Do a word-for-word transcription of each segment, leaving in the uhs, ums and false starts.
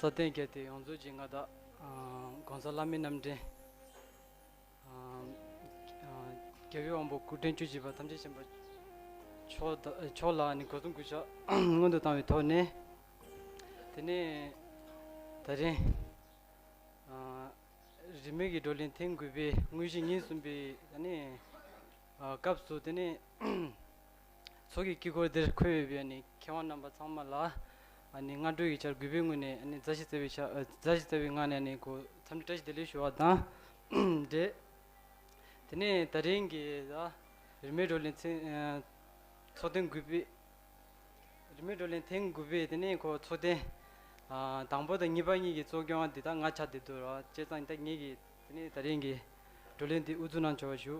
ས་སྟེང་བརྒྱད་དེ་ཡོངས་རྫོགས་ཀྱི་མངའ་བདག་ཨ་༸གོང་ས་བླ་མའི་རྣམ་འདྲེན་ཨ་ཨ་རྒྱལ་བའི་དབང་པོ་སྐུ་ཕྲེང་བཅུ་གཅིག་པ་ཐམས་ཅད་མཁྱེན་པ་མཆོག་ད་མཆོག་ལ་ནི་སྒོ་གསུམ་གུས་ཕྱག་སྔོན་དུ་བཏང་བའི་ཐོག་ནས། དེ་ནས་ད་རིང་ཨ་རིས་མེད་ཀྱི་བགྲོ་གླེང་ཐེངས་དགུ་པའི་དངོས་གཞི་ཉིན་གསུམ་པའི་ཨ་ནི་ཨ་སྐབས་སུ། དེ་ནས་ཚོགས་ཀྱི་དཀྱིལ་འཁོར་འདིར་འཁོད་ཡོད་པའི་ཨ་ནི་མཁས་དབང་རྣམ་པ་ཚང་མ་ལ་ཨ་ནི་སྔ་དྲོ་ཡི་ཆར་གུས་པའི་ངོས་ནས་ཨ་ནི་མཛའ་བཤེས་བརྩེ་བའི་ཕྱག་ཨ་མཛའ་བཤེས་བརྩེ་བའི་ངང་ནས་ཨ་ནི་གོ་འཚམས་འདྲི་བཀྲ་ཤིས་བདེ་ལེགས་ཞུ་བ་དང་འབྲེལ། དེ་ནས་ད་རིང་གི་ཨ་རིས་མེད་བགྲོ་གླེང་ཚེ་ཨ་ཚོགས་ཐེངས་དགུ་པའི། རིས་མེད་བགྲོ་གླེང་ཐེངས་དགུ་པའི་དེ་ནས་ཁོ་ཚོགས་ཐེངས་ཨ་དང་པོ་དང་གཉིས་པ་གཉིས་ཀྱི་གཙོ་སྐྱོང་བ་འདི་ད་ང་ཆགས་བསྡད་འདུག་ར། བྱས་ཙང་ད་ངེད་ཀྱིས་དེ་ནས་ད་རིང་གི་བགྲོ་གླེང་འདི་དབུ་འཛུགས་གནང་ཆོག་པ་ཞུ།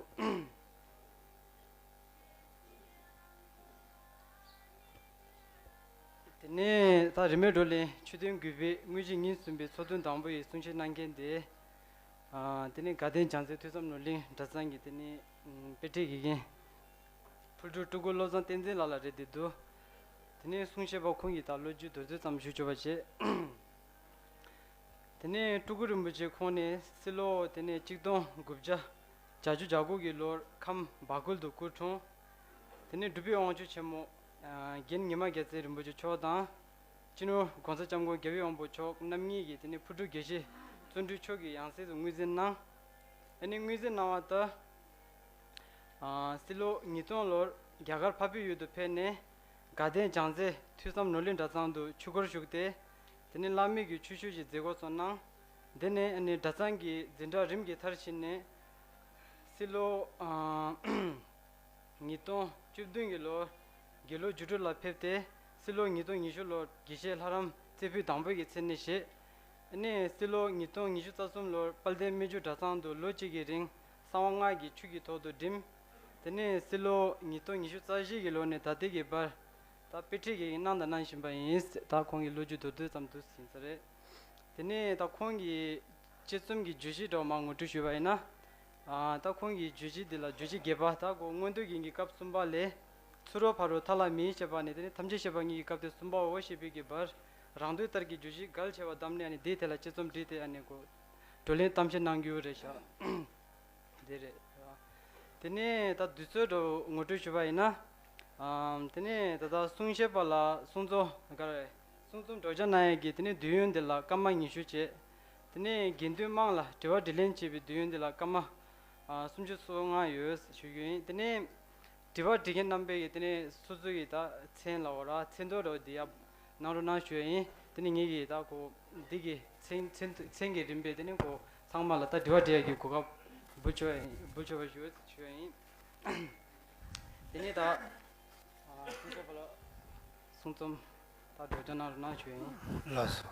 དེ་ནས་ད་རིས་མེད་བགྲོ་གླེང་ཆོས་ཐེངས་དགུ་པའི་དངོས་གཞི་ཉིན་གསུམ་པའི་ཚོགས་ཐུན་དང་པོ་ཡི་གསུང་བཤད་གནང་མཁན་དེ། ཨ་དེ་ནས་དགའ་ལྡན་བྱང་རྩེ་ཐོས་བསམ་ནོར་གླིང་གྲྭ་ཚང་གི་དེ་ནས་ཨ་དཔེ་ཁྲིད་དགེ་རྒན་ཕུལ་གྲུབ་སྤྲུལ་སྐུ་བློ་བཟང་བསྟན་འཛིན་ལགས་ལ་རེད་བསྡད་འདུག་དེ་ནས་གསུང་བཤད་པ་ཁོང་གིས་ད་ལོ་རྒྱུས་མདོར་བསྡུས་ཙམ་ཞུ་ཆོག་པ་བྱས། དེ་ནས་སྤྲུལ་སྐུ་རིན་པོ་ཆེ་ཁོང་ནས་སྤྱི་ལོ་དེ་ནས་གཅིག་སྟོང་དགུ་བརྒྱ་བརྒྱད་ཅུ་གྱ་དགུ་གི་ལོར་ཁམས་སྦ་ཁུལ་དུ་སྐུ་འཁྲུངས། དེ་ནས་འབྲུག་པའི་དབང་ཕྱུག་ཆེན་མོ་ཨ་རྒན་ཉི་མ་རྒྱལ་མཚན་རིན་པོ་ཆེ་མཆོག་དང་། སྤྱི་ནོར་༸གོང་ས་༸སྐྱབས་མགོན་རྒྱལ་བའི་དབང་པོ་མཆོག་རྣམ་གཉིས་ཀྱིས་དེ་ནས་ཕུར་སྒྲུབ་དགེ་བཤེས་བརྩོན་འགྲུས་མཆོག་གི་ཡང་སྲིད་དུ་ངོས་འཛིན་གནང་། ཨ་ནི་ངོས་འཛིན་གནང་བ་དང་། ཨ་སྤྱི་ལོ་ཉིས་སྟོང་ལོར་རྒྱ་གར་འཕགས་པའི་ཡུལ་དུ་ཕེབས་ནས་དགའ་ལྡན་བྱང་རྩེ་ཐོས་བསམ་ནོར་གླིང་གྲྭ་ཚང་དུ་ཆོས་སྒོར་ཞུགས་ཏེ། དེ་ནས་བླ་མེད་ཀྱི་ཆོས་ཞུགས་ཀྱི་མཛད་སྒོ་སོགས་གནང་། དེ་ནས་ཨ་ནི་གྲྭ་ཚང་གི་འཛིན་གྲྭ་རིམ་གྱིས་མཐར་ཕྱིན་ནས། སྤྱི་ལོ་ཨ་ཉིས་སྟོང་བཅུ་བདུན་གྱི་ལོར་དགེ་ལུགས་རྒྱུད་སྤྲུལ་ལ་ཕེབས་ཏེ། སྤྱི་ལོ་ཉིས་སྟོང་ཉི་ཤུ་ལོར་དགེ་བཤེས་ལྷ་རམས་རྩེ་ཕུད་དང་པོ་གི་མཚན་གནས་བཞེས། ཨ་ནི་སྤྱི་ལོ་ཉིས་སྟོང་ཉི་ཤུ་རྩ་གསུམ་ལོར་དཔལ་ལྡན་སྨན་ཆུ་གྲྭ་ཚང་དུ་ལོ་གཅིག་གི་རིང་གསང་བ་སྔགས་ཀྱི་ཆོས་ཀྱི་ཐོག་ཏུ་འགྲིམས། དེ་ནས་སྤྱི་ལོ་ཉིས་སྟོང་ཉི་ཤུ་རྩ་བཞི་གི་ལོ་ནས་ད་ལྟའི་གི་བར་ད་དཔེ་ཁྲིད་ཀྱི་གནང་དང་གནང་བཞིན་པ་ཡིན། ད་ཁོང་གི་ལོ་རྒྱུས་མདོར་བསྡུས་ཙམ་དུ་ཟིན་ས་རེད། དེ་ནས་ད་ཁོང་གི་དཔྱད་རྩོམ་གྱི་བརྗོད་གཞི་འདྲ་བོ་མར་ངོ་སྤྲོད་ཞུས་པ་ཡིན་ན། ཨ་ད་ཁོང་གི་བརྗོད་གཞི་འདི་ལ་བརྗོད་བྱ་རྒྱས་པ། ད་གོ་མངོན་རྟོགས་རྒྱན་གྱི་སྐབས་གསུམ་པ་ལས། ཚུ་རོལ་ཕ་རོལ་མཐའ་ལ་མིན་ཞེས་པ་ནས། དེ་ནས་ཐམས་ཅད་ཤེས་པ་ཉིད་ཀྱི་སྐབས་ཏེ་གསུམ་པའོ་ཞེས་པའི་གི་བར། རང་དོན་ལྟར་གྱི་བརྗོད་གཞི་གལ་ཆེ་བ་བདམས་ནས་ཨ་ནི་དེའི་ཐད་ལ་དཔྱད་རྩོམ་བྲིས་ཏེ་ཨ་ནི་གོ་བགྲོ་གླེང་གཏམ་བཤད་གནང་རྒྱུ་རེད་ཤག་དེ་རེད། དེ་ནས་ད་དུས་ཚོད་འདྲ་བོ་ངོ་སྤྲོད་ཞུ་བ་ཡིན་ན། ཨམ། དེ་ནས་ད་ལྟ་གསུང་བཤད་པ་ལ་གསུང་རྩོམ་ག་རེ། གསུང་རྩོམ་སྒྲོག་སྦྱང་གནང་ཡས་ཀྱི་དེ་ནས་དུས་ཡུན་འདི་ལ་སྐར་མ་ཉི་ཤུ་བྱས། དེ་ནས་དགེ་འདུན་དམངས་ལ་དྲི་བ་དྲིས་ལན་བྱེད་པའི་དུས་ཡུན་འདི་ལ་སྐར་མ་ཨ་སུམ་ཅུ་སོ་ལྔ་ཡོད་ཞུ་རྒྱུ་ཡིན། དེ་ནས་དྲི་བ་དྲི་མཁན་རྣམ་པས་ཀྱི་དེ་ནས་སོ་སོ་ཡི་ད་མཚན་ལབ་དགོས་ར། མཚན་ཐོ་འདྲ་བོ་འདི་ཡར་གནང་རོགས་གནང་ཞུ་ཡ་ཡིན། དེ་ནས་ངེད་ཀྱིས་ད་གོ་འདི་གི་མཚན་མཚན་མཚན་གྱི་རིམ་པས་དེ་ནས་གོ་ཚང་མ་ལ་ད་དྲི་བ་དྲི་ཡ་གི་གོ་སྐབས་འབུལ་ཆོག་ཡ་ཡིན། འབུལ་ཆོག་པ་ཞུ་ཞུ་ཡ་ཡིན། དེ་ནས་ད་ཨ་གསུང་ཆོག་པ་ལ་གསུང་རྩོམ་ད་སྒྲོག་སྦྱང་གནང་རོགས་གནང་ཞུ་ཡ་ཡིན། ལགས་སོ།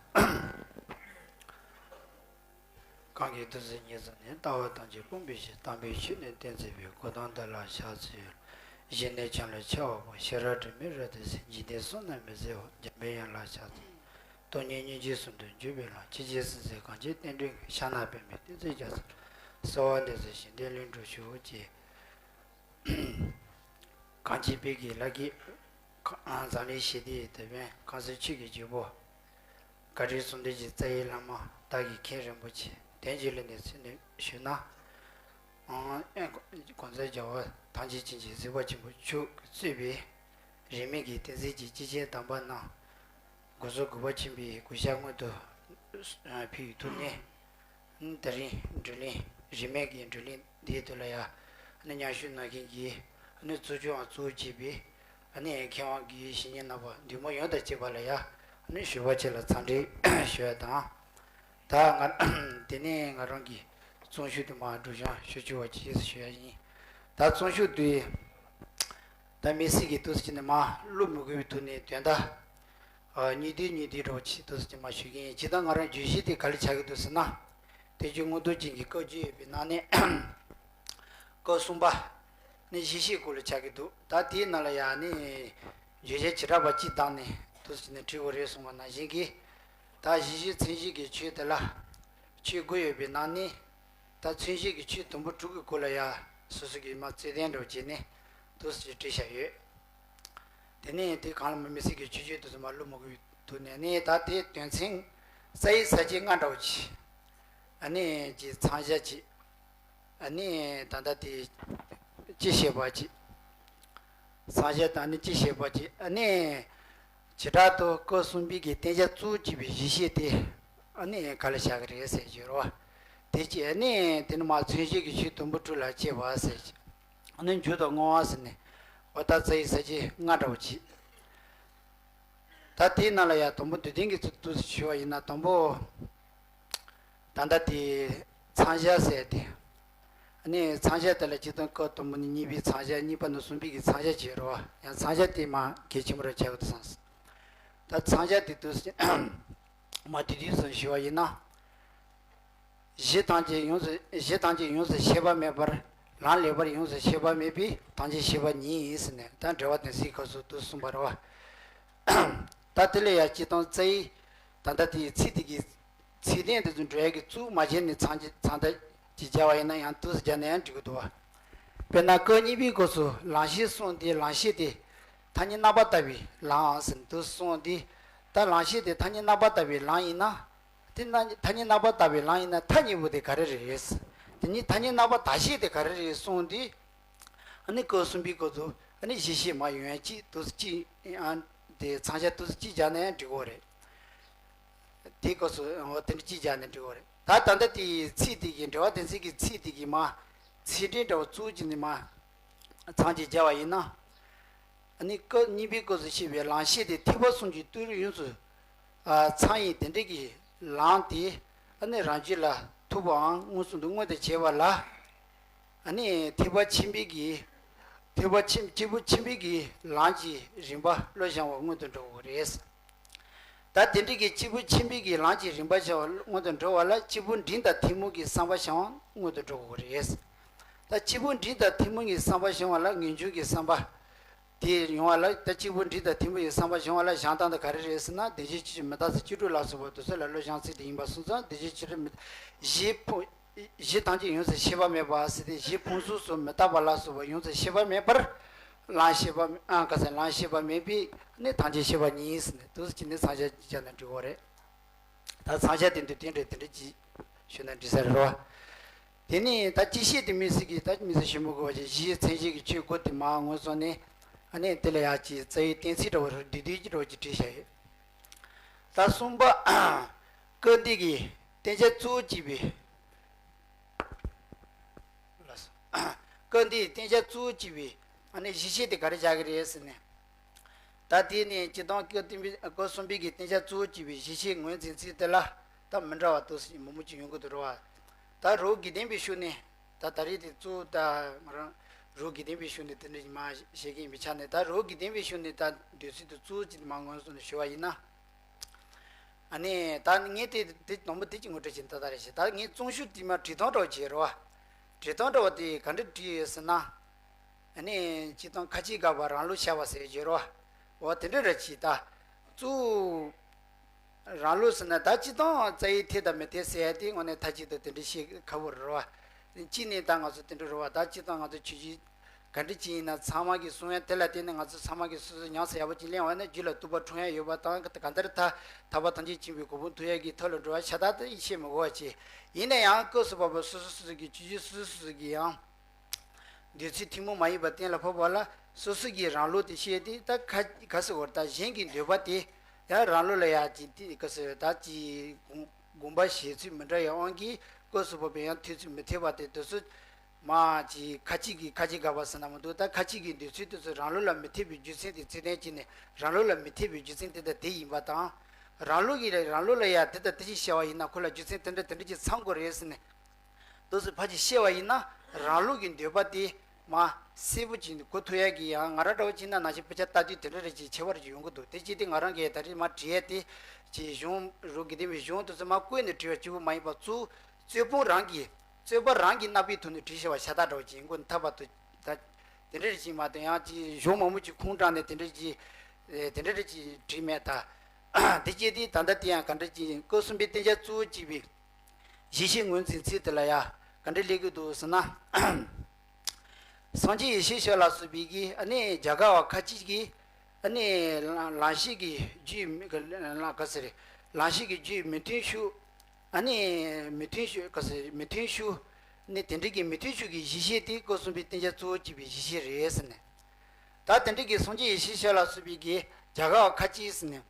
གང་གི་ཐུགས་སྲས་ཉེར་བཟང་ནི། ལྟ་བ་ཐམས་ཅད་སྤོང་བའི་ཕྱིར། དམ་པའི་ཆོས་ནི་སྟོན་མཛད་པའི། གོ་ཏམ་དེ་ལ་ཕྱག་འཚལ་ལོ། ཞི་གནས་ཆེན་ལ་ཕྱག་འོས་པ། ཤེས་རབ་དྲི་མེད་རབ་ཏུ་གསལ། འཇིག་རྟེན་གསུམ་ན་མི་མཛད་པ། འཇམ་པའི་དབྱངས་ལ་ཕྱག་འཚལ་ལོ། སྟོང་ཉིད་སྙིང་རྗེ་གསུམ་དུ་འཇུག་པའི་ལམ། ཆོས་རྗེ་སེམས་དཔའི་གངས་ཅན་བསྟན་འགྲོའི་མགོན། ཕྱག་ན་པདྨོ་སྟོན་མཛད་རྒྱ་མཚོ་ལ། གསོལ་བ་འདེབས་སོ་བཞད་ལྡན་ལྷུན་གྲུབ་ཞུ་ཅེས། གངས་ཅན་པའི་གི་ལ་གི་འཛམ་གླིང་ཞི་བདེའི་དེད་དཔོན་ཁམས་གསུམ་ཆོས་ཀྱི་རྒྱལ་པོ། བཀའ་དྲིན་གསུམ་ལྡན་གྱི་རྩ་བའི་བླ་མ། བདག་གི་མཁན་རིན་པོ་ཆེ་དོན་གྱི་བློ་ནས་ཚིག་ནས་ཞུས་ན། ཨ་གོང་ས་རྒྱལ་བ་ཐམས་ཅད་མཁྱེན་ཅིང་གཟིགས་པ་ཆེན་པོ་མཆོག་གིས་གཙོས་པའི་རིས་མེད་ཀྱི་བསྟན་སྲིད་ཀྱི་སྐྱེས་ཆེན་དམ་པ་རྣམས་སྒོ་གསུམ་གུས་པ་ཆེན་པོས་གུས་ཞབས་སྔོན་དུ་ཕུལ་བའི་ཐོག་ནས། ཨ་ནི་ད་རིང་བགྲོ་གླེང་རིས་མེད་ཀྱི་བགྲོ་གླེང་འདིའི་ཐོག་ལ་ཡ། ཨ་ནི་མཉམ་ཞུགས་གནང་མཁན་གྱི་ཨ་ནི་གཙོ་སྐྱོང་གཙོ་བོ་བྱས་པའི་ཨ་ནི་མཁས་དབང་གི་བཤེས་གཉེན་རྣམ་པ་འདུས་མ་ཡོངས་དང་བཅས་པ་ལ་ཡ། ཨ་ནི་ཞུ་བ་ཆེ་ལ་འཚམས་འདྲི་ཞུ་ཡ་དང་། ད་ང་དེ་ནས་ང་རང་གི་རྩོམ་ཤོག་དེ་མར་སྒྲོག་སྦྱང་ཞུ་བཅུག་པ་ཅིག་ཞུ་ཡ་ཡིན། ད་རྩོམ་ཤོག་དེ་ད་དམིགས་བསལ་གྱི་འདུག་སེ་བྱས་ནས་མར་བློ་མི་འགུལ་བའི་ཐོག་ནས་དོན་དག་ཨ་གཉིས་བསྡུས་གཉིས་བསྡུས་འདྲ་བོ་ཅིག་འདུག་སེ་བྱས་མར་ཞུ་གི་ཡིན། ཇི་ལྟར་ང་རང་བརྗོད་གཞི་དེ་ག་ལ་ཆགས་ཀྱི་འདུག་ཟེར་ན། དེ་རྗེ་མངོན་རྟོགས་རྒྱན་གྱི་བཀའ་བརྒྱུད་ཡོད་པའི་ནང་ནས་བཀའ་གསུམ་པ་ནི་གཞི་ཤེས་སྐོར་ལ་ཆགས་ཀྱི་འདུག་ད་དེའི་ནང་ལ་ཡང་ནི་བརྗོད་བྱ་བྱེ་བྲག་པ་གཅིག་བཏང་ནས་འདུག་སེ་བྱས་ནས་བྲིས་དགོས་རེད་གསུངས་པ་ནང་བཞིན་གྱི། ད་གཞི་ཤེས་མཚན་ཤེས་ཀྱི་ཆོས་དེ་ལ་ཆོས་དགུ་ཡོད་པའི་ནང་ནས། ད་མཚན་ཤེས་ཀྱི་ཆོས་དུམ་བུ་དྲུག་གི་སྐོར་ལ་ཡ་སོ་སོ་གིས་མར་རྩོད་ལྡན་འདྲ་བོ་བྱས་ནས་འདུག་སེ་བྲིས་བཞག་ཡོད། དེ་ནས་དེ་གང་ལ་མི་དམིགས་བསལ་གྱི་ཆོས་སྤྱོད་དུ་མར་བློ་མི་འགུལ་བའི་ཐོག་ནས་ནི་ད་དེའི་དོན་ཚན་ རྩ་བའི་ས་བཅད་ལྔ་འདྲ་བོ་ཅིག་ཨ་ནི་ཅིག་མཚང་བྱ་ཅིག་ཨ་ནི་ད་ལྟ་དེ་ཅི་བཤད་པ་ཅིག་མཚང་བྱ་དང་ནི་ཅི་བཤད་པ་ཅིག་ཨ་ནི་བྱེ་བྲག་ཏུ་སྐབས་གསུམ་པའི་གི་བསྟན་བྱ་གཙོ་བོ་བྱས་པའི་གཞི་ཤེས་དེ་ཨ་ནི་ག་ལ་བཞག་གི་རེད་ཟེར་གྱི་རེད་བ། དེ་ཅི་ཨ་ནི་དེ་ནི་མ་མཚན་གཞི་གི་ཆོས་དུམ་བུ་དྲུག་ལ་ཕྱེ་བ་ཟེར་གྱི། ཨ་ནི་མཇུག་དང་བསྔོ་བ་ཟེར་ནས་འོ་ད་རྩ་བའི་ས་བཅད་ལྔ་འདྲ་བོ་ཅིག་ད་དེའི་ནང་ལ་ཡང་དང་པོ་འདོད་ལྡན་གྱི་ཚུལ་དུ་ཞུ་བ་ཡིན་ན་དང་པོ། ད་ལྟ་དེ་མཚང་བྱ་ཟེར་ཏེ། ཨ་ནི་མཚང་བྱ་དེ་ལ་སྤྱིར་བཏང་སྐབས་དང་པོ་ནས་གཉིས་པའི་མཚང་བྱ། གཉིས་པ་ནས་གསུམ་པའི་གི་མཚང་བྱ་བྱེད་རོ། ཡང་མཚང་བྱ་དེ་མ་གལ་ཆེན་པོ་རེ་བྱ་དགོས་བསམས། ད་མཚང་བྱ་དེ་དུས་མ་དེ་དུས་སུ་ཞུ་བ་ཡིན་ན། གཞི་ཐམས་ཅད་ཡོངས་སུ་གཞི་ཐམས་ཅད་ཡོངས་སུ་ཤེས་པ་མེད་པར། ལམ་ལེགས་པར་ཡོངས་སུ་ཤེས་པ་མེད་པས་ཐམས་ཅད་ཤེས་པ་ཉིད་ཡིན་ཟེར་ནས་ད་འགྲེལ་པ་དེ་ཚིག་ཁ་སོ་དུ་གསུངས་པ་རེད་བ། ད་དེ་ལས་ཡང་སྤྱིར་བཏང་རྩ་བའི་ད་ལྟ་དེའི་ཚིག་དེ་གི་ཚིག་དོན་དེ་ཚོ་འགྲོ་ཡ་གི་གཙོ་བོ་མ་བྱས་ནས་མཚང་ཅི་མཚང་ད་ཅི་སྦྱར་བ་ཡིན་ན་ཡང་དུས་སུ་སྦྱར་ན་ཡང་འགྲིག་གི་འདུག་བ། དཔེར་ན་སྐབས་གཉིས་པའི་སྐབས་སུ་ལམ་ཤེས་གསུངས་ཏེ་ལམ་ཤེས་དེ་ཐ་སྙད་རྣམ་པར་དག་པའི་ལམ་ཟེར་དུས་གསུངས་ཏེ། ད་ལམ་ཤེས་དེ་ཐ་སྙད་རྣམ་པར་དག་པའི་ལམ་ཡིན་ན། དེ་ན་ཐ་སྙད་རྣམ་པར་དག་པའི་ལམ་ཡིན་ན་མཐའ་གཉིས་པོ་དེ་ག་རེ་རེད། དེ་ཉིད་ཐ་སྙད་རྣམ་པར་དག་ཤེས་དེ་ག་རེ་རེད་གསུངས་ཏེ། ཨ་ནི་སྐབས་གསུམ་པའི་སྐབས་སུ་ཨ་ནི་གཞི་ཤེས་མ་ཡོང་ཡ་གཅིག་དུས་སུ་གཅིག་ཨ། དེ་མཚང་བྱ་དུས་སུ་གཅིག་སྦྱར་ན་ཡང་འགྲིག་གོ་རེད། དེའི་སྐབས་སུ་འོ་དེ་འདྲ་གཅིག་སྦྱར་ནས་འགྲིག་གོ་རེད། ད་ད་ལྟ་དེའི་ཚིག་དེ་གི་འགྲེལ་པ་དེ་ཚིག་གི་ཚིག་དེ་གི་མ་ཚིག་འགྲེལ་འདྲ་བོ་གཙོ་བོ་གཅིག་ནི་མ་མཚང་གཅིག་སྦྱར་བ་ཡིན་ན། ཨ་ནི་སྐབས་གཉིས་པའི་སྐབས་སུ་བཤད་པའི་ལམ་ཤེས་དེ་ཐེག་པ་གསུམ་གྱི་བརྟུལ་ཡོངས་སུ་ཚང་ཡི་དེ་འདྲ་གི་ལམ་དེ་ཨ་ནི་རང་རྒྱུད་ལ་ཐུག་པའང་མངོན་སུམ་དུ་མངོན་དུ་བྱས་པ་ལ། ཨ་ནི་ཐེག་པ་ཆེན་པོའི་གི་ཐེག་པ་ཆེན་སྐྱེས་བུ་ཆེན་པོའི་གི་ལམ་གྱི་རིམ་པ་བློ་སྦྱང་བ་སྔོན་དུ་འགྲོ་དགོས་རེད། ད་དེ་འདྲའི་གི་སྐྱེས་བུ་ཆེན་པོའི་གི་ལམ་གྱི་རིམ་པ་སྦྱང་བ་སྔོན་དུ་འགྲོ་བ་ལ་སྐྱེས་བུ་འབྲིང་དང་ཐུན་མོང་གི་བསམ་པ་སྦྱང་བ་སྔོན་དུ་འགྲོ་དགོས་རེད། ད་སྐྱེས་བུ་འབྲིང་དང་ཐུན་མོང་གི་བསམ་པ་སྦྱང་བ་ལ་ངེས་འབྱུང་གི་བསམ་པ། དེ་ཡོང་བ་ལ་ད་སྐྱེས་བུ་འབྲིང་དང་ཐུན་མོང་གི་བསམ་པ་སྦྱང་བ་ལ་སྦྱང་སྟངས་དེ་ག་རེ་རེད་ཟེར་ན། བདེན་བཞིའི་ཆོས་ཅན་མི་རྟག་སོགས་བཅུ་དྲུག་ལ་སོགས་པ་དེ་ཚོ་ལ་བློ་སྦྱང་ཚུལ་དེ་ཡིན་པ་སོང་ཙང་། བདེན་བཞིའི་ཆོས་ཅན་མི་གཞི་ཕུང་གཞི་ཐམས་ཅད་ཡོངས་སུ་ཤེས་པ་མེད་པ་ཟེར་ཏེ། གཞི་ཕུང་གསུམ་སོགས་མི་རྟག་པ་ལ་སོགས་པ་ཡོངས་སུ་ཤེས་པ་མེད་པར་ལམ་ཤེས་པ་ཨ་ག་ཟེར་ལམ་ཤེས་པ་མེད་པས་ནི་ཐམས་ཅད་ཤེས་པ་ཉིད་ཟེར་ནས་དུས་སུ་ཅི་ནས་མཚང་བྱ་ཅི་བྱ་ན་འགྲིག་གོ་རེད། ད་མཚང་བྱ་དེ་འདི་དེ་འདྲ་དེ་འདྲ་ཅིག་ཞུ་ན་འགྲིག་ས་རེད་བ། དེ་ནས་ད་སྤྱི་བཤད་དེ་མི་སྲིད་ཀྱི་ད་མི་སྲིད་ཞིབ་མོ་དགོས་པ་ཅིག་གཞིའི་མཚན་གཞི་གི་ཆོས་སྒོ་དེ་མར་ངོས་བཟུང་ནས། ཨ་ནི་དེ་ལ་ཡག་ཅིག་རྩ་བའི་གཏན་ཚིགས་འདྲ་བོ་རེད། བསྡུས་བསྡུས་ཀྱི་འདྲ་བོ་ཅིག་བྲིས་བཞག་ཡོད། ད་གསུམ་པ། སྐབས་འདི་གི་བསྟན་བྱ་གཙོ་བོ་བྱས་པའི་ལགས་སོ། སྐབས་འདིའི་བསྟན་བྱ་གཙོ་བོ་བྱས་པའི་ཨ་ནི་གཞི་ཤེས་དེ་ག་རེ་བྱ་གི་རེད་ཟེར་ནས། ད་དེ་ནས་སྤྱིར་བཏང་སྐབས་བསྟན་པའི་སྐབས་གསུམ་པའི་གི་བསྟན་བྱ་གཙོ་བོ་བྱས་པའི་གཞི་ཤེས་ངོས་འཛིན་ཚུལ་དེ་ལ་ད་མི་འདྲ་བ་ཏོག་ཙམ་མང་པོ་ཅིག་ཡོང་གི་འདུག་རེད་བ། ད་རོ་དགེ་ལྡན་པའི་ཤུགས་ནས་ད་ད་རེས་དེ་གཙོ་བོ་ད་ང་རང་རོ་དགེ་ལྡན་པའི་ཤུགས་ནས་དེ་འདྲ་ཞིག་མ་བཤད་ཀྱི་ཡིན་པའི་ཆ་ནས། ད་རོ་དགེ་ལྡན་པའི་ཤུགས་ནས་ད་འདོད་ཚུལ་དེ་གཙོ་བོ་ཅིག་མ་ངོས་བཟུང་ནས་ཞུ་བ་ཡིན་ན། ཨ་ནི་ད་ངས་དེ་དེ་དང་པོ་དེ་གཅིག་ངོ་སྤྲོད་བྱས་ནས་ད་ད་རེ་བྱས། ད་ངས་རྩོམ་ཤུགས་དེ་མ་བྲིས་སྟངས་འདྲ་བོ་བྱས་རེད་བ། བྲིས་སྟངས་འདྲ་བོ་དེ་ག་འདྲ་བྲིས་ཡོད་ཟེར་ན། ཨ་ནི་སྤྱིར་བཏང་ཁ་ཅིག་དགག་པ་རང་ལུགས་བྱ་བ་ཟེར་བརྗོད་རེད་བ། འོ་དེ་འདྲ་རེད་བྱས། ད་གཙོ་བོ་རང་ལུགས་ཟེར་ན་ད་སྤྱིར་བཏང་རྩ་བའི་འཐད་དང་མི་འཐད་ཟེར་ཡ་དེ་དངོས་གནས་མཐའ་གཅིག་ཏུ་དེ་འདྲ་བཤད་ཁག་པོ་རེད་བ། གཅིག་ནས་ད་ང་ཚོ་དེ་འདྲ་རེད་བ། ད་སྤྱིར་བཏང་ང་ཚོ་ཆོས་བརྒྱུད་ག་འདྲ་ཅིག་ཡིན་ན་ཚང་མ་གིས་གསུང་ཡ་དེ་ལ་བརྟེན་ནས་ང་ཚོ་ཚང་མ་གིས་སོ་སོ་ཉམས་སུ་ཡག་པོ་ཅིག་གླེང་བ་ན་རྒྱུད་ལ་ཐོགས་པ་འཁྲུངས་ཡ་ཡོད་པ་དང་། གང་ལྟར་ཐར་ཐར་པ་ཐམས་ཅད་མཁྱེན་པའི་གོ་འཕང་ཐོབ་ཡ་གི་ཐབས་ལ་འགྲོ་བ་ཤ་སྟག་ཏུ་བཤད་མི་དགོས་པ་བྱས། ཡིན་ན་ཡང་སྐབས་སུ་བབ་པ་སོ་སོ་སོ་སོ་གི་ཆོས་བརྒྱུད་སོ་སོ་སོ་སོ་གི་ཡང་འདོད་ཚུལ་ཐུན་མོང་མ་ཡིན་པ་གཏན་ལ་ཕབ་པ་ལ་སོ་སོ་གི་རང་ལུགས་དེ་བཤད་དེ། ད་ཁ་ག་ཟེར་བར་ད་གཞན་གྱི་འདོད་པ་དེ་ཡང་རང་ལུགས་ལ་ཡ་ཅིག་དེ་ག་ཟེར་ད་ཅིག་དགོངས་པ་བཞེས་ཚུལ་མི་འདྲ་བའི་དབང་གིས་སྐབས་སུ་བབ་པའི་ཡང་འཐད་ཚུལ་མི་འཐད་པ་དེ་དུས་སུ། མ་གཅིག་ཁ་ཅིག་གིས་ཁ་ཅིག་དགག་པ་ཟེར་ན་མི་འདུག་ད་ཁ་ཅིག་གིས་འདོད་ཚུལ་དེ་ཚོ་རང་ལུགས་ལ་མི་འཐད་པའི་རྒྱུ་མཚན་དེ་ཚིག་དོན་གཅིག་ནས་རང་ལུགས་ལ་མི་འཐད་པའི་རྒྱུ་མཚན་དེ་དང་དེ་ཡིན་པ་དང་། རང་ལུགས་ཀྱིས་རང་ལུགས་ལ་ཡ་དེ་དང་དེ་ཅིག་བཤད་པ་ཡིན་ན་ཁོ་ལ་རྒྱུ་མཚན་དེ་འདྲ་དེ་འདྲ་ཅིག་ཚང་དགོས་རེད་ཟེར་ནས་འདུག་སེ་ཕར་ཅིག་བཤད་པ་ཡིན་ན། རང་ལུགས་ཀྱི་འདོད་པ་དེ་མ་གསལ་པོ་ཅིག་གོ་ཐུབ་ཡ་གི་ཡང་ང་རང་འདྲ་བོ་ཅིག་ན་ནང་བཞིན་དཔེ་ཆ་ལྟ་དུས་དེ་འདྲ་རེ་ཅིག་ཁྱད་པར་ཅིག་ཡོང་གི་འདུག་དེ་ཅིག་དེ་ང་རང་གིས་ད་རེས་མ་བྲིས་ཡ་དེ་ཅིག་གཞུང་རོ་དགེ་ལྡན་པའི་གཞུང་དེ་ཚོ་མ་བཀོད་ནས་བྲིས་པ་གཅིག་པུ་མ་ཡིན་པ་གཙོ་བོ་རྩོད་སྤོང་རང་གིས། རྩོད་པ་རང་གི་རྣམ་པའི་ཐོག་ནས་བྲིས་བཞག་པ་ཤ་སྟག་འདྲ་བོ་ཅིག་ཡིན་དགོས་ཐབས་པ་དུ། ད་དེ་འདྲ་རེ་ཅིག་མ་གཏོགས་ཡང་ཅིག་གཞུང་མང་པོ་ཅིག་ཁུངས་དྲངས་ནས་དེ་འདྲ་ཅིག་དེ་འདྲ་རེ་ཅིག་བྲིས་མེད་ད། དེ་སྐྱེས་དུས་ད་ལྟ་དེ་ཡང་ག་འདྲ་ཅིག་སྐབས་གསུམ་པའི་བསྟན་བྱ་གཙོ་བོ་བྱས་པའི་གཞི་ཤེས་ངོས་འཛིན་ཚུལ་དེ་ལ་ཡང་ག་འདྲ་སླེབས་ཀྱི་འདུག་ཟེར་ན། སངས་རྒྱས་ཡེ་ཤེས་མཆོག་ལ་སོགས་པའི་གི་ཨ་ནི་རྒྱ་གར་བ་ཁ་ཅིག་གིས་ཨ་ནི་ལམ་ཤེས་ཀྱི་རྒྱུད་ག་ཟེར། ལམ་ཤེས་ཀྱི་རྒྱུད་མི་མཐུན་ཤུགས། ཨ་ནི་མི་མཐུན་ཤུགས་ག་ཟེར་མི་མཐུན་ཤུགས། ནི་དེ་འདྲ་གི་མི་མཐུན་ཤུགས་ཀྱི་གཞི་ཤེས་དེ་སྐབས་གསུམ་པའི་བསྟན་བྱ་གཙོ་བོ་བྱས་པའི་གཞི་ཤེས་རེད་ཟེར་ནས། ད་དེ་འདྲ་གི་སངས་རྒྱས་ཡེ་ཤེས་ཤེས་ལ་སོགས་པའི་གི་རྒྱ་གར་བ་ཁ་ཅིག་ཟེར་ནས།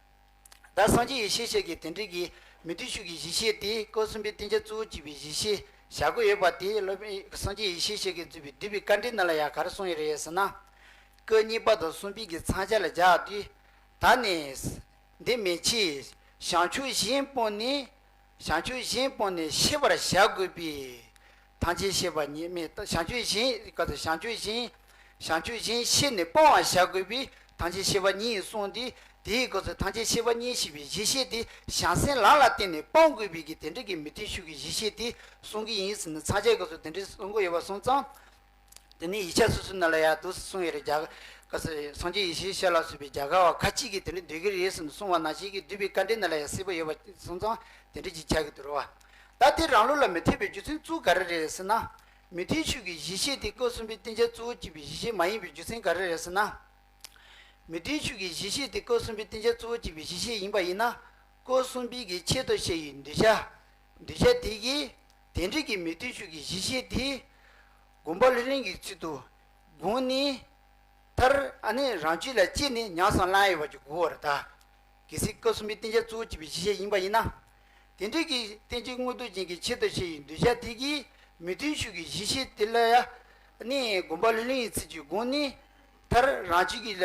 ད་སངས་རྒྱས་ཡེ་ཤེས་ཤེས་ཀྱི་དེ་འདྲ་གི་མི་མཐུན་ཤུགས་ཀྱི་གཞི་ཤེས་དེ་སྐབས་གསུམ་པའི་བསྟན་བྱ་གཙོ་བོ་བྱས་པའི་གཞི་ཤེས་བཞག་གི་ཡོད་པ་དེ་སློབ་དཔོན་སངས་རྒྱས་ཡེ་ཤེས་ཤེས་ཀྱིས་མཛད་པའི་བསྡུས་པའི་དཀའ་འགྲེལ་ནང་ལ་ཡང་ག་རེ་གསུངས་ཡོད་རེད་ཟེར་ན། སྐབས་གཉིས་པ་དང་གསུམ་པའི་གི་མཚམས་སྦྱར་ལ་སྦྱར་དུས། ད་ནི། འདི་མན་ཆད། བྱང་ཆུབ་གཞན་སྤངས་ནས། བྱང་ཆུབ་གཞན་སྤངས་ནས་ཤེས་པར་བྱ་དགོས་པས། ཐམས་ཅད་ཤེས་པ་ཉིད་མེད། བྱང་ཆུབ་གཞན་ག་ཚོད་བྱང་ཆུབ་གཞན། བྱང་ཆུབ་གཞན་ཤེས་ནས་སྤང་བར་བྱ་དགོས་པས་ཐམས་ཅད་ཤེས་པ་ཉིད་གསུངས་ཏེ། དེའི་སྐབས་སུ་ཐམས་ཅད་ཤེས་པ་ཉིད་ཞེས་པའི་གཞི་ཤེས་དེ་བྱང་སེམས་ལམ་ལ་བརྟེན་ནས་སྤང་དགོས་པའི་གི་དེ་འདྲ་གི་མི་མཐུན་ཤུགས་ཀྱི་གཞི་ཤེས་དེ་གསུང་གི་ཡིན་ཟེར་ནས་མཚམས་སྦྱར་སྐབས་སུ་དེ་འདྲ་གསུང་གི་ཡོད་པ་སོང་ཙང་། དེ་ནས་ཡིག་ཆ་སོ་སོའི་ནང་ལ་ཡང་འདུག་སེ་གསུངས་ཡོད་རེད། རྒྱ་གར་སངས་རྒྱས་ཡེ་ཤེས་ཤེས་ལ་སོགས་པའི་རྒྱ་གར་བ་ཁ་ཅིག་གིས་དེ་འདྲ་འདོད་ཀྱི་རེད་ཟེར་ནས་གསུངས་པ་ནང་བཞིན་གྱི་བསྡུས་པའི་དཀའ་འགྲེལ་ནང་ལ་ཡང་གསལ་པོ་ཡོད་པ་སོང་ཙང་དེ་འདྲ་ཅིག་ཆགས་ཀྱི་འདུག་རེད་བ། ད་དེ་རང་ལུགས་ལ་མི་འཐད་པའི་རྒྱུ་མཚན་གཙོ་བོ་ག་རེ་རེད་ཟེར་ན། མི་མཐུན་ཤུགས་ཀྱི་གཞི་ཤེས་དེ་སྐབས་གསུམ་པའི་བསྟན་བྱ་གཙོ་བོ་བྱས་པའི་གཞི་ཤེས་མ་ཡིན་པའི་རྒྱུ་མཚན་ག་རེ་རེད་ཟེར་ན། མི་མཐུན་ཤུགས་ཀྱི་གཞི་ཤེས་དེ་སྐབས་གསུམ་པའི་བསྟན་བྱ་གཙོ་བོ་བྱས་པའི་གཞི་ཤེས་ཡིན་པ་ཡིན་ན། སྐབས་གསུམ་པའི་གི་ཆེད་དུ་བཤད་པའི་གདུལ་བྱ། གདུལ་བྱ་དེ་གིས་དེ་འདྲའི་གི་མི་མཐུན་ཤུགས་ཀྱི་གཞི་ཤེས་དེ། སྒོམ་པ་ལྷུར་ལེན་གྱི་ཚུལ་དུ་བསྒོམས་ནས། མཐར་ཨ་ནི་རང་རྒྱུད་ལ་སྐྱེས་ནས་ཉམས་སུ་བླང་ཡོད་པ་ཅིག་དགོས་པ་རེད་ད། གལ་སྲིད་སྐབས་གསུམ་པའི་བསྟན་བྱ་གཙོ་བོ་བྱས་པའི་གཞི་ཤེས་ཡིན་པ་ཡིན་ན། དེ་འདྲའི་གི་རྟེན་ཅིང་དངོས་རྟོགས་ཅན་གྱི་ཆེད་དུ་བཤད་པའི་གདུལ་བྱ་དེ་གིས་མི་མཐུན་ཤུགས་ཀྱི་གཞི་ཤེས་དེ་ལ་ཡང་ནི་སྒོམ་པ་ལྷུར་ལེན་གྱི་ཚུལ་གྱིས་བསྒོམས་ནས། མཐར་རང་རྒྱུད་ཀྱི་ལ་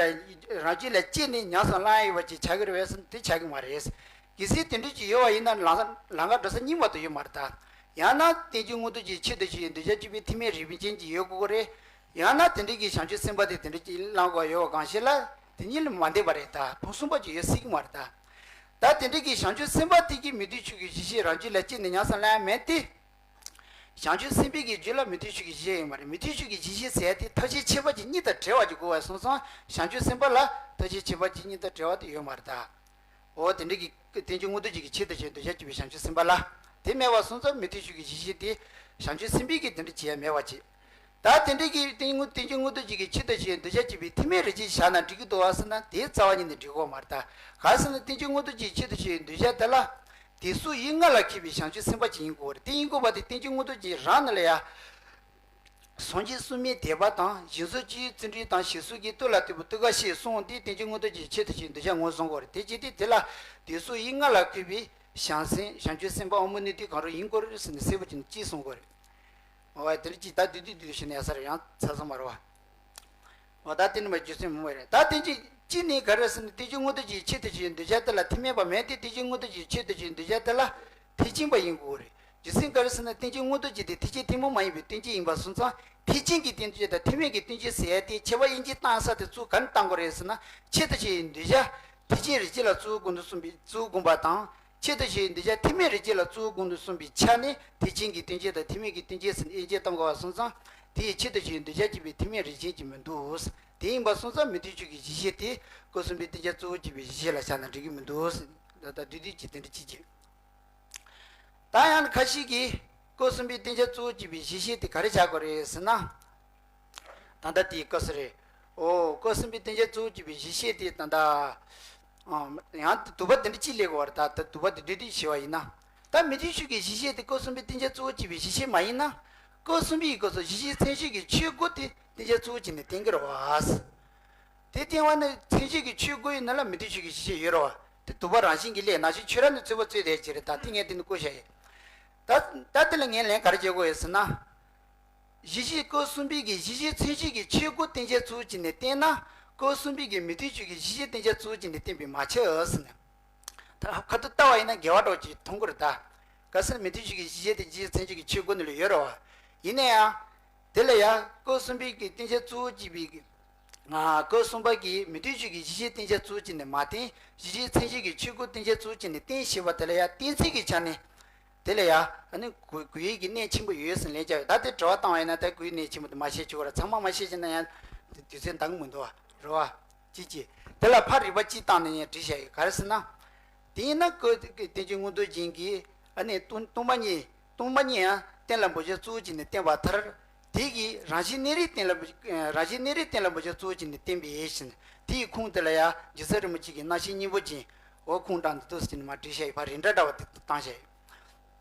རང་རྒྱུད་ལ་སྐྱེས་ནས་ཉམས་སུ་བླང་ཡོད་པ་ཅིག་བྱ་གི་རེད་པས་ཟེར་ན་དེ་བྱ་གི་མ་རེད། གལ་སྲིད་དེ་འདྲ་ཅིག་ཡོད་པ་ཡིན་ན་ལམ་ལམ་ཁ་འགྲོ་ས་རྙིང་པ་དུ་ཡོད་མ་རེད་ད། ཡང་ན་རྟེན་ཅིང་དངོས་རྟོགས་ཀྱི་ཆེད་དུ་བཤད་པའི་གདུལ་བྱ་གཅིག་པའི་ཐེག་དམན་རིགས་པས་ཅན་ཅིག་ཡོད་དགོས་ཀྱི་རེད། ཡང་ན་དེ་འདྲའི་གི་བྱང་ཆུབ་སེམས་དཔའ་དེ་དེ་འདྲ་ཅིག་བླང་དགོས་ཡོད་པ་གང་ཞིག་ལ་དེ་གཉིས་ལ་མ་འདས་པ་རེད་ད། ཕུང་གསུམ་པ་ཅིག་ཡོད་སྲིད་ཀྱི་མ་རེད་ད། ད་དེ་འདྲའི་གི་བྱང་ཆུབ་སེམས་དཔའ་དེ་གིས་མི་མཐུན་ཤུགས་ཀྱི་གཞི་ཤེས་རང་རྒྱུད་ལ་སྐྱེས་ནས་ཉམས་སུ་བླང་ཡ་མེད་དེ། བྱང་ཆུབ་སེམས་དཔའི་གི་རྒྱུད་ལ་མི་མཐུན་ཤུགས་ཀྱི་གཞི་ཤེས་ཡོད་མ་རེད། མི་མཐུན་ཤུགས་ཀྱི་གཞི་ཤེས་ཟེར་ཡ་དེ་ཐེག་ཆེན་ཁྱད་པར་ཅན་གཉིས་དང་བྲལ་བ་ཅིག་དགོས་པ་སོང་ཙང་བྱང་ཆུབ་སེམས་དཔའ་ལ་ཐེག་ཆེན་ཁྱད་པར་ཅན་གཉིས་དང་བྲལ་བ་དེ་ཡོད་མ་རེད་ད། འོ་དེ་འདྲ་གི་རྟེན་ཅིང་དངོས་རྟོགས་ཅན་གྱི་ཆེད་དུ་བྱས་གདུལ་བྱ་གཅིག་པའི་བྱང་ཆུབ་སེམས་དཔའ་ལ། དེ་མེད་པ་སོང་ཙང་མི་མཐུན་ཤུགས་ཀྱི་གཞི་ཤེས་དེ་བྱང་ཆུབ་སེམས་དཔའི་གི་དེ་འདྲ་བྱེད་ཡ་མེད་པ་ཅིག་ད་དེ་འདྲའི་གི་རྟེན་དངོས་རྟེན་ཅིང་དངོས་རྟོགས་ཅན་གྱི་ཆེད་དུ་བྱས་གདུལ་བྱ་གཅིག་པའི་ཐེག་དམན་རིགས་ཅན་བཞག་ན་འགྲིག་གི་འདུག་བ་ཟེར་ན་དེ་རྩ་བ་ཉིད་ནས་འགྲིག་གི་མ་རེད་ད། ག་ཟེར་ན་རྟེན་ཅིང་དངོས་རྟོགས་ཅན་གྱི་ཆེད་དུ་བྱས་གདུལ་བྱ་དེ་ལ། དེ་སོགས་ཡུལ་ལྔ་ལ་མཁས་པའི་བྱང་ཆུབ་སེམས་དཔའ་ཅིག་ཡིན་དགོས་པ་རེད། དེ་ཡིན་དགོས་པ་དེ་རྟེན་ཅིང་དངོས་རྟོགས་ཅན་རང་ནང་ལ་ཡ། སངས་རྒྱས་སྲུང་མའི་དད་པ་དང་། སྦྱིན་སོགས་སྤྱོད་ཡུལ་བརྩོན་འགྲུས་དང་། ཞེ་སོགས་ཀྱི་བསྟོད་ལ་བསྟོད་པའི་བསྟོད་ག་ཞེས་གསུངས་ཏེ་རྟེན་ཅིང་དངོས་རྟོགས་ཀྱི་ཆེད་དུ་བྱས་གདུལ་བྱ་ངོས་བཟུང་དགོས་རེད། དེ་བྱས་ཏེ་དེ་ལ་དེ་སོགས་ཡུལ་ལྔ་ལ་མཁས་པའི་བྱང་སེམས་བྱང་ཆུབ་སེམས་དཔའ་དབང་པོ་སྣོད་ལྡན་གང་རུང་ཡིན་དགོས་རེད་ཟེར་ནས་གསལ་པོ་བྱས་ནས་གཅིག་གསུང་དགོས་རེད། འོ་དེ་འདྲ་ཅིག་ད་བསྡུས་བསྡུས་བསྡུས་བྱས་ནས་ཡ་ས་རེ་ཡང་ཚར་སོང་མ་རེད་བ། འོ་ད་དེ་ནི་མ་རྒྱུ་མཚན་མང་བ་རེད། ད་རྟེན་ཅིང་གཅིག་ནི་ག་རེ་ཟེར་ན་རྟེན་ཅིང་དངོས་རྟོགས་ཀྱི་ཆེད་དུ་བྱས་གདུལ་བྱ་དེ་ལ་ཐེག་དམན་པ་མེད་དེ། རྟེན་ཅིང་དངོས་རྟོགས་ཀྱི་ཆེད་དུ་བྱས་གདུལ་བྱ་དེ་ལ། ཐེག་ཆེན་པ་ཡིན་དགོས་རེད། རྒྱུ་མཚན་ག་རེ་ཟེར་ན་རྟེན་ཅིང་དངོས་རྟོགས་ཀྱི་དེ་ཐེག་ཆེན་ཐུན་མོང་མ་ཡིན་པའི་བསྟན་བཅོས་ཡིན་པ་སོང་ཙང་ཐེག་ཆེན་གྱི་བསྟན་བཅོས་དང་ཐེག་དམན་གྱི་བསྟན་བཅོས་ཟེར་ཡ་དེ་ཁྱད་པར་དབྱེ་འབྱེད་བཏང་ས་དེ་གཙོ་བོ་ག་ནས་བཏང་དགོས་རེད་ཟེར་ན་ཆེད་དུ་བྱས་གདུལ་བྱ་ཐེག་ཆེན་རིགས་ཅན་ལ་གཙོ་བོ་དགོངས་དུ་གསུངས་པའི་གཙོ་བོ་དགོངས་པ་དང་། ཆེད་དུ་བྱས་གདུལ་བྱ་ཐེག་དམན་རིགས་ཅན་ལ་གཙོ་བོ་དགོངས་དུ་གསུངས་པའི་ཆ་ནས་ཐེག་ཆེན་གྱི་བསྟན་བཅོས་དང་ཐེག་དམན་གྱི་བསྟན་བཅོས་ཟེར་ནས་དབྱེ་འབྱེད་གཏོང་དགོས་པ་སོང་ཙང་དེ་ཡི་ཆེད་དུ་བྱས་གདུལ་བྱ་གཅིག་པའི་ཐེག་དམན་རིགས་ཅན་གྱི་མི་འདུག་དེ་ཡིན་པ་སོང་ཙང་མི་མཐུན་ཕྱོགས་ཀྱི་གཞི་ཤེས་དེ་སྐབས་གསུམ་པའི་བསྟན་བྱ་གཙོ་བོ་གཅིག་པའི་གཞི་ཤེས་ལ་བཞག་ན་འགྲིག་གི་མི་འདུག་ད་ལྟ་བསྡུས་བསྡུས་ཀྱི་དེ་འདྲ་ཅིག་བྱས། ད་ཡང་ཁ་ཤས་ཀྱིས་སྐབས་གསུམ་པའི་བསྟན་བྱ་གཙོ་བོ་གཅིག་པའི་གཞི་ཤེས་དེ་ག་རེ་བྱ་དགོས་རེད་ཟེར་ན། ད་ལྟ་དེའི་སྐབས་སུ་རེད། འོ་སྐབས་གསུམ་པའི་བསྟན་བྱ་གཙོ་བོ་གཅིག་པའི་གཞི་ཤེས་དེ་ད་ལྟ། ཨ་ཡང་དུ་བ་དེ་འདྲ་གཅིག་སླེབས་དགོས་པ་རེད། ད་ལྟ་དུ་བ་དེ་བསྡུས་བསྡུས་བྱས་པ་ཡིན་ན། ད་མི་མཐུན་ཕྱོགས་ཀྱི་གཞི་ཤེས་དེ་སྐབས་གསུམ་པའི་བསྟན་བྱ་གཙོ་བོ་གཅིག་པའི་གཞི་ཤེས་མ་ཡིན་ན། སྐབས་གསུམ་པའི་སྐབས་སུ་གཞི་ཤེས་མཚན་གཞི་གི་ཆོས་དགུ་དེ་བསྟན་བྱ་གཙོ་བོ་བྱས་ནས་བསྟན་གྱི་རེད་བ། དེ་བསྟན་པ་ནི་མཚན་གཞི་གི་ཆོས་དགུ་ཡི་ནང་ལ་མི་མཐུན་ཕྱོགས་ཀྱི་གཞི་ཤེས་ཡོད་རེད་བ། དེ་དུ་བ་རང་བཞིན་གྱིས་སླེབས་ནང་བཞིན་ཁྱོད་རང་ནི་རྩོད་པ་རྩོད་བསྡད་ཀྱི་རེད། ད་དེ་ངས་དེ་ནི་བཀོད་བཞག་ཡིན། ད་ད་དེ་ལ་ངས་ལན་ག་རེ་བྱེད་དགོས་ཡོད་ཟེར་ན། གཞི་ཤེས་སྐབས་གསུམ་པའི་གི་གཞི་ཤེས་མཚན་གཞི་གི་ཆོས་དགུ་བསྟན་བྱ་གཙོ་བོ་བྱས་ནས་བསྟན་ན། སྐབས་གསུམ་པའི་གི་མི་མཐུན་ཕྱོགས་ཀྱི་གཞི་ཤེས་བསྟན་བྱ་གཙོ་བོ་བྱས་ནས་བསྟན་པས་མ་ཁྱབ་ཟེར་ནས། ད་ཁ་ཐུག་ལྟ་བ་ཡིན་ན་འགལ་བ་འདྲ་ཅིག་མཐོང་གི་རེད་ད། གལ་སྲིད་མི་མཐུན་ཕྱོགས་ཀྱི་གཞི་ཤེས་དེ་གཞི་ཤེས་མཚན་གཞི་གི་ཆོས་དགུ་ནང་ལ་ཡོད་རེད་བ། ཡིན་ན་ཡང་། དེ་ལ་ཡང་སྐབས་གསུམ་པའི་གི་བསྟན་བྱ་གཙོ་བོ་བྱས་པའི་གི། ང་སྐབས་གསུམ་པ་གི་མི་མཐུན་ཕྱོགས་ཀྱི་གཞི་ཤེས་བསྟན་བྱ་གཙོ་བོ་བྱས་ནས་མ་བསྟན། གཞི་ཤེས་མཚན་གཞི་གི་ཆོས་དགུ་བསྟན་བྱ་གཙོ་བོ་བྱས་ནས་བསྟན་ཞེས་པ་དེ་ལ་ཡང་གཏན་ཚིགས་ཀྱི་ཆ་ནས། དེ་ལ་ཡང་ཨ་ནི་གོ་གོ་ཡུལ་གྱི་གནད་ཆེན་པོ་ཡོད་ཟེར་ལན་བརྒྱབ་ཡོད། ད་དེ་དྲི་བ་བཏང་བ་ཡིན་ན་ད་གོ་ཡུལ་གནད་ཆེན་པོ་དེ་མ་བཤད་ཆོག་གི་རེད། ཚང་མ་མ་བཤད་ཀྱི་ན་ཡང་དུས་ཚོད་འདང་གི་མི་འདུག་བ་རེད་བ། ཅི་ཅི། དེ་ལ་ཕར་རིགས་པ་གཅིག་བཏང་ནས་ཡང་འགྲེལ་བཤད་ཡོད་ག་རེ་ཟེར་ན། དེ་ཡིན་ན་ཀོ་དེ་གི་བསྟན་བཅོས་མངོན་རྟོགས་རྒྱན་གྱི་ཨ་ནི་སྟོང་སྟོང་པ་ཉིད་སྟོང་པ་ཉིད་ཡང་གཏན་ལ་འབེབས་བྱ་གཙོ་བོ་བྱས་ནས་བསྟན་པ་མཐར། དེ་གི་རང་བཞིན་གནས་རིགས་གཏན་ལ་འབེབས་རང་བཞིན་གནས་རིགས་གཏན་ལ་འབེབས་བྱ་གཙོ་བོ་བྱས་ནས་བསྟན་པའི་ཡེ་ཤེས། དེ་ཡི་ཁུངས་དེ་ལ་ཡང་རྗེ་བཙུན་རིན་པོ་ཆེ་གི་རྣམ་བཤད་སྙིང་པོ་ཅན། འོ་ཁུངས་དྲངས་འདི་འདུག་ཟེར་ནས་མར་བྲིས་བཞག་ཡོད་པ་རིགས་འདྲ་འདྲ་བ་དེ་བཏང་བཞག་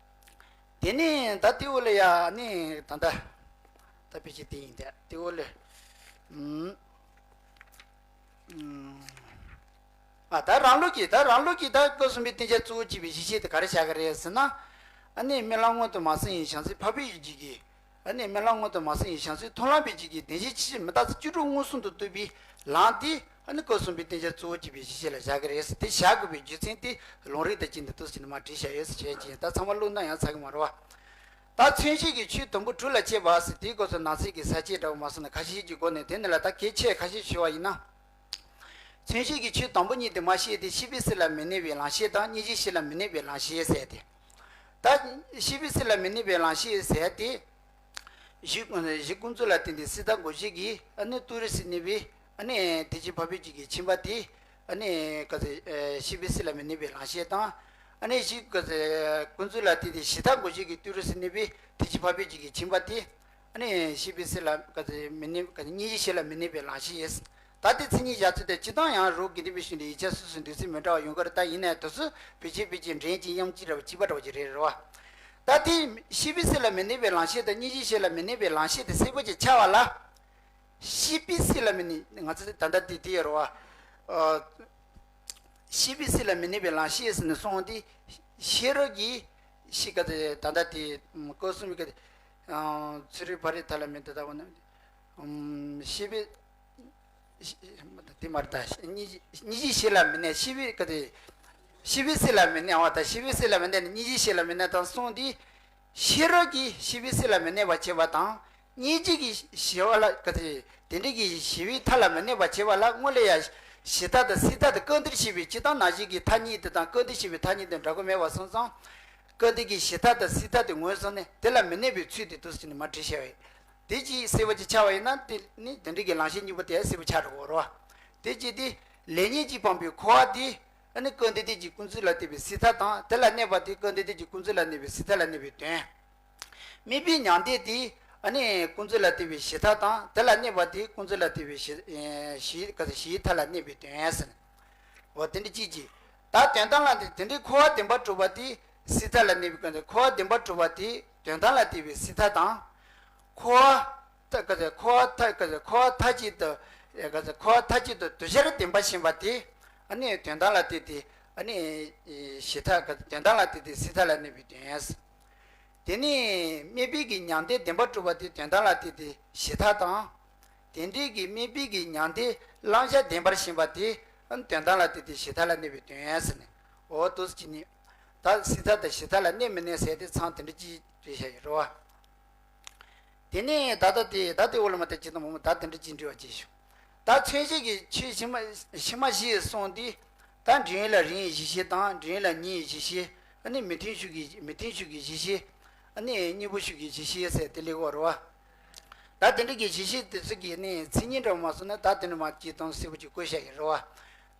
ཡོད། དེ་ནས་ད་དེ་འོག་ལ་ཡ་ནི་ད་ལྟ་ད་དཔེ་ཆ་དེ་ཡིན་ད་དེ་འོག་ལ་ཨུམ། ཨ་ད་རང་ལུགས་ཀྱི་ད་རང་ལུགས་ཀྱི་ད་སྐབས་གསུམ་པའི་བསྟན་བྱ་གཙོ་བོར་བྱས་པའི་གཞི་ཤེས་དེ་ག་རེ་བྱ་གི་རེད་ཟེར་ན། ཨ་ནི་རྨི་ལམ་མངོན་དུ་མ་སོང་བའི་བྱང་སེམས་འཕགས་པའི་ཡུལ་གྱི། ཨ་ནི་རྨི་ལམ་མངོན་དུ་མ་སོང་བའི་བྱང་སེམས་མཐོང་ལམ་པའི་རྒྱུད་ཀྱི་བདེན་བཞིའི་ཆོས་ཅན་མི་རྟག་སྟེ་བཅུ་དྲུག་མངོན་སུམ་དུ་རྟོགས་པའི་ལམ་དེ་ཨ་ནི་སྐབས་གསུམ་པའི་བསྟན་བྱ་གཙོ་བོར་བྱས་པའི་གཞི་ཤེས་ལ་བྱ་གི་རེད་ཟེར་དེ་བྱ་དགོས་པའི་རྒྱུ་མཚན་དེ་ལུང་རིགས་དང་བཅས་འདི་འདུག་ཟེར་ནས་མར་བྲིས་བཞག་ཡོད་ཟེར་བྱས་ཀྱིན་ད་ཚང་མ་བླུགས་ན་ཡང་ཚར་གི་མ་རེད་བ། ད་མཚོན་བྱེད་ཀྱི་ཆོས་དུམ་བུ་དྲུག་ལ་དཔྱད་པ་ཟེར་དེའི་སྐབས་སུ་ནང་གསེས་ཀྱི་ས་བཅད་འདྲ་བོ་མ་སོང་ན་ཁ་ཤས་ཀྱི་སྒོ་ནས་དེ་ནི་ལ་ད་གལ་ཆེ་ཁ་ཤས་ཞུ་བ་ཡིན་ན། མཚོན་བྱེད་ཀྱི་ཆོས་དང་པོ་གཉིས་དེ་མ་ཤེས་ཏེ་ཤེས་པའི་སེམས་ལ་མི་གནས་པའི་ལམ་ཤེས་དང་སྙིང་རྗེའི་སེམས་ལ་མི་གནས་པའི་ལམ་ཤེས་ཟེར་ཏེ། ད་ཤེས་པའི་སེམས་ལ་མི་གནས་པའི་ལམ་ཤེས་ཟེར་ཏེ། གཞི་གཞི་ཀུན་རྫོབ་ལ་བརྟེན་ཏེ་སྲིད་མཐའ་འགོག་བྱེད་ཀྱི་ཨ་ནི་ཏུ་རེ་སུ་གནས་པའི་ཨ་ནི་དེ་བཞིན་འཕགས་པའི་རྒྱུད་ཀྱི་ཁྱིམ་པ་དེ་ཨ་ནི་ག་ཚོད་ཤེས་པའི་སེམས་ལ་མི་གནས་པའི་ལམ་ཤེས་དང་། ཨ་ནི་གཞི་ག་ཚོད་ཀུན་རྫོབ་ལ་བརྟེན་ཏེ་གཞི་མཐའ་འགོག་བྱེད་ཀྱི་ཏུ་རེ་སུ་གནས་པའི་དེ་བཞིན་འཕགས་པའི་རྒྱུད་ཀྱི་ཁྱིམ་པ་དེ། ཨ་ནི་ཤེས་པའི་སེམས་ལ་ག་ཚོད་མི་གནས་ག་ཚོད་སྙིང་རྗེའི་སེམས་ལ་མི་གནས་པའི་ལམ་ཤེས། ད་ལྟའི་མཚན་ཉིད་བཞག་ཚུལ་དེ་སྤྱིར་བཏང་ཡང་རོ་དགེ་ལྡན་པའི་ཤུལ་ནས་ཡིག་ཆ་སོ་སོའི་འདོད་ཚུལ་མི་འདྲ་བ་ཡོང་གི་རེད། ད་ཡིན་ནའི་དུས་ཚོད་བེད་སྤྱོད་བེད་སྤྱོད་འདྲེན་གྱི་དབྱངས་གཅིག་འདྲ་བ་གཅིག་པ་འདྲ་བ་ཅིག་རེད་རེད་བ། ད་དེ་ཤེས་པའི་སེམས་ལ་མི་གནས་པའི་ལམ་ཤེས་དང་སྙིང་རྗེའི་སེམས་ལ་མི་གནས་པའི་ལམ་ཤེས་དེ་གསལ་པོ་ཅིག་ཆགས་པ་ལ། ཤེས་པའི་སེམས་ལ་མི་གནས་ང་ཚོ་ད་ལྟ་དེ་དེ་ཡོད་རེད་བ། ཤེས་པའི་སེམས་ལ་མི་གནས་པའི་ལམ་ཤེས་ཟེར་ནས་གསུངས་ཏེ། ཤེས་རབ་ཀྱི་ཤེས་ག་དེ་ད་ལྟ་དེ་སྐབས་གསུམ་ག་དེ། ཚུལ་ཁྲིམས་ཕ་རོལ་ཐབས་ལ་མི་འདོད་ལྟ་བུ་ནི། ཤེས་པའི། དེ་མ་རེད་ད། སྙིང་རྗེ་སྙིང་རྗེའི་སེམས་ལ་མི་གནས་ཤེས་པའི་ག་དེ། ཤེས་པའི་སེམས་ལ་མི་གནས་པ་དང་ཤེས་པའི་སེམས་ལ་མི་གནས་ནས་སྙིང་རྗེའི་སེམས་ལ་མི་གནས་དང་གསུངས་ཏེ། ཤེས་རབ་ཀྱིས་ཤེས་པའི་སེམས་ལ་མི་གནས་པར་བྱེད་པ་དང་། སྙིང་རྗེ་གིས་ཞི་བ་ལ་ག་དེ་དེ་འདྲ་གི་ཞི་བའི་མཐའ་ལ་མི་གནས་པར་བྱེད་པ་ལ་སྔོན་ལ་ཡང་ཞི་མཐའ་དང་སྲིད་མཐའ་དང་སྐབས་འདིར་བཤད་པའི་སྤྱིར་བཏང་ནང་བཞིན་གྱི་མཐའ་གཉིས་དེ་དང་སྐབས་འདིར་བཤད་པའི་མཐའ་གཉིས་དེ་འདྲ་གི་མེད་པ་སོང་ཙང་། སྐབས་འདིར་གྱི་ཞི་མཐའ་དང་སྲིད་མཐའ་དེ་ངོས་བཟུང་ནས་དེ་ལ་མི་གནས་པའི་ཚུལ་དེ་འདུག་ཟེར་ནས་མར་བྲིས་བཞག་པས། དེ་ཅིག་གསལ་པོ་ཅིག་ཆགས་པ་ཡིན་ན་དེ་ནི་དེ་འདྲ་གི་ལམ་ཤེས་གཉིས་པོ་དེ་གསལ་པོ་ཆགས་འགྲོ་གི་རེད་བ། དེ་ཅིག་དེ་ལེགས་ཉེས་ཀྱིས་སྤངས་པའི་འཁོར་བ་དེ། ཨ་ནི་སྐབས་འདིར་དེ་གཅིག་ཀུན་རྫོབ་ལ་ལྟོས་པའི་སྲིད་མཐའ་དང་དེ་ལ་གནས་པ་དེ་སྐབས་འདིར་དེ་གཅིག་ཀུན་རྫོབ་ལ་གནས་པའི་སྲིད་མཐའ་ལ་གནས་པའི་དོན། དམིགས་པའི་མྱང་འདས་དེ་ཨ་ནི་ཀུན་རྫོབ་ལ་ལྟོས་པའི་ཞི་མཐའ་དང་དེ་ལ་གནས་པ་དེ་ཀུན་རྫོབ་ལ་ལྟོས་པའི་ཞི་ཞི་ག་ཞིའི་མཐའ་ལ་གནས་པའི་དོན་ཟེར། འོ་དེ་འདྲ་གཅིག་གཅིག་ད་དོན་དམ་ལ་དེ་དེ་འདྲའི་འཁོར་བ་བདེན་པར་གྲུབ་པ་དེ་སྲིད་མཐའ་ལ་གནས་པའི་ཀུན་རྫོབ་འཁོར་བ་བདེན་པར་གྲུབ་པ་དེ་དོན་དམ་ལ་ལྟོས་པའི་སྲིད་མཐའ་དང་། འཁོར་བ་མཐའ་ག་ཚོད་འཁོར་བ་མཐའ་ག་ཚོད་འཁོར་བ་མཐའ་གཅིག་ཏུ་ག་ཚོད་འཁོར་བ་མཐའ་གཅིག་ཏུ་དུ་ཤར་བདེན་པར་ཞེན་པ་དེ་ཨ་ནི་དོན་དམ་ལ་ལྟོས་ཏེ་ཨ་ནི་ཞི་མཐའ་ག་དོན་དམ་ལ་ལྟོས་ཏེ་སྲིད་མཐའ་ལ་གནས་པའི་དོན། དེ་ནས་དམིགས་པའི་གི་མྱང་འདས་བདེན་པར་གྲུབ་པ་དེ་དོན་དམ་ལ་ལྟོས་ཏེ་ཞི་མཐའ་དང་། དེ་འདྲའི་གི་དམིགས་པའི་གི་མྱང་འདས་བླང་བྱ་བདེན་པར་ཞེན་པ་དེ་ཨ་ནི་དོན་དམ་ལ་ལྟོས་ཏེ་ཞི་མཐའ་ལ་གནས་པའི་དོན་ཟེར་ནས་འོ་འདུག་སེ་བྱས་ནས་ད་སྲིད་མཐའ་དང་ཞི་མཐའ་ལ་གནས་མི་གནས་ཟེར་དེ་ཚང་དེ་འདྲ་ཅིག་བྲིས་བཞག་ཡོད་རེད་བ། དེ་ནས་ད་ལྟ་དེ་ད་ལྟའི་འོག་ལ་མ་ལྟ་ཅི་དང་མོ་མོ་ད་དེ་འདྲ་ཅི་འདྲི་བ་ཅི་ཞུ། ད་མཚོན་བྱེད་ཀྱི་ཆོས་ཕྱི་མ་ཕྱི་མ་བཞི་གསུངས་ཏེ། ད་འབྲིང་ལ་རིམ་གྱིས་གཞི་ཤེས་དང་འབྲིང་ལ་ཉིད་ཀྱིས་གཞི་ཤེས། ཨ་ནི་མི་མཐུན་ཕྱོགས་ཀྱི་མི་མཐུན་ཕྱོགས་ཀྱི་གཞི་ཤེས། ཨ་ནི་གཉིས་པོ་ཕྱོགས་ཀྱི་གཞི་ཤེས་ཟེར་དེ་ལེགས་འོ་རེད་བ། ད་དེ་འདྲ་གི་གཞི་ཤེས་དེ་ཚོ་གི་ནི་མཚན་ཉིད་འདྲ་བ་མ་སོང་ན་ད་དེ་འདྲ་མ་ཅི་དང་གསལ་པོ་ཅིག་བཀོད་བཞག་གི་རེད་བ།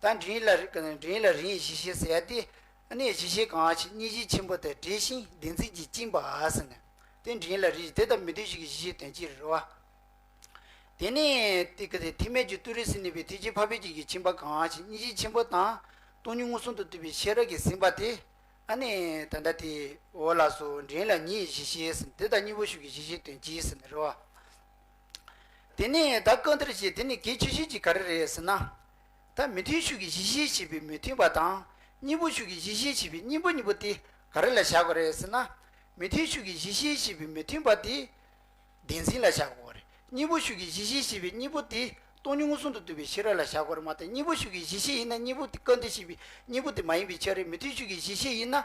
ད་འབྲིང་ལ་འབྲིང་ལ་རིམ་གྱིས་གཞི་ཤེས་ཟེར་ཡ་དེ། ཨ་ནི་གཞི་ཤེས་གང་ཞིག་སྙིང་རྗེ་ཆེན་པོ་དང་འབྲེལ་ཞིང་བདེན་འཛིན་གྱིས་བཅིངས་པ་ཟེར་ནས། དེ་འབྲིང་ལ་རིམ་གྱིས་དེ་དང་མི་མཐུན་ཕྱོགས་ཀྱི་གཞི་ཤེས་དོན་གཅིག་རེད་བ། དེ་ནས་དེ་ག་དེ་ཐེག་དམན་གྱི་ཏུ་རེ་སུ་གནས་པའི་ཐེག་ཆེན་འཕགས་པའི་རྒྱུད་ཀྱི་ཁྱིམ་པ་གང་ཞིག་སྙིང་རྗེ་ཆེན་པོ་དང་སྟོང་ཉིད་མངོན་སུམ་དུ་རྟོགས་པའི་ཤེས་རབ་ཀྱིས་ཟིན་པ་དེ། ཨ་ནི་ད་ལྟ་དེ་འོ་ལགས་སོ་འབྲིང་ལ་ཉིད་གཞི་ཤེས་ཟེར་དེ་དང་གཉིས་པོ་ཕྱོགས་ཀྱི་གཞི་ཤེས་དོན་གཅིག་ཟེར་ནི་རེད་བ། དེ་ནས་ད་བཀའ་འདིར་བཤད་དེ་ནི་གལ་ཆེ་ཤོས་ཀྱི་ག་རེ་རེད་ཟེར་ན། ད་མི་མཐུན་ཕྱོགས་ཀྱི་གཞི་ཤེས་ཞེས་པའི་མི་མཐུན་པ་དང་གཉིས་པོ་ཕྱོགས་ཀྱི་གཞི་ཤེས་ཞེས་པའི་གཉིས་པོ་གཉིས་པོ་དེ་ག་རེ་ལ་བཞག་དགོས་རེད་ཟེར་ན། མི་མཐུན་ཕྱོགས་ཀྱི་གཞི་ཤེས་ཞེས་པའི་མི་མཐུན་པ་དེ། བདེན་འཛིན་ལ་བཞག་དགོས་རེད། གཉིས་པོ་ཕྱོགས་ཀྱི་གཞི་ཤེས་ཞེས་པའི་གཉིས་པོ་དེ་སྟོང་ཉིད་མངོན་སུམ་དུ་རྟོགས་པའི་ཤེས་རབ་ལ་བཞག་དགོས་རེད་མ་གཏོགས་གཉིས་པོ་ཕྱོགས་ཀྱི་གཞི་ཤེས་ཡིན་ན་གཉིས་པོ་དེ་བཀའ་འདིར་བཤད་པའི་གཉིས་པོ་དེ་མ་ཡིན་པའི་ཕྱིར་རེད། མི་མཐུན་ཕྱོགས་ཀྱི་གཞི་ཤེས་ཡིན་ན།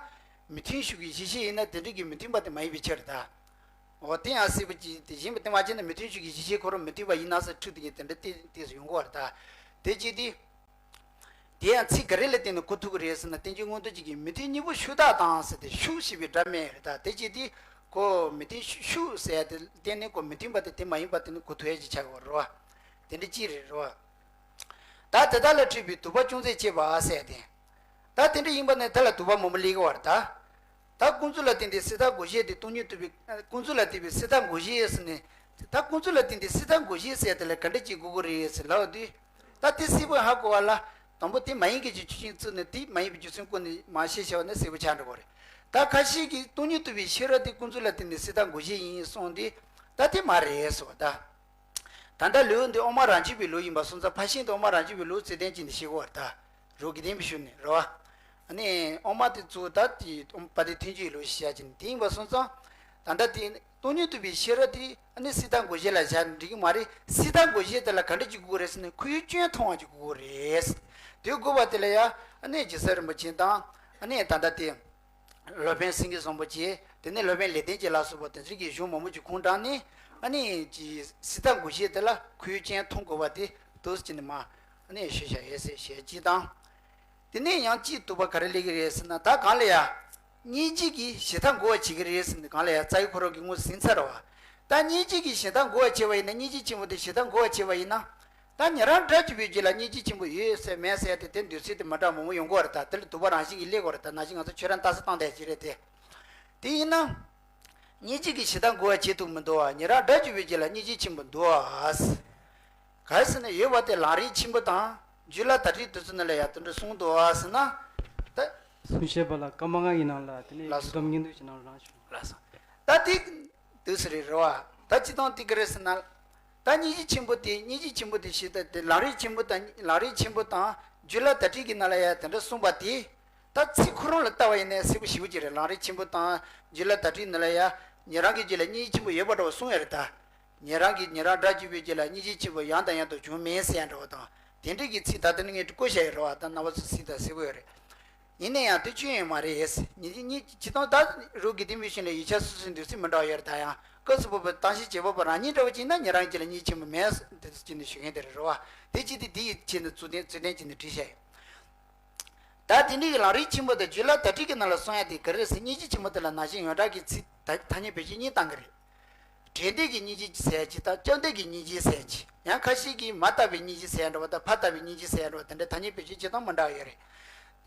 མི་མཐུན་ཕྱོགས་ཀྱི་གཞི་ཤེས་ཡིན་ན་དེ་འདྲ་གི་མི་མཐུན་པ་དེ་མ་ཡིན་པའི་ཕྱིར་ད། འོ་དེ་ཡང་སྲིད་པ་ཅིག་དེ་གཞན་པ་དེ་མ་བྱས་ན་མི་མཐུན་ཕྱོགས་ཀྱི་གཞི་ཤེས་ཁོ་རང་མི་མཐུན་པ་ཡིན་ན་ཟེར་འཁྲུལ་དེ་ངས་དེ་འདྲ་ཏོག་ཙམ་ཡོང་གི་བ་རེད་ད། དེ་ཅི་སྟེ། དེ་ཡང་ཚིག་ག་རེ་ལ་བརྟེན་ནས་གོ་ཐུབ་ཀྱི་རེད་ཟེར་ན་བསྟན་བཅོས་མངོན་རྟོགས་རྒྱན་གྱི་མི་མཐུན་གཉིས་པོ་ཕྱོགས་དག་དང་ཟེར་ཏེ་ཕྱོགས་ཞེས་པའི་སྒྲ་མེད་རེད་ད། དེ་ཅི་སྟེ་གོ་མི་མཐུན་ཕྱོགས་ཟེར་ཡ་དེ་བརྟེན་ནས་གོ་མི་མཐུན་པ་དེ་དེ་མ་ཡིན་པ་དེ་ནི་གོ་ཐུབ་ཡ་ཅིག་ཆགས་ཀྱི་བ་རེད་བ། དེ་འདྲ་ཅི་རེད་རེད་བ། ད་དེ་དག་ལ་འཁྲུལ་པའི་དུག་པ་ཅུང་ཟད་སྐྱེས་པ་ཟེར་ཏེ། ད་དེ་འདྲ་ཡིན་པ་ནི་དེ་ལ་དུག་པ་མང་པོ་སླེབས་ཀྱི་བ་རེད་ད། ད་ཀུན་རྫོབ་ལ་བརྟེན་ཏེ་སྲིད་མཐའ་འགོག་བྱེད་དེ་སྟོང་ཉིད་རྟོགས་པའི་ཀུན་རྫོབ་ལ་བརྟེན་པའི་སྲིད་མཐའ་འགོག་བྱེད་ཟེར་ནས། ད་ཀུན་རྫོབ་ལ་བརྟེན་ཏེ་སྲིད་མཐའ་འགོག་བྱེད་ཟེར་དེ་ལ་ག་འདྲ་ཅིག་དགོས་ཀྱི་རེད་ཟེར་ལབ་དུས། ད་དེ་སྲིད་པ་ཧ་གོ་བ་ལ། དང་པོ་དེ་མ་ཡིན་མཁན་གྱི་ཆོས་ཅན་བརྩིས་ནས་དེ་མ་ཡིན་པའི་རྒྱུ་མཚན་བཀོད་ནས་མ་ཤེས་བྱ་བ་ནི་གསལ་པོ་ཆགས་འགྲོ་གི་རེད། ད་ཁ་ཤས་ཀྱིས་སྟོང་ཉིད་རྟོགས་པའི་ཤེས་རབ་དེ་ཀུན་རྫོབ་ལ་བརྟེན་ནས་སྲིད་པ་འགོག་བྱེད་ཡིན་གསུངས་ཏེ། ད་དེ་མ་རེད་ཟེར་བ་ད། ད་ལྟ་ལེའུ་འདི་དབུ་མ་རང་རྒྱུད་པའི་ལུགས་ཡིན་པ་སོང་ཙང་ཕར་ཕྱིན་དུ་དབུ་མ་རང་རྒྱུད་པའི་ལུགས་རྩོད་ལྡན་ཅན་དུ་བཤད་དགོས་པ་རེད་ད། རོ་དགེ་ལྡན་པའི་ཤུལ་ནས་རེད་བ། ཨ་ནི་དབུ་མ་དེ་གཙོ་བོ་ད་དེ་དཔལ་ལྡན་ཐུན་བཅུ་ཡི་ལུགས་ཤེས་བྱ་ཅན་དེ་ཡིན་པ་སོང་ཙང་། ད་ལྟ་དེ་སྟོང་ཉིད་རྟོགས་པའི་ཤེས་རབ་དེ་ཨ་ནི་སྲིད་པ་འགོག་བྱེད་ལ་བཞག་ན་འགྲིག་གི་མ་རེད། སྲིད་པ་འགོག་བྱེད་དེ་ལ་ག་འདྲ་ཅིག་དགོས་རེད་ཟེར་ན་ཁོ་བོས་སྐྱོན་མཐོང་བ་ཅིག་དགོས་རེད། དེ་དགོས་པ་དེ་ལ་ཡང་ཨ་ནི་རྗེ་བཙུན་རིན་པོ་ཆེ་དང་ཨ་ནི་ད་ལྟ་དེ། སློབ་དཔོན་སེང་གེ་བཟང་པོ་བཅས་དེ་ནས་སློབ་དཔོན་ལེགས་ལྡན་འབྱེད་ལ་སོགས་པ་དེ་ཚོ་གིས་གཞུང་མང་པོ་ཅིག་ཁུངས་དྲངས་ནས་ཨ་ནི་ཀྱི་སྲིད་པ་འགོག་བྱེད་དེ་ལ་ཁོ་བོས་སྐྱོན་མཐོང་དགོས་པ་དེ་འདུག་ཟེར་ནས་མ་ཨ་ནི་ཞུས་བཞག་ཡོད་ཟེར་ཞེས་ཅིག་དང་། དེ་ནས་ཡང་གཅིག་དོགས་པ་ག་རེ་སླེབས་ཀྱི་རེད་ཟེར་ན། ད་གང་ལ་ཡང་སྙིང་རྗེ་གིས་ཞི་མཐའ་འགོག་པར་བྱེད་ཀྱི་རེད་ཟེར་ནས་གང་ལ་ཡང་རྩ་བའི་ཁོ་རང་གིས་ངོས་ཟིན་ཚར་བ། ད་སྙིང་རྗེ་གིས་ཞི་མཐའ་འགོག་པར་བྱེད་པ་ཡིན་ན། སྙིང་རྗེ་ཆེན་པོ་དེ་ཞི་མཐའ་འགོག་པར་བྱེད་པ་ཡིན་ན། ད་ཉན་རང་སྒྲ་བརྗོད་པའི་རྗེས་ལ་སྙིང་རྗེ་ཆེན་པོ་ཡོད་ཟེར་མེད་ཟེར་ཏེ་དེ་འདོད་ཚུལ་དེ་མི་འདྲ་མང་པོ་ཡོང་གི་ཡོད་རེད། ད་དེ་ལ་དོགས་པ་རང་བཞིན་གྱིས་སླེབས་ཀྱི་ཡོད་རེད། ད་ནང་བཞིན་ང་ཚོ་ཆོས་ར་ཏ་ས་བཏང་བསྡད་ཀྱི་རེད་དེ། དེ་ཡིན་ན། སྙིང་རྗེ་གིས་ཞི་མཐའ་འགོག་པར་བྱེད་ཐུབ་མི་འདུག་བ། ཉན་རང་སྒྲ་བརྗོད་པའི་རྗེས་ལ་སྙིང་རྗེ་ཆེན་པོ་འདུག་བ། ག་རེ་ཟེར་ན་ཡོད་པ་དེ་ལམ་རིམ་ཆེན་པོ་དང་རྒྱུད་བླ་དྭགས་བྲིས་དེ་ཚོ་ནང་ལ་ཡང་དེ་འདྲ་གསུངས་འདུག་བ་ཟེར་ན། ད། གསུང་བཤད་པ་ལ་སྐར་མ་ལྔ་ཡི་ནང་ལ་དེ་ནས་ལགས་སོ། སྒྲུབ་ཐབས་གཉིས་འདུས་ཀྱི་ནང་རང་བྱུང་། ལགས་སོ། ད་དེ། དུས་སུ་རེད་རེད་བ། ད་སྤྱིར་བཏང་དེ་ག་རེ་ཟེར་ན། ད་སྙིང་རྗེ་ཆེན་པོ་དེ་སྙིང་རྗེ་ཆེན་པོ་དེ་ཞེས་ད་དེ་ལམ་རིམ་ཆེན་པོ་དང་ལམ་རིམ་ཆེན་པོ་དང་རྒྱུད་བླ་དྭགས་བྲིས་ཀྱི་ནང་ལ་ཡང་དེ་འདྲ་གསུངས་པ་དེ། ད་ཚིག་ཁོ་རང་ལ་ལྟ་བ་ཡིན་ན་གསལ་པོ་ཞེ་པོ་ཅིག་རེད། ལམ་རིམ་ཆེན་པོ་དང་རྒྱུད་བླ་དྭགས་བྲིས་ནང་ལ་ཡང་ཉན་རང་གི་རྗེས་ལ་སྙིང་རྗེ་ཆེན་པོ་ཡོད་པ་འདྲ་བོ་གསུངས་ཡོད་རེད་ད། ཉན་རང་གིས་ཉན་རང་སྒྲ་བརྗོད་པའི་རྗེས་ལ་སྙིང་རྗེ་ཆེན་པོ་ཡང་དང་ཡང་དུ་བྱུང་མེད་ཟེར་ཡ་འདྲ་བོ་དང་། དེ་འདྲའི་གི་ཚིག་ད་ལྟ་ནི་ངས་བཀོད་བཞག་ཡོད་རེད་བ། ད་རྣམ་པ་ཚོ་གཟིགས་དང་གཟིགས་པོ་ཡོད་རེད། ཡིན་ན་ཡང་དེ་ཅི་ཡང་མ་རེད། ཉིད་ཉིད་ཇི་ལྟར་ད་རོ་དགེ་ལྡན་པའི་ཞིང་ལ་ཡིག་ཆ་སོ་སོའི་འདོད་ཚུལ་མི་འདྲ་བ་ཡོད་རེད། ད་ཡང་སྐབས་སུ་བབ་པའི་གཏམ་བཤད་བྱེད་པ་པོ་རང་ཉིད་འདྲ་བོ་ཅིག་ན་ཉན་རང་རྗེས་ལ་སྙིང་རྗེ་ཆེན་པོ་མེད་ཟེར་དེ་ཚོ་ཅི་ནས་ཞུ་མཁན་དེ་རེད་རོ་བ། དེ་ཅི་སྟེ་དེ་ཡི་ཆེད་དུ་རྩོད་ལྡན་རྩོད་ལྡན་ཅིག་ནས་བྲིས་བཞག་ཡོད། ད་དེ་འདྲའི་གི་ལམ་རིམ་ཆེན་པོ་དང་རྒྱུད་བླ་དྭགས་བྲིས་ཀྱི་ནང་ལ་གསུངས་ཡ་དེ་ག་རེ་ཟེར། སྙིང་རྗེ་ཆེན་པོ་དེ་ལ་ནང་བཞིན་ཡོངས་གྲགས་ཀྱི་ཚིག་ད་ཐ་སྙད་བེད་སྤྱོད་གཉིས་བཏང་གི་རེད། འབྲས་ལྡན་གྱི་སྙིང་རྗེ་ཟེར་ཡ་གཅིག་དང་བཅོམ་ལྡན་གྱི་སྙིང་རྗེ་ཟེར་ཡ་གཅིག་ཡང་ཁ་ཤས་ཀྱིས་མ་དག་པའི་སྙིང་རྗེ་ཟེར་ཡ་འདྲ་བ་དང་ཕ་དག་པའི་སྙིང་རྗེ་ཟེར་ཡ་འདྲ་བ་དེ་འདྲའི་ཐ་སྙད་བེད་སྤྱོད་བྱེད་སྟངས་མི་འདྲ་བ་ཡོད་རེད།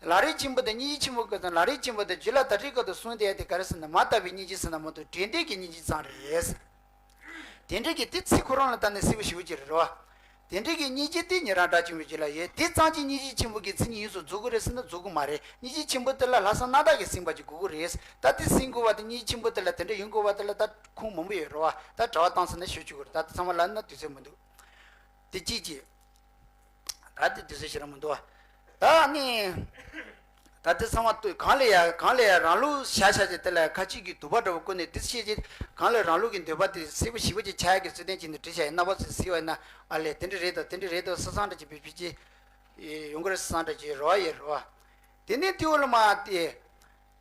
ལམ་རིམ་ཆེན་པོ་དང་སྙིང་རྗེ་ཆེན་པོ་སྐབས་དང་ལམ་རིམ་ཆེན་པོ་དང་རྒྱུད་བླ་དྭགས་བྲིས་སྐབས་དུ་གསུངས་དེ་ཡ་དེ་ག་རེ་ཟེར་ན་མ་དག་པའི་སྙིང་རྗེ་ཟེར་ན་མ་གཏོགས་འབྲས་ལྡན་གྱི་སྙིང་རྗེ་ཙམ་རེད། དེ་འདྲའི་གི་དེ་ཚིག་ཁོ་རང་ལ་བལྟས་ནས་གསལ་པོ་ཞེ་པོ་ཅིག་རེད་རོ། དེ་འདྲའི་གི་སྙིང་རྗེ་དེ་ཉན་རང་སྒྲ་བརྗོད་པའི་རྗེས་ལ་ཡོད། དེ་ཙམ་གྱིས་སྙིང་རྗེ་ཆེན་པོ་གི་མཚན་ཉིད་ཡོངས་སུ་རྫོགས་ཀྱི་རེད་ཟེར་ན་རྫོགས་ཀྱི་མ་རེད། སྙིང་རྗེ་ཆེན་པོ་དེ་ལ་ལྷག་བསམ་རྣམ་དག་གིས་ཟིན་པ་ཅིག་དགོས་ཀྱི་རེད། ད་དེ་ཟིན་དགོས་པ་དེ་སྙིང་རྗེ་ཆེན་པོ་དེ་ལ་དེ་འདྲ་ཡོང་དགོས་པ་དེ་ལ་ད་ཁུངས་མང་པོ་ཡོད་རོ་བ། ད་གྲྭ་པ་བཏང་ཟེར་ན་ཤོད་ཆོག་གི་རེད། ད་དེ་ཚང་མ་ལབ་ན་དུས་ཚོད་མི་འདུག་དེ་གཅིག་གཅིག་ད་དེ་དུས་ཚོད་ཞེ་དྲག་མི་འདུག་བ། ད་ནི། ད་དེ་ཚང་མ་ལྟོས་གང་ལ་ཡ་གང་ལ་ཡ་རང་ལུགས་བྱ་བྱ་ཅིག་དེ་ལ་ཁ་ཅིག་གིས་དུ་བ་འདྲ་བོ་བཀོད་ནས་དེ་བཤད་ཅིག་གང་ལ་རང་ལུགས་ཀྱི་འདོད་པ་དེ་གསལ་པོ་ཞེ་པོ་ཅིག་ཆགས་ཡ་གི་རྩོད་ལྡན་ཅིག་ནས་བྲིས་བྱ་ཡི་རྣམ་པ་ཚོས་གཟིགས་པ་ན་ཨ་ལས་དེ་འདྲ་རེད་དོ་དེ་འདྲ་རེད་དོ་བསམ་བསམ་འདྲ་ཅིག་བེད་སྤྱོད་ཅིག་ཡོང་གི་རེད་བསམ་འདྲ་ཅིག་རེ་བ་ཡོད་རེད་བ། དེ་ནས་དེའུ་ལ་མ་དེ།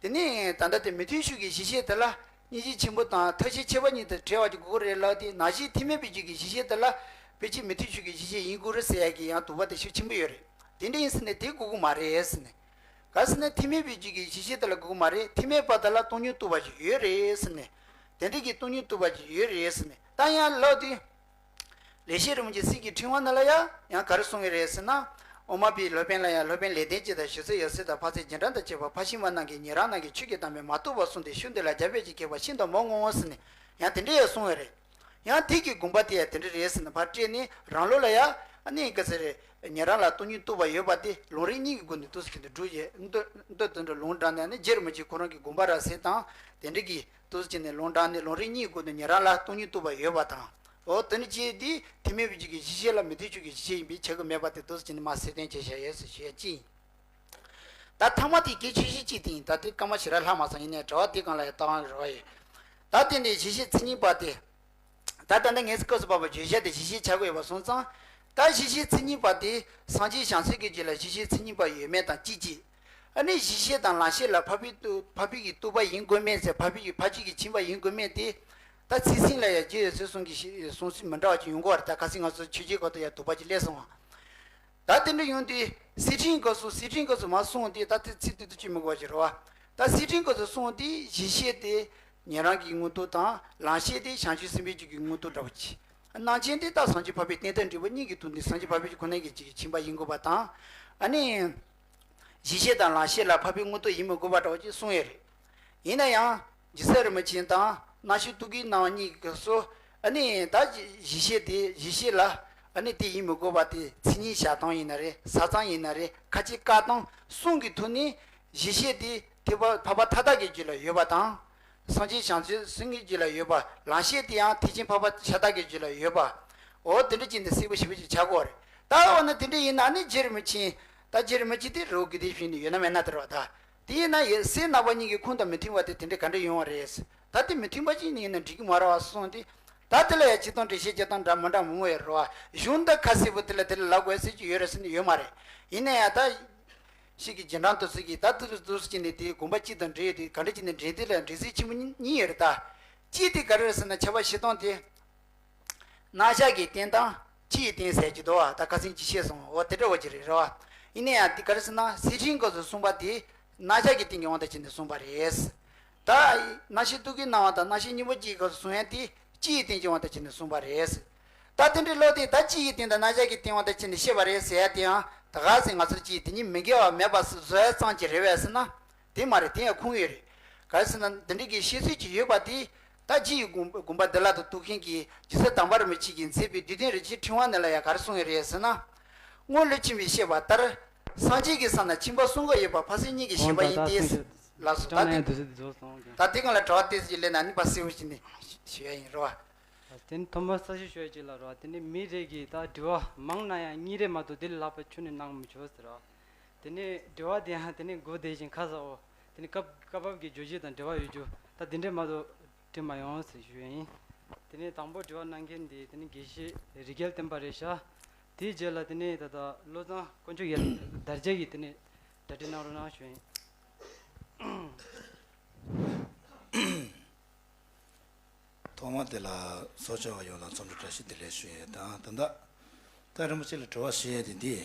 དེ་ནས་ད་ལྟ་དེ་མི་མཐུན་ཕྱོགས་ཀྱི་གཞི་ཤེས་དེ་ལ་སྙིང་རྗེ་ཆེན་པོ་དང་ཐབས་ཤེས་ཁྱད་པར་གཉིས་དང་བྲལ་བ་ཅིག་དགོས་ཀྱི་རེད་ལབ་དེ་ནང་བཞིན་ཐེག་དམན་པའི་རྒྱུད་ཀྱི་གཞི་ཤེས་དེ་ལ་ཕལ་ཆེར་མི་མཐུན་ཕྱོགས་ཀྱི་གཞི་ཤེས་ཡིན་དགོས་རེད་ཟེར་ཡ་གི་ཡང་དོགས་པ་དེ་ཤུགས་ཆེན་པོ་ཡོད་རེད། དེ་འདྲ་ཡིན་ཟེར་ནས་དེ་དགོས་ཀྱི་མ་རེད་ཟེར་ནས། ག་ཟེར་ན་ཐེག་དམན་པའི་རྒྱུད་ཀྱི་གཞི་ཤེས་དེ་ལ་དགོས་ཀྱི་མ་རེད། ཐེག་དམན་པ་དེ་ལ་སྟོང་ཉིད་རྟོགས་པ་ཅིག་ཡོད་རེད་ཟེར་ནས། དེ་འདྲ་གི་སྟོང་ཉིད་རྟོགས་པ་ཅིག་ཡོད་རེད་ཟེར་ནས་ད་ཡང་ལབ་དེ། ལེགས་བཤད་རིན་པོ་ཆེ་གསེར་གྱི་ཕྲེང་བ་ནང་ལ་ཡང་ཡང་ག་རེ་གསུངས་ཡོད་རེད་ཟེར་ན། དབུ་མ་པའི་སློབ་དཔོན་ལ་ཡང་སློབ་དཔོན་ལེགས་ལྡན་འབྱེད་དང་ཞེ་ས་ཡབ་སྲས་དང་འཕགས་སྲས་རྗེས་འབྲང་དང་བཅས་པ་ཕར་ཕྱིན་པ་རྣམས་ཀྱིས་ཉན་རང་རྣམས་ཀྱིས་ཆོས་ཀྱི་དམ་པས་མ་རྟོགས་པར་གསུངས་ཏེ་ཤུལ་འདི་ལ་རྒྱ་ཕད་ཀྱིས་ཁེགས་པ་ཤིན་ཏུ་མང་ངོ་ཟེར་ནས་ཡང་དེ་འདྲ་ཡང་གསུངས་ཡོད་རེད། ཡང་དེ་གི་དགོངས་པ་དེ་ཡང་དེ་འདྲ་རེད་ཟེར་ནས་ཕར་བཀྲལ་ནས་རང་ལུགས་ལ་ཡང་ཨ་ནི་ག་ཟེར་རེད། ཉན་རང་ལ་སྟོང་ཉིད་རྟོགས་པ་ཡོད་པ་དེ་ལམ་རིམ་གཉིས་ཀྱི་སྒོ་ནས་འདུག་སེ་བྱས་ཏེ་སྒྲུབ་བྱེད་མདོ་མདོ་དེ་འདྲ་ལུང་དྲངས་ནས་ཨ་ནི་རྗེ་རིན་པོ་ཆེ་ཁོ་རང་གི་དགོངས་པ་ར་ཟེར་དང་དེ་འདྲ་གི་འདུག་སེ་བྱས་ནས་ལུང་དྲངས་ནས་ལམ་རིམ་གཉིས་ཀྱི་སྒོ་ནས་ཉན་རང་ལ་སྟོང་ཉིད་རྟོགས་པ་ཡོད་པ་དང་། འོ་དེ་ནི་ཅི་སྟེ་ཐེག་དམན་པའི་རྒྱུད་ཀྱི་གཞི་ཤེས་ལ་མི་མཐུན་ཕྱོགས་ཀྱི་གཞི་ཤེས་ཡིན་པས་ཁྱད་པར་མེད་པ་དེ་འདུག་སེ་བྱས་ནས་མར་གསལ་སྟོན་བྱས་བཞག་ཡོད་ཟེར་ཞུ་ཡ་གཅིག་ཡིན། ད་ཐ་མ་དེ་གལ་ཆེ་ཤོས་གཅིག་དེ་ཡིན། ད་དེ་སྐར་མ་ཞེ་དྲག་ལྷག་མ་སོང་། ཡིན་ནའི་དྲི་བ་དེ་སྒང་ལ་ཡང་བལྟ་བ་རེ་བ་ཡོད། ད་དེ་ནས་གཞི་ཤེས་མཚན་ཉིད་པ་དེ། ད་ད་ལྟ་ངས་སྐབས་སུ་བབ་པ་བརྗོད་བྱ་དེ་གཞི་ཤེས་ཆགས་ཀྱི་ཡོད་པ་སོང་ཙང་། ད་གཞི་ཤེས་མཚན་ཉིད་པ་དེ་སངས་རྒྱས་བྱང་སེམས་ཀྱི་རྒྱུད་ལ་གཞི་ཤེས་མཚན་ཉིད་པ་ཡོད་མེད་དང་གཅིག་གཅིག་ཨ་ནི་གཞི་ཤེས་དང་ལམ་ཤེས་ལ་འཕགས་པའི་རྟོགས་འཕགས་པའི་གི་རྟོགས་པ་ཡིན་དགོས་མེད་ཟེར་འཕགས་པའི་གི་ཕར་ཕྱིན་གྱི་ཁྱིམ་པ་ཡིན་དགོས་མེད་དེ། ད་ཚིག་ཟིན་ལ་ཡང་རྗེ་ཡབ་སྲས་གསུམ་གྱི་གསུང་ཚུལ་མི་འདྲ་བ་ཅིག་ཡོང་གི་ཡོད་རེད། ད་ཁ་སང་ང་ཚོ་ཆོས་བརྒྱད་སྐོར་དུ་ཡང་དོགས་པ་ཅིག་སླེབས་སོང་ང་། ད་དེ་འདྲ་ཡོང་དུས་གསེར་ཕྲེང་སྐབས་སུ་གསེར་ཕྲེང་སྐབས་སུ་མར་གསུངས་ཏེ་ད་དེ་ཚིག་ཏུ་ཏུ་ཅིག་མི་དགོས་པ་ཅིག་རེད་བ། ད་གསེར་ཕྲེང་སྐབས་སུ་གསུངས་ཏེ་གཞི་ཤེས་དེ་ཉན་རང་གི་མངོན་རྟོགས་དང་ལམ་ཤེས་དེ་བྱང་ཆུབ་སེམས་དཔའི་རྒྱུད་ཀྱི་མངོན་རྟོགས་འདྲ་བོ་ཅིག་རྣམ་མཁྱེན་དེ་ད་སངས་རྒྱས་འཕགས་པའི་རྟེན་དང་འབྲེལ་བ་གཉིས་ཀྱི་དོན་དེ་སངས་རྒྱས་འཕགས་པའི་རྒྱུད་ཁོ་ན་གི་ཅིག་ཁྱིམ་པ་ཡིན་དགོས་པ་དང་། ཨ་ནི། གཞི་ཤེས་དང་ལམ་ཤེས་ལ་འཕགས་པའི་མངོན་རྟོགས་ཡིན་མི་དགོས་པ་འདྲ་བོ་ཅིག་གསུངས་ཡོད་རེད། ཡིན་ན་ཡང་རྗེ་བཙུན་རིན་པོ་ཆེ་དང་རྣམ་བཤད་ཐུགས་ཀྱི་སྣང་བ་གཉིས་ཀྱི་སྐབས་སུ་ཨ་ནི་ད་གཞི་ཤེས་དེ་གཞི་ཤེས་ལ་ ཨ་ནི་དེ་ཡིན་མི་དགོས་པ་དེ་མཚན་ཉིད་བཞག་སྟངས་ཡིན་ན་རེད། ཟ་སྟངས་ཡིན་ན་རེད། ཁ་ལྕེ་བཀག་སྟངས་གསུམ་གྱི་ཐོག་ནས་གཞི་ཤེས་དེ་ཐེག་པ་འཕགས་པ་མཐའ་དག་གི་རྒྱུད་ལ་ཡོད་པ་དང་། སངས་རྒྱས་བྱང་ཆུབ་སེམས་ཀྱི་རྒྱུད་ལ་ཡོད་པ། ལམ་ཤེས་དེ་ཡང་ཐེག་ཆེན་འཕགས་པ་ཤ་སྟག་གི་རྒྱུད་ལ་ཡོད་པ། འོ་དེ་འདྲ་ཅིག་ནི་གསལ་པོ་ཞེ་པོ་ཅིག་ཆགས་ཀྱི་ཡོད་རེད། ད་འོ་ན་དེ་འདྲ་ཡིན་ན་ནི་རྗེ་རིན་པོ་ཆེ། ད་རྗེ་རིན་པོ་ཆེ་དེ་རི་བོ་དགེ་ལྡན་བཞུགས་ནས་ཡོད་ན་མེད་ན་དེ་རེད་བ་ད། དེ་ཡིན་ན་ཡང་སེམས་ནག་པོ་གཉིས་ཀྱི་ཁུངས་དང་མི་མཐུན་པ་དེ་དེ་འདྲ་ག་འདྲ་ཡོང་བ་རེད། ད་དེ་མི་མཐུན་པ་ཅིག་ནི་ཡིན་ན་འགྲིག་གི་མ་རེད་བ་གསུངས་ཏེ། ད་དེ་ལ་ཡང་བྱེད་སྟངས་འགྲེལ་བཤད་བྱེད་སྟངས་འདྲ་མི་འདྲ་མང་པོ་ཡོད་རེད་བ། གཞུང་ད་ཁ་གསལ་པོ་དེ་ལ་དེ་ལ་ལབ་དགོས་ཟེར་གྱི་ཡོད་རེད་ཟེར་ནི་ཡོད་མ་རེད། ཡིན་ན་ཡང་ད། ཤིག་གི་རྗེས་འབྲང་དུ་ཚིག་གིས་ད་དུ་དུ་ཟེར་གྱི་ནི་དེའི་དགོངས་པ་གཅིག་དང་འབྲེལ་ཡོད་དེ་ག་འདྲ་ཅིག་ནི་འབྲེལ་དེ་ལ་འབྲེལ་ཚིག་ཆེན་པོ་གཉིས་ཡོད་རེད་ད། གཅིག་དེ་ག་རེ་རེད་ཟེར་ན་ཁྱབ་པ་བྱེད་སྟངས་དེ། རྣམ་གཞག་གི་རྟེན་དང་སྤྱི་ཡི་རྟེན་ཟེར་གྱི་འདུག་བ། ད་ཁ་སང་ཅིག་བཤད་སོང་། འོ་དེ་འདྲ་བ་ཅིག་རེད་རེད་བ། ཡིན་ན་ཡང་འདི་ག་རེ་ཟེར་ན་གསེར་ཕྲེང་སྐབས་སུ་གསུངས་པ་དེ་རྣམ་གཞག་གི་རྟེན་གྱི་དབང་དུ་བྱས་ནས་གསུངས་པ་རེད། ད་རྣམ་ཤེས་རྟོག་གེའི་སྣང་བ་དང་རྣམ་ཤེས་གཉིས་པོ་གཅིག་སྐབས་སུ་གསུང་ཡ་དེ་སྤྱི་ཡི་རྟེན་གྱི་དབང་དུ་བྱས་ནས་གསུངས་པ་རེད། ད་དེ་འདྲའི་ལོ་དེ་ད་སྤྱི་ཡི་རྟེན་དང་རྣམ་གཞག་གི་རྟེན་དབང་དུ་བྱས་ནས་བཤད་པ་རེད་ཟེར་ཡ་དེ་ཡང་ད་ག་ཟེ་ང་ཚོར་ཅིག་དེ་གཉིས་མི་འགལ་བ་མེད་པ་བཟོ་ཡ་ཙམ་གྱི་རེད་བས་ཟེར་ན། དེ་མ་རེད། དེ་ཡང་ཁུངས་ཡོད་རེད། ག་རེ་ཟེར་ན་འདི་འདྲ་གི་བཤད་ཚུལ་ཅིག་ཡོད་པ་དེ། ད་སྤྱི་ཡི་དགོངས་དགོངས་པ་འདི་ལ་དང་རྟོགས་མཁན་གྱི་རྗེ་བཙུན་དམ་པ་རིན་པོ་ཆེ་གིས་མཛད་པའི་བསྡུས་དོན་རིན་ཆེན་ཕྲེང་བ་ནང་ལ་ཡང་ག་རེ་གསུངས་ཡོད་རེད་ཟེར་ན། སྔོན་ལུས་ཆེན་པོས་བཤད་པ་ལྟར། སངས་རྒྱས་ཀྱི་ས་ན་ཁྱིམ་པ་གསུམ་ཀ་ཡོད་པ་ཕ་སེམས་གཉིས་ཀྱི་ཞེན་པ་ཡིན་ཏེ། ལགས་སོ། ད་དེ་ད་དེ་ནི་ཐོག་མར་གསལ་བཤད་ཞུ་ཡ་ཅིག་ལབ་རོགས། དེ་ནི་མི་རེ་གིས་ད་དྲི་བ་མང་ན་ཡང་གཉིས་རེ་མ་གཏོགས་དེ་ལས་ལྷག་པ་ཁྱོན་ནས་གནང་མི་ཆོག་ཟེར་རོ། དེ་ནས་དྲི་བ་དེ་ཡང་དེ་ནས་གོ་བདེ་ཞིང་ཁ་གསལ་བོ། དེ་ནས་སྐབས་སྐབས་བབ་ཀྱི་བརྗོད་གཞི་དང་འབྲེལ་བ་ཡོད་རྒྱུ་ད་དེ་འདྲས་མ་གཏོགས་དྲི་མ་ཡོང་ཟེར་ཞུ་ཡ་ཡིན། དེ་ནས་དང་པོ་དྲི་བ་གནང་མཁན་དེ་དེ་ནས་དགེ་བཤེས་རི་རྒྱལ་བསྟན་པ་རེད་ཤག་དེའི་རྗེས་ལ་དེ་ནས་ད་ལྟ་བློ་བཟང་དཀོན་མཆོག་ཡར་དར་རྒྱས་ཀྱིས་དེ་ནས་གྲ་སྒྲིག་གནང་རོགས་གནང་ཞུ་ཡ་ཡིན། ཐོག་མ་དེ་ལ་ཚོགས་བཅར་བ་ཡོངས་ལ་འཚམས་འདྲི་བཀྲ་ཤིས་བདེ་ལེགས་ཞུ་ཡས་དང་། ད་ལྟ་ད་རིན་པོ་ཆེ་ལ་དྲི་བ་ཞུ་ཡས་དེ་འདི།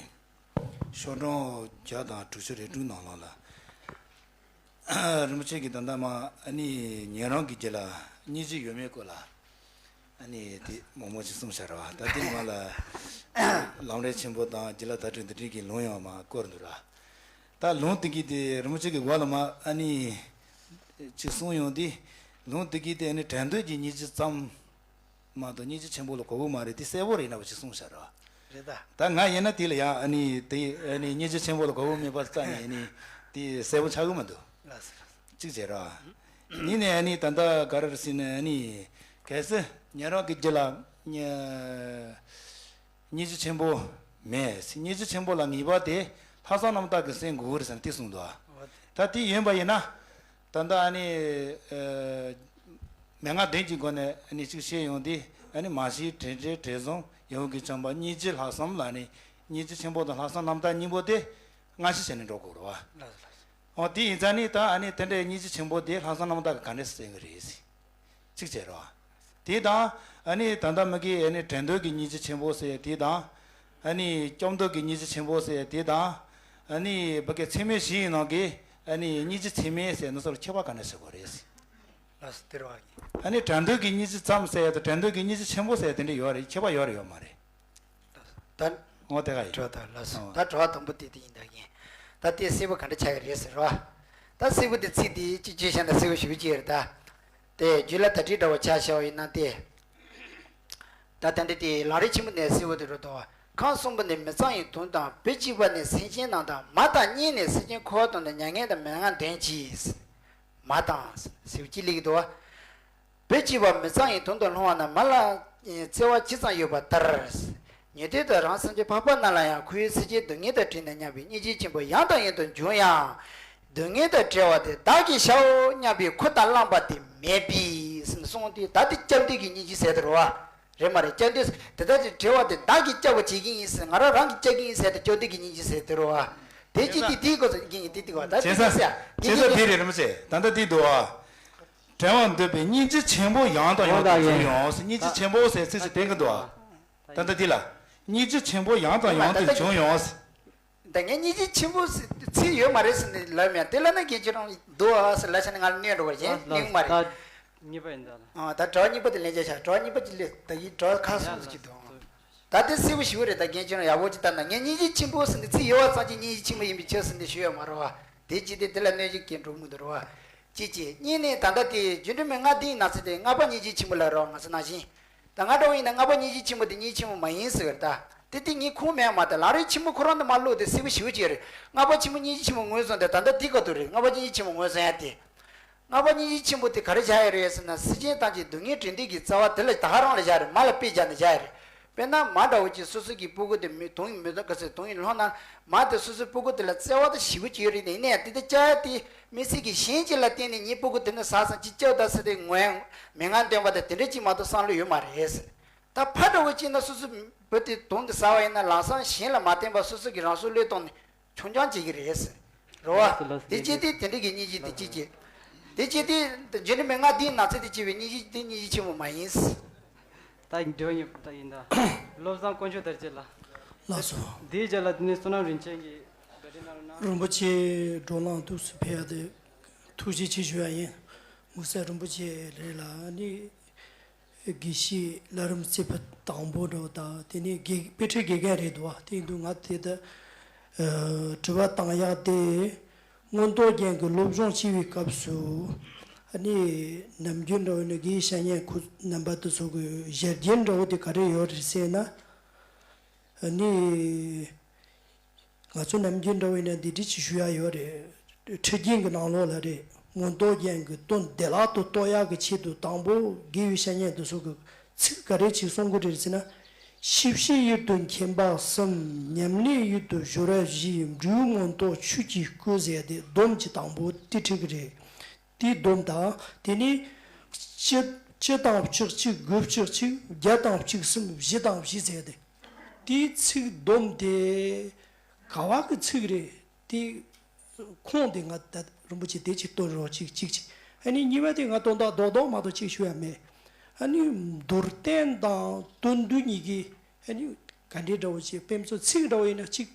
ཤོག་གྲངས་བརྒྱ་དང་དྲུག་ཅུ་རེ་དྲུག་ནང་ལོགས་ལ། རིན་པོ་ཆེ་གིས་ད་ལྟ་མ་ཨ་ནི་ཉན་རང་གི་རྒྱུད་ལ་སྙིང་རྗེ་ཡོད་མེད་སྐོར་ལ་ཨ་ནི་དེ་མང་མང་ཅིག་གསུངས་བཞག་ར་བ། ད་དེ་ནི་མ་ལ་ལམ་རིམ་ཆེན་པོ་དང་རྒྱུད་ལ་དར་ཁྲོད་འདི་འདྲའི་གི་ལུང་ཡང་མ་བསྐོར་འདུག་ར། ད་ལུང་དེ་གི་དེ་རིན་པོ་ཆེ་གི་འོག་ལ་མ་ཨ་ནི་ཅིག་གསུངས་ཡོང་དུས། ལུང་དེ་གི་དེ་ཨ་ནི་བྲན་འདོད་ཀྱི་སྙིང་རྗེ་ཙམ་མ་གཏོགས་སྙིང་རྗེ་ཆེན་པོ་ལ་གོ་གི་མ་རེད། དེ་གསལ་པོ་རེད་ན་བ་ཅིག་གསུངས་བཞག་ར། རེད་ད། ད་ང་ཡིན་ན་དེ་ལ་ཡང་ཨ་ནི་དེ་ཨ་ནི་སྙིང་རྗེ་ཆེན་པོ་ལ་གོ་གི་མེད་པ་རྩ་ནས་ཨ་ནི་དེ་གསལ་པོ་ཆགས་གི་མི་འདུག་ལགས་སོ། གཅིག་བྱས་ར། གཉིས་ནས་ཨ་ནི་ད་ལྟ་ག་རེ་རེད་ཟེར་ན་ཨ་ནི་གལ་སྲིད་ཉན་རང་གི་རྒྱུད་ལ་སྙིང་རྗེ་ཆེན་པོ་མེད། སྙིང་རྗེ་ཆེན་པོ་ལ་ངེས་པ་དེ་ལྷག་བསམ་རྣམ་དག་གི་སེམས་དགོས་རེད་ཟེར་ནས་དེ་གསུངས་འདུག་ད་དེ་ཡིན་པ་ཡིན་ན། ད་ལྟ་ཨ་ནི་ཨ་མན་ངག་བདུན་གྱི་སྒོ་ནས་ཨ་ནི་གཅིག་བཤད་ཡོང་དུས། ཨ་ནི་མ་ཤེས་དྲན་བྲལ་དྲན་གསུམ་ཡིད་འོང་གི་བཅོམ་པ་སྙིང་རྗེ་ལྷག་བསམ་ལ་ནི་སྙིང་རྗེ་ཆེན་པོ་དང་ལྷག་བསམ་རྣམ་དག་གཉིས་པོ་དེ་སྔ་ཕྱི་བྱས་ནས་འགྲོ་དགོས་རེད་བ། ལགས་སོ་ལགས་སོ། འོ་དེ་ཡིན་ཙང་ནི་ད་ཨ་ནི་དེ་འདྲའི་སྙིང་རྗེ་ཆེན་པོ་དེ་ལྷག་བསམ་རྣམ་དག་གིས་ག་འདྲས་སེ་བསལ་གི་རེད་ཟེར། གཅིག་བྱས་རོ། དེ་དང་ཨ་ནི་ད་ལྟ་མ་གི་ཨ་ནི་བྲན་འདོད་ཀྱི་སྙིང་རྗེ་ཆེན་པོ་ཟེར་དེ་དང་། ཨ་ནི་སྐྱོབ་འདོད་ཀྱི་སྙིང་རྗེ་ཆེན་པོ་ཟེར་དེ་དང་། ཨ་ནི་བ་གི་ཚད་མེད་བཞིའི་ནང་གི་ཨ་ནི་སྙིང་རྗེ་ཚད་མེད་ཟེར་ནི་སོགས་ལ་ཁྱད་པར་ག་འདྲ་ཟེར་དགོས་རེད་ཟེར། ལགས་སོ། དེ་རེད་བ། ཨ་ནི་བྲན་འདོད་ཀྱི་སྙིང་རྗེ་ཙམ་ཟེར་ཡ་དང་བྲན་འདོད་ཀྱི་སྙིང་རྗེ་ཆེན་པོ་ཟེར་ཡ་དེ་འདྲ་ཡོད་རེད། ཁྱད་པར་ཡོད་རེད་ཡོད་མ་རེད། ད། འོ་དེ་ག་ཡིན། དྲི་བ་དང་ལགས་སོ། ཨོ། ད་དྲི་བ་དང་པོ་དེ་དེ་ཡིན་ད་ཡིན། ད་དེ་གསལ་པོ་ག་འདྲ་ཆགས་ཀྱི་རེད་ཟེར་རོ། ད་གསལ་པོ་དེ་ཚིག་དེ་གཅིག་བརྗོད་བྱས་ན་གསལ་པོ་ཞེ་པོ་ཅིག་ཡོད་རེད་ད། དེ་རྒྱུད་ལ་དར་ཁྲོད་འདྲ་བོ་ཆ་བཞག་པ་ཡིན་ན་དེ། ད་ལྟ་འདི་དེ་ལམ་རིམ་ཆེན་པོ་ནས་གསལ་པོ་དེ་རུ་དོ། ཁམས་གསུམ་པོ་ནི་མི་གཙང་བའི་དོན་དང་། བུ་གཅིག་པ་ནི་སེམས་ཅན་རྣམས་དང་། མ་དང་གཉེན་ནི་སེམས་ཅན་འཁོར་བ་དང་ནི། མྱ་ངན་དང་མན་ངག་འདོན་གྱིས། མ་དང་ཟེར་བ་ཅིག་སླེབས་ཀྱི་འདུག་བ། བུ་གཅིག་པ་མི་གཙང་བའི་དོན་དུ་སློང་བ་ན་མ་ལ་བརྩེ་བ་ཇི་ཙམ་ཡོད་པ་ལྟར། ཉན་ཐོས་དང་རང་སེམས་ཅན་འཕགས་པ་རྣམས་ལ་ཡང་ཁོ་བོའི་སེམས་ཅན་སྡུག་བསྔལ་དང་བྲལ་ནས་མཉམ་པའི་སྙིང་རྗེ་ཆེན་པོ་ཡང་དང་ཡང་དུ་འབྱུང་ཡང་། སྡུག་བསྔལ་དང་བྲལ་བ་དེ་བདག་གིས་བྱའོ་སྙམ་པའི་ཁུར་དང་བླངས་པ་དེ་མེད་པས་ཟེར་ནས་གསུངས་ཏེ། ད་དེ་སྐྱབས་འདོད་ཀྱི་སྙིང་རྗེ་ཟེར་དེ་རེད་བ། རེད་མ་རེད། སྐྱབས་འདོད་དེ་ལྟར་གྱི་བྲལ་བ་དེ་བདག་གིས་སྐྱབས་པ་བྱེད་ཀྱི་ཡིན་ཟེར། ང་རང་རང་གིས་སྐྱབས་ཀྱི་ཡིན་ཟེར་ཏེ་སྐྱབས་འདོད་ཀྱི་སྙིང་རྗེ་ཟེར་དེ་རེད་བ། དེ་ཅི་སྟེ་དེའི་སྐོར་ཟེར་གྱི་ཡིན་དེ་དེ་བ། ད་དེ་བྱས་ཙང་ཟེར་ཡ་དེ་བྱས་ཙང་དེ་རེད་རེད་མ་ཟེར། ད་ལྟ་དེ་འདུག་བ། བྲལ་བར་འདོད་པའི་སྙིང་རྗེ་ཆེན་པོ་ཡང་དང་ཡང་དུ་འབྱུང་ཡང་ཟེར། སྙིང་རྗེ་ཆེན་པོ་ཟེར་ཚིག་ཅིག་བསྟན་གྱི་འདུག་བ། ད་ལྟ་འདི་ལ་སྙིང་རྗེ་ཆེན་པོ་ཡང་དང་ཡང་དུ་འབྱུང་ཡང་ཟེར། ད་ངས་སྙིང་རྗེ་ཆེན་པོ་ཟེར་ཚིག་ཡོད་མ་རེད་ཟེར་ནས་ལབ་མེད། དེ་ལ་ན་དགེ་ཆོས་རང་འདུག་ཨ་ཟེར་ལབ་བྱས་ནས་ང་ལ་གནོད་འགྲོ་བ་ཡིན་ནི་མ་རེད། ད་གཉིས་པ་ཡིན་ད། ཨ་ད་དྲི་བ་གཉིས་པ་དེ་ལན་འཇལ་བྱ། དྲི་བ་གཉིས་པ་ཅིག་ལས་ད་ཡིན་དྲི་བ་ཁ་གསུམ་ཟེར་གྱི་འདུག་ད་དེ་གསལ་པོ་ཞེ་པོ་རེད། ད་དགེ་ཆོས་རང་ཡག་པོ་ཅིག་ལྟ་ན། ངས་སྙིང་རྗེ་ཆེན་པོ་ཟེར་ནས་ཚིག་ཡོད་པ་ཙམ་གྱིས་སྙིང་རྗེ་ཆེན་པོ་ཡིན་པའི་ཕྱིར་ཟེར་ནས་ཞུ་ཡོད་མ་རེད་བ། དེ་ཅི་སྟེ་དེ་ལ་གནོད་བྱེད་ཀྱི་འགྲོ་མི་འདུག་རེད་བ། ཅི་ཅི་གཉིས་ནས་ད་ལྟ་དེ་རྒྱུ་འབྲས་མན་ངག་འདིའི་ནང་ཚན་དེ་ལྔ་པ་སྙིང་རྗེ་ཆེན་པོ་ལ་རེད་བ། ང་ཚོ་ནང་བཞིན། ད་ང་འདྲ་བོ་ཡིན་ན་ལྔ་པ་སྙིང་རྗེ་ཆེན་པོ་དེ་སྙིང་རྗེ་ཆེན་པོ་མ་ཡིན་ཟེར་གི་རེད་ད། དེ་དེ་ངས་ཁུངས་མེད་མ་ད་ལམ་རིམ་ཆེན་པོ་ཁོ་རང་དུ་མ་བླུགས་དེ་སིལ་བུ་ཞེ་པོ་ཅིག་རེད། ལྔ་པ་ཆེན་པོ་སྙིང་རྗེ་ཆེན་པོ་ངོས་བཟུང་དེ་ད་ལྟ་འདི་ག་དུ་རེད། ལྔ་པ་སྙིང་རྗེ་ཆེན་པོ་ངོས་བཟུང་ཡ་དེ། ལྔ་པ་སྙིང་རྗེ་ཆེན་པོ་དེ་ག་རེ་བྱ་ཡ་རེད་ཟེར་ན། སེམས་ཅན་ཐམས་ཅད་སྡུག་བསྔལ་འདྲེན་པའི་གི་རྩ་བ་དེ་ལ་ད་ག་རང་ལ་བཞག་རེད། མ་ལ་དཔེ་བྱས་ནས་བཞག་ཡ་རེད། དཔེར་ན་མ་འདྲ་བོ་ཅིག་སོ་སོ་གི་སྤུ་གུ་དེ་མི་དོན་མི་དོན་ག་ཚོད་དོན་ཡིན་ལྷོང་ན། མ་དེ་སོ་སོའི་སྤུ་གུ་དེ་ལ་བརྩེ་བ་དེ་ཞེ་པོ་ཅིག་ཡོད་རེད། ཡིན་ནའི་དེ་དེ་བཅའ་ཡ་དེ་དམིགས་བསལ་གྱི་གཞན་ཅིག་ལ་བརྟེན་ནས་ངའི་སྤུ་གུ་དེ་ནི་ཟ་ཙང་ཅིག་བཅའ་ད་ཟེར་ཏེ་ངོས་མི་ང་འདོན་པ་དེ་དེ་འདྲ་ཅིག་མ་གཏོགས་བསམ་བློ་ཡོད་མ་རེད། ད་ཕ་འདྲ་བོ་ཅིག་ན་སོ་སོའི་བུ་དེ་དོན་དེ་ཟ་བ་ཡིན་ན་ལམ་སང་གཞན་ལ་མ་བརྟེན་པར་སོ་སོ་གི་རང་སྲོག་བློས་བཏང་ནས་ཆུང་ཆུང་བྱེད་ཀྱི་རེད། རེད་བ། ལགས་སོ་ལགས་སོ། དེ་བྱས་དེ་དེ་འདྲ་གི་སྙིང་རྗེ་དེ་གཅིག་བྱས། དེ་བྱས་དེ་རྗེས་ནི་མི་ང་དེའི་ནགས་ཚལ་དེ་བྱས་པའི་སྙིང་རྗེ་དེ་སྙིང་རྗེ་ཆེན་པོ་མ་ཡིན། ད་འགྲོ་ཡིན་ད་ཡིན་ད། བློ་བཟང་དཀོན་མཆོག་དར་རྒྱས་ལགས། ལགས་སོ། དེའི་རྗེས་ལ་དེ་ནས་བསོད་ནམས་རིན་ཆེན་གྱིས་བཀའ་དྲིན་གནང་རོགས་གནང་། རིན་པོ་ཆེ་བགྲོ་གླེང་ཐུགས་སུ་ཕེབས་ཏེ་ཐུགས་རྗེ་ཆེ་ཞུ་ཡ་ཡིན། ངོ་མཚར་རིན་པོ་ཆེ་རེད་ལ་ནི། དགེ་བཤེས་ལྷ་རམས་རྩེ་ཕུད་དང་པོ་འདྲ་བོ་དང་དེ་ནས་དགེ་དཔེ་ཁྲིད་དགེ་རྒན་རེད་འདུག་བ། དེ་ཡིན་དུས་ང་དེ་ད་ཨ་དྲི་བ་བཏང་ཡག་དེ། མངོན་རྟོགས་རྒྱན་གྱི་སློབ་སྦྱོང་བྱེད་པའི་སྐབས་སུ་ཨ་ནི་ནམ་རྒྱུན་འདྲ་བོ་ནི་དགེ་བཤེས་ཉན་ཁོ་རྣམ་པ་དེ་ཚོ་གི་ཞལ་རྒྱུན་འདྲ་བོ་དེ་ག་རེ་ཡོད་རེད་ཟེར་ན། ཨ་ནི། ང་ཚོ་ནམ་རྒྱུན་འདྲ་བོ་ཡིན་ན་འདི་འདྲ་ཅིག་ཞུ་ཡ་ཡོད་རེད། ཁྲིད་རྒྱུན་གྱི་ནང་ལོགས་ལ་རེད། མངོན་རྟོགས་རྒྱན་གྱི་དོན་བདེ་བླག་ཏུ་རྟོགས་ཡག་གི་ཆེད་དུ་དང་པོ་དགེ་བའི་བཤེས་གཉེན་དེ་ཚོ་གི་ཚིག་ག་རེ་ཅིག་གསུང་གི་རེད་ཟེར་ན། ཤེས་བྱའི་ཡུལ་དུ་མཁྱེན་པ་གསུམ། ཉམས་ལེན་ཡུལ་དུ་སྦྱོར་བ་བཞི། འབྲས་བུ་མངོན་རྟོགས་ཆོས་ཀྱི་སྐུ་ཟེར་ཏེ་སྡོམ་གྱི་དང་པོ་དེ་ཁྲིད་ཀྱི་རེད། དེའི་སྡོམ་དང་དེ་ནས་སྤྱི་སྤྱི་དང་བཅུ་གཅིག་དགུ་བཅུ་གཅིག་བརྒྱ་དང་བཅུ་གསུམ་བཞི་དང་བཞི་ཟེར་ཏེ། དེའི་ཚིག་སྡོམ་དེ་ག་བ་གི་ཚིག་རེད་དེ། ཁུངས་དེ་ང་ད་རིན་པོ་ཆེ་དེ་གཅིག་སྟོན་རོགས་གཅིག་གཅིག་གཅིག་ཨ་ནི་གཉིས་པ་དེ་ང་དོན་དག་རྡོག་རྡོག་མ་གཏོགས་གཅིག་ཞུ་ཡ་མེད། ཨ་ནི་མདོར་བསྟན་དང་དོན་བསྡུ་གཉིས་ཀྱི་ཨ་ནི་ག་འདྲའི་འདྲ་བོ་ཞིག་དཔེ་མཚོན་ཚིག་འདྲ་བོ་ཡིན་ན་གཅིག་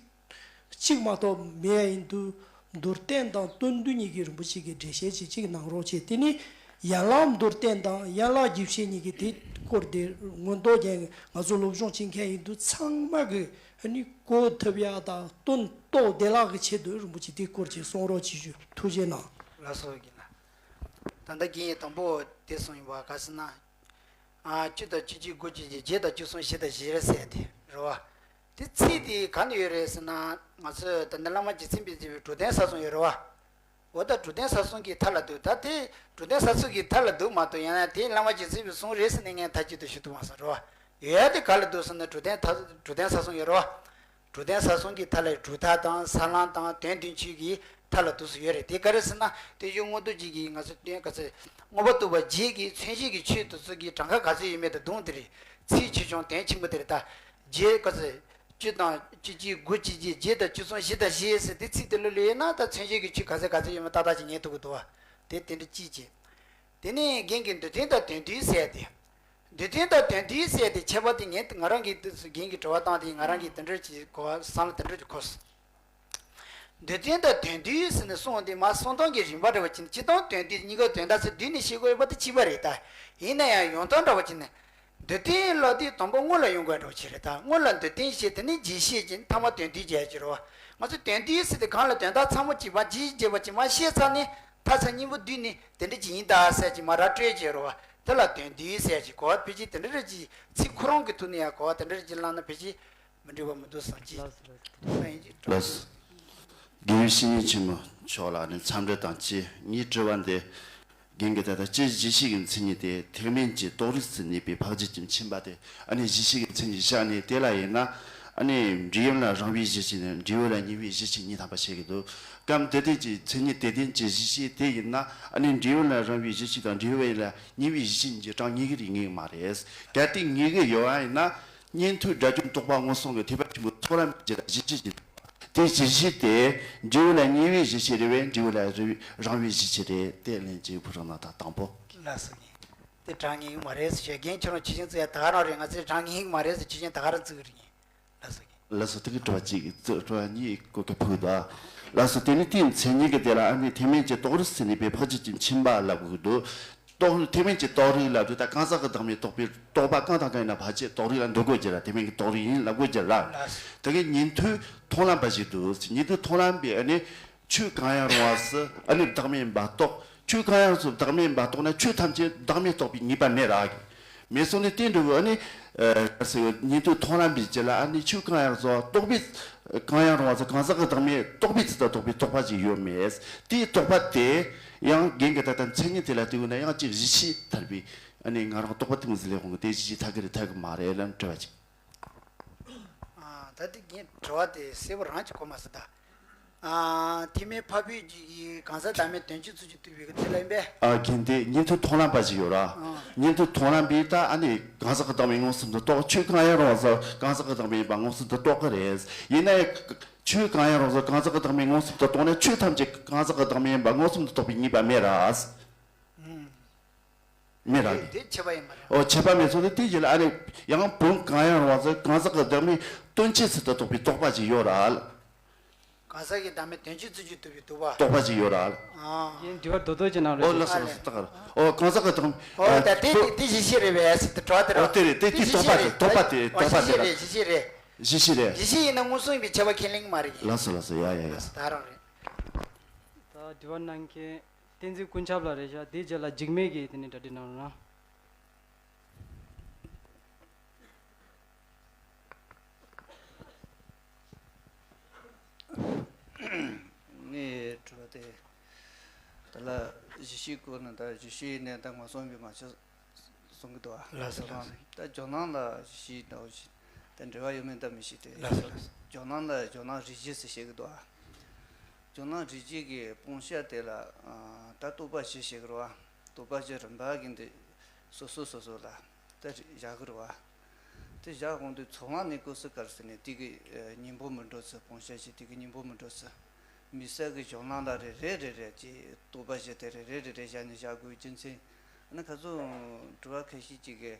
གཅིག་མ་གཏོགས་མེད་ཡ་ཡིན་དུས། མདོར་བསྟན་དང་དོན་བསྡུ་གཉིས་ཀྱི་རིན་པོ་ཆེ་གི་འགྲེལ་བཤད་ཅིག་ཅིག་གནང་རོགས་བྱས། དེ་ནི་ཡན་ལག་མདོར་བསྟན་དང་ཡན་ལག་རྒྱས་བཤད་གཉིས་ཀྱི་དེ་སྐོར་དེ་མངོན་རྟོགས་རྒྱན་ང་ཚོ་སློབ་སྦྱོང་བྱེད་མཁན་ཡིན་དུས་ཚང་མ་གི་ཨ་ནི་གོ་ཐུབ་ཡ་དང་དོན་རྟོགས་བདེ་བླག་གི་ཆེད་དུ་རིན་པོ་ཆེ་དེ་སྐོར་ཅིག་གསུང་རོགས་བྱེད་ཞུ། ཐུགས་རྗེ་གནང་། ལགས་སོ་རྒན་ལགས། ད་ལྟ་རྒན་ཡིན་དང་པོ་དེ་གསུངས་ཡིན་པ་ག་ཟེར་ན། ཨ་བཅུ་དང་བཅུ་གཅིག་དགུ་བཅུ་གཅིག་བརྒྱད་དང་བཅུ་གསུམ་བཞི་དང་བཞི་རེད་ཟེར་དེ་རེད་བ། དེ་ཚིག་དེ་ག་ནས་ཡོད་རེད་ཟེར་ན། ང་ཚོས་ད་ནི་བླ་མ་རྗེ་བཙུན་པས་མཛད་པའི་གྲུབ་དོན་ས་གསུམ་ཡོད་རེད་བ། འོ་ད་གྲུབ་དོན་ས་གསུམ་གྱི་མཐའ་ལ་འདུག་ད་དེ་གྲུབ་དོན་ས་གསུམ་གྱི་མཐའ་ལ་འདུག་མ་གཏོགས་ཡང་ན་དེ་བླ་མ་རྗེ་བཙུན་པས་གསུངས་རེད་ཟེར་ནས་ངས་མཐའ་གཅིག་ཏུ་ཞུ་ཐུབ་མ་སོང་རེད་བ། ཡོད་ཡ་དེ་ག་ལ་འདུག་ཟེར་ན་གྲུབ་དོན་མཐའ་གྲུབ་དོན་ས་གསུམ་ཡོད་རེད་བ། གྲུབ་དོན་ས་གསུམ་གྱི་མཐའ་ལ་གྲུབ་མཐའ་དང་ས་ལམ་དང་དོན་བདུན་ཅུ་གི་མཐའ་ལ་འདུག་སེ་ཡོད་རེད། དེ་ག་རེ་ཟེར་ན་དེ་བཞིན་མངོན་རྟོགས་རྒྱན་གྱི་ང་ཚོ་དོན་ག་ཚོད་མངོན་པར་རྟོགས་པ་རྗེས་ཀྱི་མཚན་གཞི་གི་ཆོས་དེ་ཚོ་གི་གྲངས་ཀ་ག་ཚོད་ཡོད་མེད་དང་བསྡོམས་དེ་རེད། ཚིག་ཆེ་ཆུང་དོན་ཆེན་པོ་དེ་རེད་ད། རྗེས་ག་ཚོད་བཅུ་དང་བཅུ་གཅིག་དགུ་བཅུ་གཅིག་བརྒྱད་དང་བཅུ་གསུམ་བཞི་དང་བཞི་ཟེར་དེ་ཚིག་དེ་ལ་ལོས་ཡོད་ན་ད་མཚན་གཞི་གི་ཆོས་ག་ཚོད་ག་ཚོད་ཡོད་མེད་ཏག་ཏག་ཅིག་ཉན་ཐུབ་ཀྱི་འདུག་བ། དེ་དེ་འདྲ་ཅིག་བྱས། དེ་ནས་རྒན་གྱིས་མདོ་དོན་དང་དོན་བསྡུས་ཟེར་ཏེ། མདོ་དོན་དང་དོན་བསྡུས་ཟེར་ཏེ་ཁྱད་པར་དེ་ངས་ང་རང་གིས་དེ་ཚོ་རྒན་གྱིས་དྲི་བ་བཏང་སྟེ་ང་རང་གིས་དེ་འདྲ་ཅིག་གོ་བ་བསམ་བློ་དེ་འདྲ་ཅིག་འཁོར་སོང་། མདོ་དོན་དང་དོན་བསྡུས་ཟེར་ནས་གསུངས་ཏེ་མ་གསུང་སྟངས་ཀྱི་རིམ་པ་འདྲ་བ་ཅིག་ནི་སྤྱིར་བཏང་དོན་བསྡུས་གཉིས་ཀ་དོན་དག་ཚོ་བསྡུས་ནས་བཤད་དགོས་ཡོད་པ་དེ་གཅིག་པ་རེད་ད། ཡིན་ན་ཡང་ཡོང་སྟངས་འདྲ་བ་ཅིག་ནི། མདོ་དོན་ལབ་དུས་དང་པོ་སྔོན་ལ་ཡོང་དགོས་འདྲ་བ་ཅིག་རེད་ད། སྔོན་ལ་མདོ་དོན་བཤད་དེ་ནས་རྗེས་བཤད་ཀྱི་མཐའ་མ་དོན་བསྡུས་བྱས་ཀྱི་རེད་བ། ང་ཚོ་དོན་བསྡུས་ཟེར་དེ་གང་ལ་དོན་དག་ཚང་མ་གཅིག་པ་རྗེས་བརྗོད་པ་ཅིག་མ་བཤད་ཚར་ནས་མཐའ་ཚར་གཉིས་པོ་བསྡུས་ནས་དེ་འདྲ་ཅིག་ཡིན་ད་ཟེར་ཅིག་མ་ར་སྤྲོད་ཀྱི་རེད་བ། དེ་ལ་དོན་བསྡུས་ཟེར་ཅིག་གོ་བ་ཕལ་ཆེར་དེ་འདྲ་རེ་ཅིག་ཚིག་ཁོ་རང་གི་ཐོག་ནས་ཡང་གོ་བ་དེ་འདྲ་རེ་ཅིག་བླངས་ན་ཕལ་ཆེར་མི་འགྲིག་པ་མི་འདུག་བསམ་གྱི། ལགས་སོ་ལགས་སོ། ལགས་སོ། དགེ་བའི་བཤེས་གཉེན་ཆེན་མོ་མཆོག་ལ་ནི་འཚམས་འདྲི་དང་བཅས་ངའི་དྲི་བ་འདི། རྒན་གྱིས་ད་ལྟ་སྤྱིར་རྗེས་ཤུལ་གྱི་མཚན་ཉིད་དེ་ཐེག་དམན་གྱི་རྟོགས་རིགས་སུ་གནས་པའི་འཕགས་རྒྱུད་ཀྱི་མཁྱེན་པ་དེ་ཨ་ནི་རྗེས་ཤུལ་གྱི་མཚན་ཉིད་བཞག་ནས་དེ་ལ་ཡིན་ན་ཨ་ནི་འབྲས་བུ་ལ་རང་བའི་གཞི་ཅན་ནས་འབྲས་བུ་ལ་ཉེ་བའི་གཞི་ཅན་གཉིས་ཐམ་པ་བཤད་ཀྱི་འདུག་སྐབས་དེ་དོན་གྱི་མཚན་ཉིད་དེ་དོན་གྱི་རྗེས་ཤུལ་དེ་ཡིན་ན་ཨ་ནི་འབྲས་བུ་ལ་རང་བའི་གཞི་ཅན་དང་འབྲས་བུ་ལ་ཉེ་བའི་གཞི་ཅན་གྱི་གྲངས་ངེས་ཀྱི་རིགས་ངེས་ཀྱི་མ་རེད། གལ་ཏེ་ངེས་ཀྱི་ཡོད་པ་ཡིན་ན། ཉན་ཐོས་དགྲ་བཅོམ་རྟོགས་པ་སྔོ་སོང་གི་ཐེག་པ་ཆེན་པོའི་ཚོགས་ལམ་གྱི་རྗེས་ལ་གཞི་ཅན་གྱི། དེ་གཞི་ཅན་དེ་འབྲས་བུ་ལ་ཉེ་བའི་གཞི་ཅན་རེད་པས་འབྲས་བུ་ལ་རང་བའི་གཞི་ཅན་རེད། དེ་ལན་གཅིག་ཕུལ་རོགས་གནང་དང་དང་པོ། ལགས་སོ་རྒན། དེ་གྲངས་ངེས་མ་རེད་ཟེར་ཞོག་རྒན་ཁྱོད་རང་ཆོས་ཅན་བརྩི་ཡ་ད་ག་རང་རེད། ང་ཚོས་གྲངས་ངེས་མ་རེད་ཟེར་ཆོས་ཅན་ད་ག་རང་བརྩི་གི་རེད་རྒན། ལགས་སོ་རྒན། ལགས་སོ། དེ་གི་དྲི་བ་གཅིག་དྲི་བ་གཉིས་གོ་སྐབས་ཕུལ་དང་། ལགས་སོ། དེ་ནི་དེའི་མཚན་ཉིད་ཀྱི་དེ་ལ་ཨ་ནི་ཐེག་དམན་གྱི་རྟོགས་རིགས་སུ་གནས་པའི་འཕགས་རྒྱུད་ཀྱི་མཁྱེན་པ་ལབ་དགོས་འདུག་རྟོགས་ཐེག་དམན་གྱི་རྟོགས་རིགས་ལབ་དུས་ད་གང་ཟག་གི་བདག་མེད་རྟོགས་པའི་རྟོགས་པ་གང་དང་གང་ཡིན་ན་ཕལ་ཆེར་རྟོགས་རིགས་ལ་འདུ་དགོས་ཀྱི་ར། ཐེག་དམན་གྱི་རྟོགས་རིགས་ཡིན་ལབ་དགོས་ཀྱི་ར། དེ་གའི་ཉན་ཐོས་མཐོང་ལམ་པ་ཞིག་འདུག་ཉན་ཐོས་མཐོང་ལམ་པས་ཨ་ནི་ཆོས་གང་ཡང་རུང་བ་སུ་ཨ་ནི་བདག་མེད་ཡིན་པ་རྟོགས། ཆོས་གང་ཡང་སུ་བདག་མེད་ཡིན་པ་རྟོགས་ན་ཆོས་ཐམས་ཅད་བདག་མེད་རྟོགས་པའི་ངེས་པ་མེད་ར། མེད་སོང་ནས་དེ་འདྲ་བོ་ཨ་ནི་ཨ་ག་ཟེར་ཉན་ཐོས་མཐོང་ལམ་པའི་རྗེས་ལ་ཨ་ནི་ཆོས་གང་ཡང་རྫོགས་རྟོགས་པའི་གང་ཡང་རུང་བ་ཟེར་གང་ཟག་གི་བདག་མེད་རྟོགས་པའི་ཚུལ་དུ་རྟོགས་པའི་རྟོག་པ་ཅིག་ཡོད་མེད། དེའི་རྟོག་པ་དེ་ཡང་རྒན་གྱི་ད་ལྟ་མཚན་ཉིད་དེ་ལ་ལྟོས་ན་ཡང་ཅིག་གཞི་ཤེས་ཐར་པའི་ཨ་ནི་ང་རང་རྟོགས་པ་ཏིང་འཛིན་ལས་འོང་གི་དེ་གཞི་ཤེས་ཐར་གི་རེད་ཐར་གི་མ་རེད་ལབ་དྲི་བ་ཅིག་ཨ་ད་དེ་ངས་དྲི་བ་དེ་གསལ་པོ་རང་ཅིག་གོ་མ་སོང་ད། ཨ་ཐེག་དམན་འཕགས་པའི་རྒྱུད་ཀྱི་གང་ཟག་བདག་མེད་དོན་སྤྱི་ཚུལ་གྱིས་བསྡུས་པའི་གི་དེ་ལ་ཡིན་པས། ཨ་གན་དེ་ཉན་ཐོས་མཐོང་ལམ་པ་ཞིག་ཡོད་ར། ཨ་ཉན་ཐོས་མཐོང་ལམ་པས་ད་ཨ་ནི་གང་ཟག་གི་བདག་མེད་མངོན་སུམ་དུ་རྟོགས། ཆོས་གང་ཡང་རུང་བ་ཟེར་གང་ཟག་གི་བདག་མེད་ཡིན་པ་མངོན་སུམ་དུ་རྟོགས་ཀྱི་རེད། ཡིན་ན་ཡང་ཆོས་གང་ཡང་རུང་བ་ཟེར་གང་ཟག་གི་བདག་མེད་མངོན་སུམ་དུ་རྟོགས་ན་ཆོས་ཐམས་ཅད་གང་ཟག་གི་བདག་མེད་ཡིན་པ་མངོན་སུམ་དུ་རྟོགས་པའི་ངེས་པ་མེད་ར། ཨ་མེད་ར་དེ་གི་དེ་ཁྱད་པར་ཡིན་པ་རེད། ཨོ་ཁྱད་པར་མེད་སོང་དེ་དེ་ཡིན་ལ་ཨ་ནི་ཡང་བོན་གང་ཡང་རུང་བ་ཟེར་གང་ཟག་གི་བདག་མེད་སྟོན་བྱེད་ཚུལ་དུ་རྟོགས་པའི་རྟོག་པ་ཅིག་ཡོད་ར། གང་ཟག་གི་བདག་མེད་དོན་སྤྱི་ཚུལ་གྱིས་བསྡུས་པའི་རྟོག་པ། རྟོག་པ་ཅིག་ཡོད་ར། ཨ་ཡིན་འདི་བར་རྡོ་རྡོ་ཅན་ནང་ཨོ་རེད། ལགས་སོ་ཨ་ལགས་ལེ། སོ་ད་ག་ར། ཨོ་གང་ཟག་གི་བདག་ཨོ་ད་དེ་ཨ་དེ་དེ་གཞི་ཤེས་རེད་པས་ཟེར་དུས་དྲི་བ་དེ་ར། ཨོ་དེ་རེད་དེ་དེ་གཞི་དོགས་པ་ཤེས་དེ་རེད། དོགས་པ་དེ་ཨོ་དོགས་པ་གཞི་དེ་ཤེས་ར། རེད་གཞི་ཤེས་རེད། གཞི་ཤེས་རེད། གཞི་ཤེས་ཡིན་ན་མངོན་སུམ་ཡིན་པའི་ཁྱད་པར་ཁས་ལེན་གྱི་མ་རེད་གི། ལགས་སོ་ལགས་སོ་ཡ་ཡ་ཡ། ལགས་སོ་ད་རང་རེད། ད་དྲི་བ་གནང་མཁན། བསྟན་འཛིན་ཀུན་ཁྱབ་ལགས་རེད་ཤག་དེའི་རྗེས་ལ་འཇིགས་མེད་ཀྱིས་དེ་ནས་གྲ་སྒྲིག་གནང་རོགས་གནང་། ངའི་དྲི་བ་དེ། ད་ལ་གཞི་ཤེས་སྐོར་ནི་ད་གཞི་ཤེས་ནས་ད་ངོ་སོང་བའི་མ་ཆགས་གསུང་གི་འདུག་ཨ། ལགས་སོ་ལགས་སོ། ད་ཇོ་ནང་ལ་གཞི་ཤེས་ད་འོ་ཞིག་ད་འབྲེལ་བ་ཡོད་མེད་ད་མི་ཤེས་ཏེ། ལགས་སོ་ལགས་སོ། ཇོ་ནང་ལ་ཇོ་ནང་རིག་བྱེད་ཟེར་བཤད་གི་འདུག་ཨ། ཇོ་ནང་རིག་བྱེད་ཀྱི་སྤོང་བྱ་དེ་ལ་ཨ་ད་རྟོག་པ་བཞི་བཤད་གི་རེད་བ། རྟོག་པ་བཞི་རིམ་པ་གི་འདི་སོ་སོ་སོ་སོ་ལ་ད་བཞག་གི་རེད་བ། དེ་བཞག་གོང་དུ་ཚོགས་ལམ་ནས་སྐབས་སུ་ག་རེ་ཟེར་ནས་དེ་གི་ཨ་སྙིང་པོ་མི་འགྲོ་ཚུལ་སྤོང་བྱ་བཞི་དེ་གི་སྙིང་པོ་མི་འགྲོ་ཚུལ། དམིགས་བསལ་གྱི་གཞུང་ལམ་ལ་རེ་རེ་རེ་རེ་ཀྱི་རྟོག་པ་བཞི་དེ་རེ་རེ་རེ་རེ་བཞག་ནས་བཞག་དགོས་རྒྱུ་མཚན། ཨ་ནི་ཁ་སང་དྲི་བ་ཁ་ཤས་ཅིག་གིས་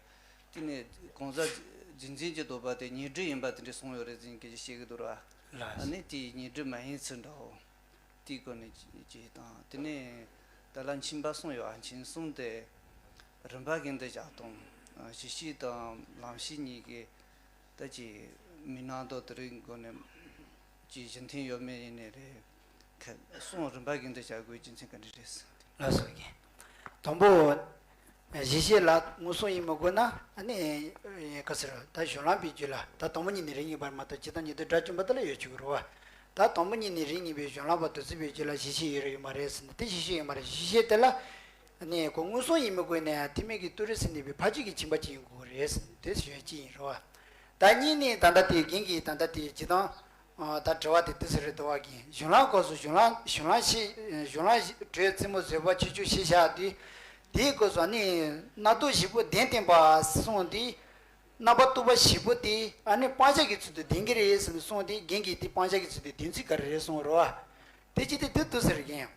དེ་ནས་གང་ཟག་རྫས་འཛིན་གྱི་རྟོག་པ་དེ་ཉོན་སྒྲིབ་ཡིན་པ་དེ་འདྲ་གསུངས་ཡོད་རེད་ཟེར་མཁན་ཅིག་བཤད་ཀྱི་འདུག་ར། ལགས། ཨ་ནི་དེ་ཉོན་སྒྲིབ་མ་ཡིན་ཚུལ་འདྲ་བོ་དེའི་སྐོར་ནས་ཅིག་དང་དེ་ནས་ད་ལ་མཁྱེན་པ་གསུམ་ཡོད་ཨ། མཁྱེན་གསུམ་དེ་རིམ་པ་གི་འདི་བཞག་དང་གཞི་ཤེས་དང་ལམ་ཤེས་གཉིས་ཀྱི། ད་ཅི་མི་སྣང་དང་དེ་རིང་འགོ་ནས་ཅི་གཞི་མཐུན་ཡོད་མེད་ཡིན་ནའི་རེད། ཁ་གསུང་རིམ་པ་གི་འདི་བྱ་དགོས་རྒྱུ་མཚན་ག་འདྲ་རེད། ལགས་སོ་རྒན། དང་པོ། གཞི་ཤེས་ལ་མངོན་སུམ་ཡིན་མི་དགོས་ན་ཨ་ནི་ག་ཟེར་ད་གཞུང་ལམ་པའི་རྒྱུད་ལ་ད་དང་པོ་ཉིད་ནས་རིགས་ངེས་པར་མ་གཏོགས་ཇི་ལྟར་ཉན་ཐོས་དགྲ་བཅོམ་པ་དེ་ལ་ཡོད་ཆོག་གི་རེད་བ། ད་དང་པོ་ཉིད་ནས་རིགས་ངེས་པའི་གཞུང་ལམ་པ་དེ་ཚོ་པའི་རྒྱུད་ལ་གཞི་ཤེས་ཡོད་རེད་ཡོད་མ་རེད་ཟེར་ན་དེ་གཞི་ཤེས་ཡོད་མ་རེད། གཞི་ཤེས་དེ་ལ། ནས་ཁོ་མངོན་སུམ་ཡིན་མི་དགོས་ནས་ཐེག་དམན་གྱི་ཏུ་རེ་སུ་གནས་པའི་ཕ་རྒྱུད་ཀྱི་ཁྱིམ་པ་ཅིག་ཡིན་དགོས་རེད། དེ་ཞུ་ཡ་ཅི་ཡིན་རོ། ད་གཉིས་ནི་ད་ལྟ་དེ་རྒན་གྱིས་ད་ལྟ་དེ་ཇི་ལྟར་ད་དྲི་བ་དེ་དུས་སུ་རེད་དོ་བ་གིན་གཞུང་ལམ་སྐབས་སུ་གཞུང་ལམ་གཞུང་ལམ་ཤེས་གཞུང་ལམ་གྲོས་རྩེ་མོ་བཟོད་པ་ཆོས་སྤྱོད་ཤེས་བྱ་དེ་དེའི་སྐབས་སུ་ནི་རྣམ་རྟོག་བཞི་པོ་བདེན་བསྟན་པ་གསུངས་ཏེ་རྣམ་པར་རྟོག་པ་བཞི་པོ་དེ་ཨ་ནི་སྤང་བྱ་གི་ཚུལ་དུ་ལྡན་གྱི་རེད་ཟེར་ནས་གསུངས་ཏེ་རྒན་གྱིས་དེ་སྤང་བྱ་གི་ཚུལ་དུ་ལྡན་ཚུལ་ག་རེ་རེད་གསུངས་རོ། དེ་ཅི་སྟེ་དེ་དུས་སུ་རེད་གིན།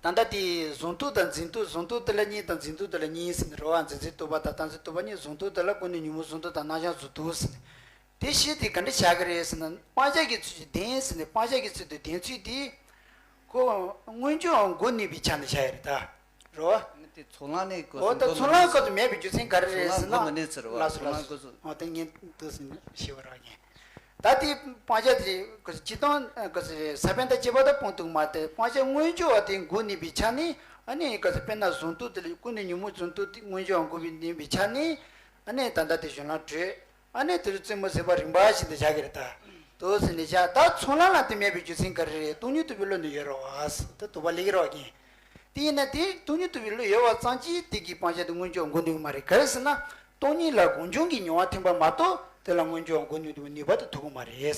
ད་ལྟ་དེ་གཟུང་རྟོག་དང་འཛིན་རྟོག་གཟུང་རྟོག་དེ་ལ་གཉིས་དང་འཛིན་རྟོག་དེ་ལ་གཉིས་ཟེར་ནས་རེད་བ། འཛིན་འཛིན་རྟོག་པ་དང་བརྟག་འཛིན་རྟོག་པ་གཉིས། གཟུང་རྟོག་དེ་ལ་ཀུན་ནས་ཉོན་མོངས་གཟུང་རྟོག་དང་རྣམ་གཞག་གཟུང་རྟོག་ཟེར་ནས། དེ་བཤད་དེ་ག་འདྲ་བྱ་གི་རེད་ཟེར་ན་སྤང་བྱ་གི་ཚུལ་གྱིས་ལྡན་ཟེར་ནས་སྤང་བྱ་གི་ཚུལ་དུ་ལྡན་ཚུལ་དེ། ཁོ་སྔོན་འཇུག་མགོ་གནོན་པའི་ཆ་ནས་བྱ་ཡ་རེད་ད། རེད་བ། ནི་དེ་ཚོགས་ལམ་ནས་གོ་འོ་ད་ཚོགས་ལམ་སྐབས་སུ་མེད་པའི་རྒྱུ་མཚན་ག་རེ་རེད་ཟེར་ན། ཚོགས་ལམ་མགོ་མི་གནོན་ཚུལ་རེད་བ། ལགས་སོ་ཚོགས་ལམ་ལགས་སོ། སྐབས་སུ། འོ་དེ་ངས་འདུག་ཟེར་ནས་ཞུ་བ་རག་གིན། ད་དེ་སྤང་བྱ་དེ་ག་ཚོད་སྤྱི་དང་ག་ཚོད་ས་བོན་དང་བཅས་པ་དང་སྤང་ཐུབ་མ་དེ་སྤང་བྱ་སྔོན་འཇུག་པ་དེ་མགོ་གནོན་པའི་ཆ་ནས་ཨ་ནི་ག་ཚོད་དཔེར་ན་གཟུང་རྟོག་དེ་ལ་ཀུན་ནས་ཉོན་མོངས་གཟུང་རྟོག་དེ་སྔོན་འཇུག་པ་མགོ་བའི་གནོན་པའི་ཆ་ནས་ཨ་ནི་ད་ལྟ་དེ་གཞུང་ལམ་བགྲོད་ཨ་ནི་དེ་ཚོ་རྩེ་མོ་ཟེར་བ་རིམ་པ་བཞིན་དུ་བཞག་གི་རེད་ད། དུ་ཟེར་ནས་བཞག་ད་ཚོགས་ལམ་ལ་དེ་མེད་པའི་རྒྱུ་མཚན་ག་རེ་རེད། སྟོང་ཉིད་རྟོགས་པའི་བློ་ནི་ཡོད་རེད་བ། དེ་རྟོགས་པ་ལེགས་རེད་བ་གིན། དེ་ཡིན་ན་དེ་སྟོང་ཉིད་རྟོགས་པའི་བློ་ཡོད་པ་ཙམ་གྱིས་དེ་གི་སྤང་བྱ་དེ་སྔོན་འཇུག་མགོ་གནོན་གི་མ་རེད། ག་རེ་ཟེར་ན། སྟོང་ཉིད་ལ་སྒོམ་བྱུང་གི་མྱོང་བ་ཐིམ་པ་མ་གཏོགས་དེ་ལ་སྔོན་འཇུག་མགོ་གནོན་གྱི་ནུས་པ་དེ་ཐོབ་གི་མ་རེད།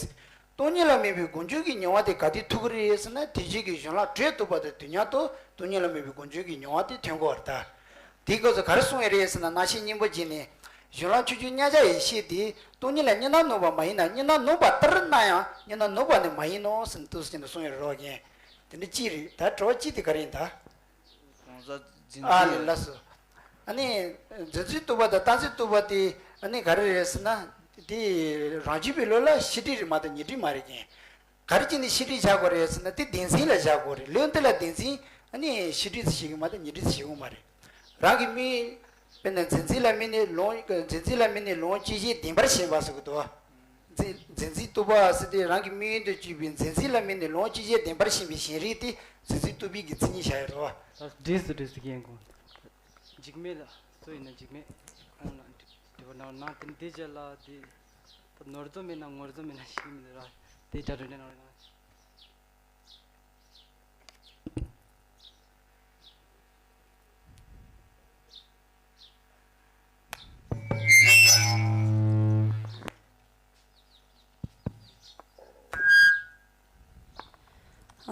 སྟོང་ཉིད་ལ་དམིགས་པའི་སྒོམ་བྱུང་གི་མྱོང་བ་དེ་ག་དུས་ཐོབ་ཀྱི་རེད་ཟེར་ན། དེ་རྗེས་ཀྱི་གཞུང་ལམ་བགྲོད་ཐུབ་པ་དང་དུས་མཉམ་དུ་སྟོང་ཉིད་ལ་དམིགས་པའི་སྒོམ་བྱུང་གི་མྱོང་བ་དེ་ཐོན་དགོས་པ་རེད་ད། དེའི་སྐབས་སུ་ག་རེ་གསུངས་ཡོད་རེད་ཟེར་ན། རྣམ་བཤད་སྙིང་པོ་བརྒྱད་ནས་གཞུང་ལམ་ཆོས་བརྒྱད་མཉམ་གཞག་ཡེ་ཤེས་དེ་སྟོང་ཉིད་ལ་གཉིས་སྣང་ནོར་བ་མ་ཡིན་ན་གཉིས་སྣང་ནོར་བ་ལྟར་སྣང་ཡང་གཉིས་སྣང་ནོར་བ་ནི་མ་ཡིན་ནོ་ཟེར་ནས་འདུག་ཟེར་ནས་གསུངས་ཡོད་རེད་རོགས་རྒན། དེ་འདྲ་ཅི་རེད་ད། དྲི་བ་ཅི་དེ་ག་རེ་ཡིན་ད། གང་ཟག་འཛིན་ཨ་ལས་ལགས་སོ། ཨ་ནི་འཛིན་ཚུལ་རྟོག་པ་དང་བརྟག་ཚུལ་རྟོག་པ་དེ་ཨ་ནི་ག་རེ་རེད་ཟེར་ན། དེ་རང་རྒྱུད་པའི་བློ་ལ་ཤེས་སྒྲིབ་རེད་མ་གཏོགས་ཉོན་སྒྲིབ་མ་རེད་ཀྱིན། ག་རེ་བྱས་ནས་ཤེས་སྒྲིབ་བཞག་དགོས་རེད་ཟེར་ན། དེ་བདེན་འཛིན་ལ་བཞག་དགོས་རེད། ལུང་དེ་ལ་བདེན་འཛིན་ཨ་ནི་ཤེས་སྒྲིབ་ཟེར་ཞིག་གི་མ་གཏོགས་ཉོན་སྒྲིབ་ཟེར་ཞིག་ཡོང་མ་རེད། རང་གི་མིག་དཔེར་ན་འཛིན་འཛིན་ལ་དམིགས་ནས་ལོངས་འཛིན་འཛིན་ལ་དམིགས་ནས་ལོངས་སྤྱོད་བྱེད་བདེན་པར་ཞེན་པ་ཟེར་གི་འདུག་བ། འཛིན་འཛིན་འཛིན་རྟོག་པ་ཟེར་དེ་རང་གི་དམིགས་ཡུལ་དུ་གྱུར་པའི་འཛིན་འཛིན་ལ་དམིགས་ནས་ལོངས་སྤྱོད་བྱེད་བདེན་པར་ཞེན་པའི་ཞེན་རིག་དེ་འཛིན་འཛིན་རྟོག་པའི་གི་མཚན་ཉིད་བྱ་ཡ་རེད་བ། འགྲིག་སོང་འགྲིག་སོང་རྒན་ཁོང་། འཇིགས་མེད་ལ་སུ་ཡིན་ན་འཇིགས་མེད། དྲི་བ་གནང་རོགས་གནང་། དེ་ནས་དེའི་རྗེས་ལ་དེ་ད་ནོར་འཛོམས་མིན་ན་ངོར་འཛོམས་མིན་ན་ཤེས་མི་འདུག་ར། དེ་གྲ་སྒྲིག་གནང་རོགས་གནང་།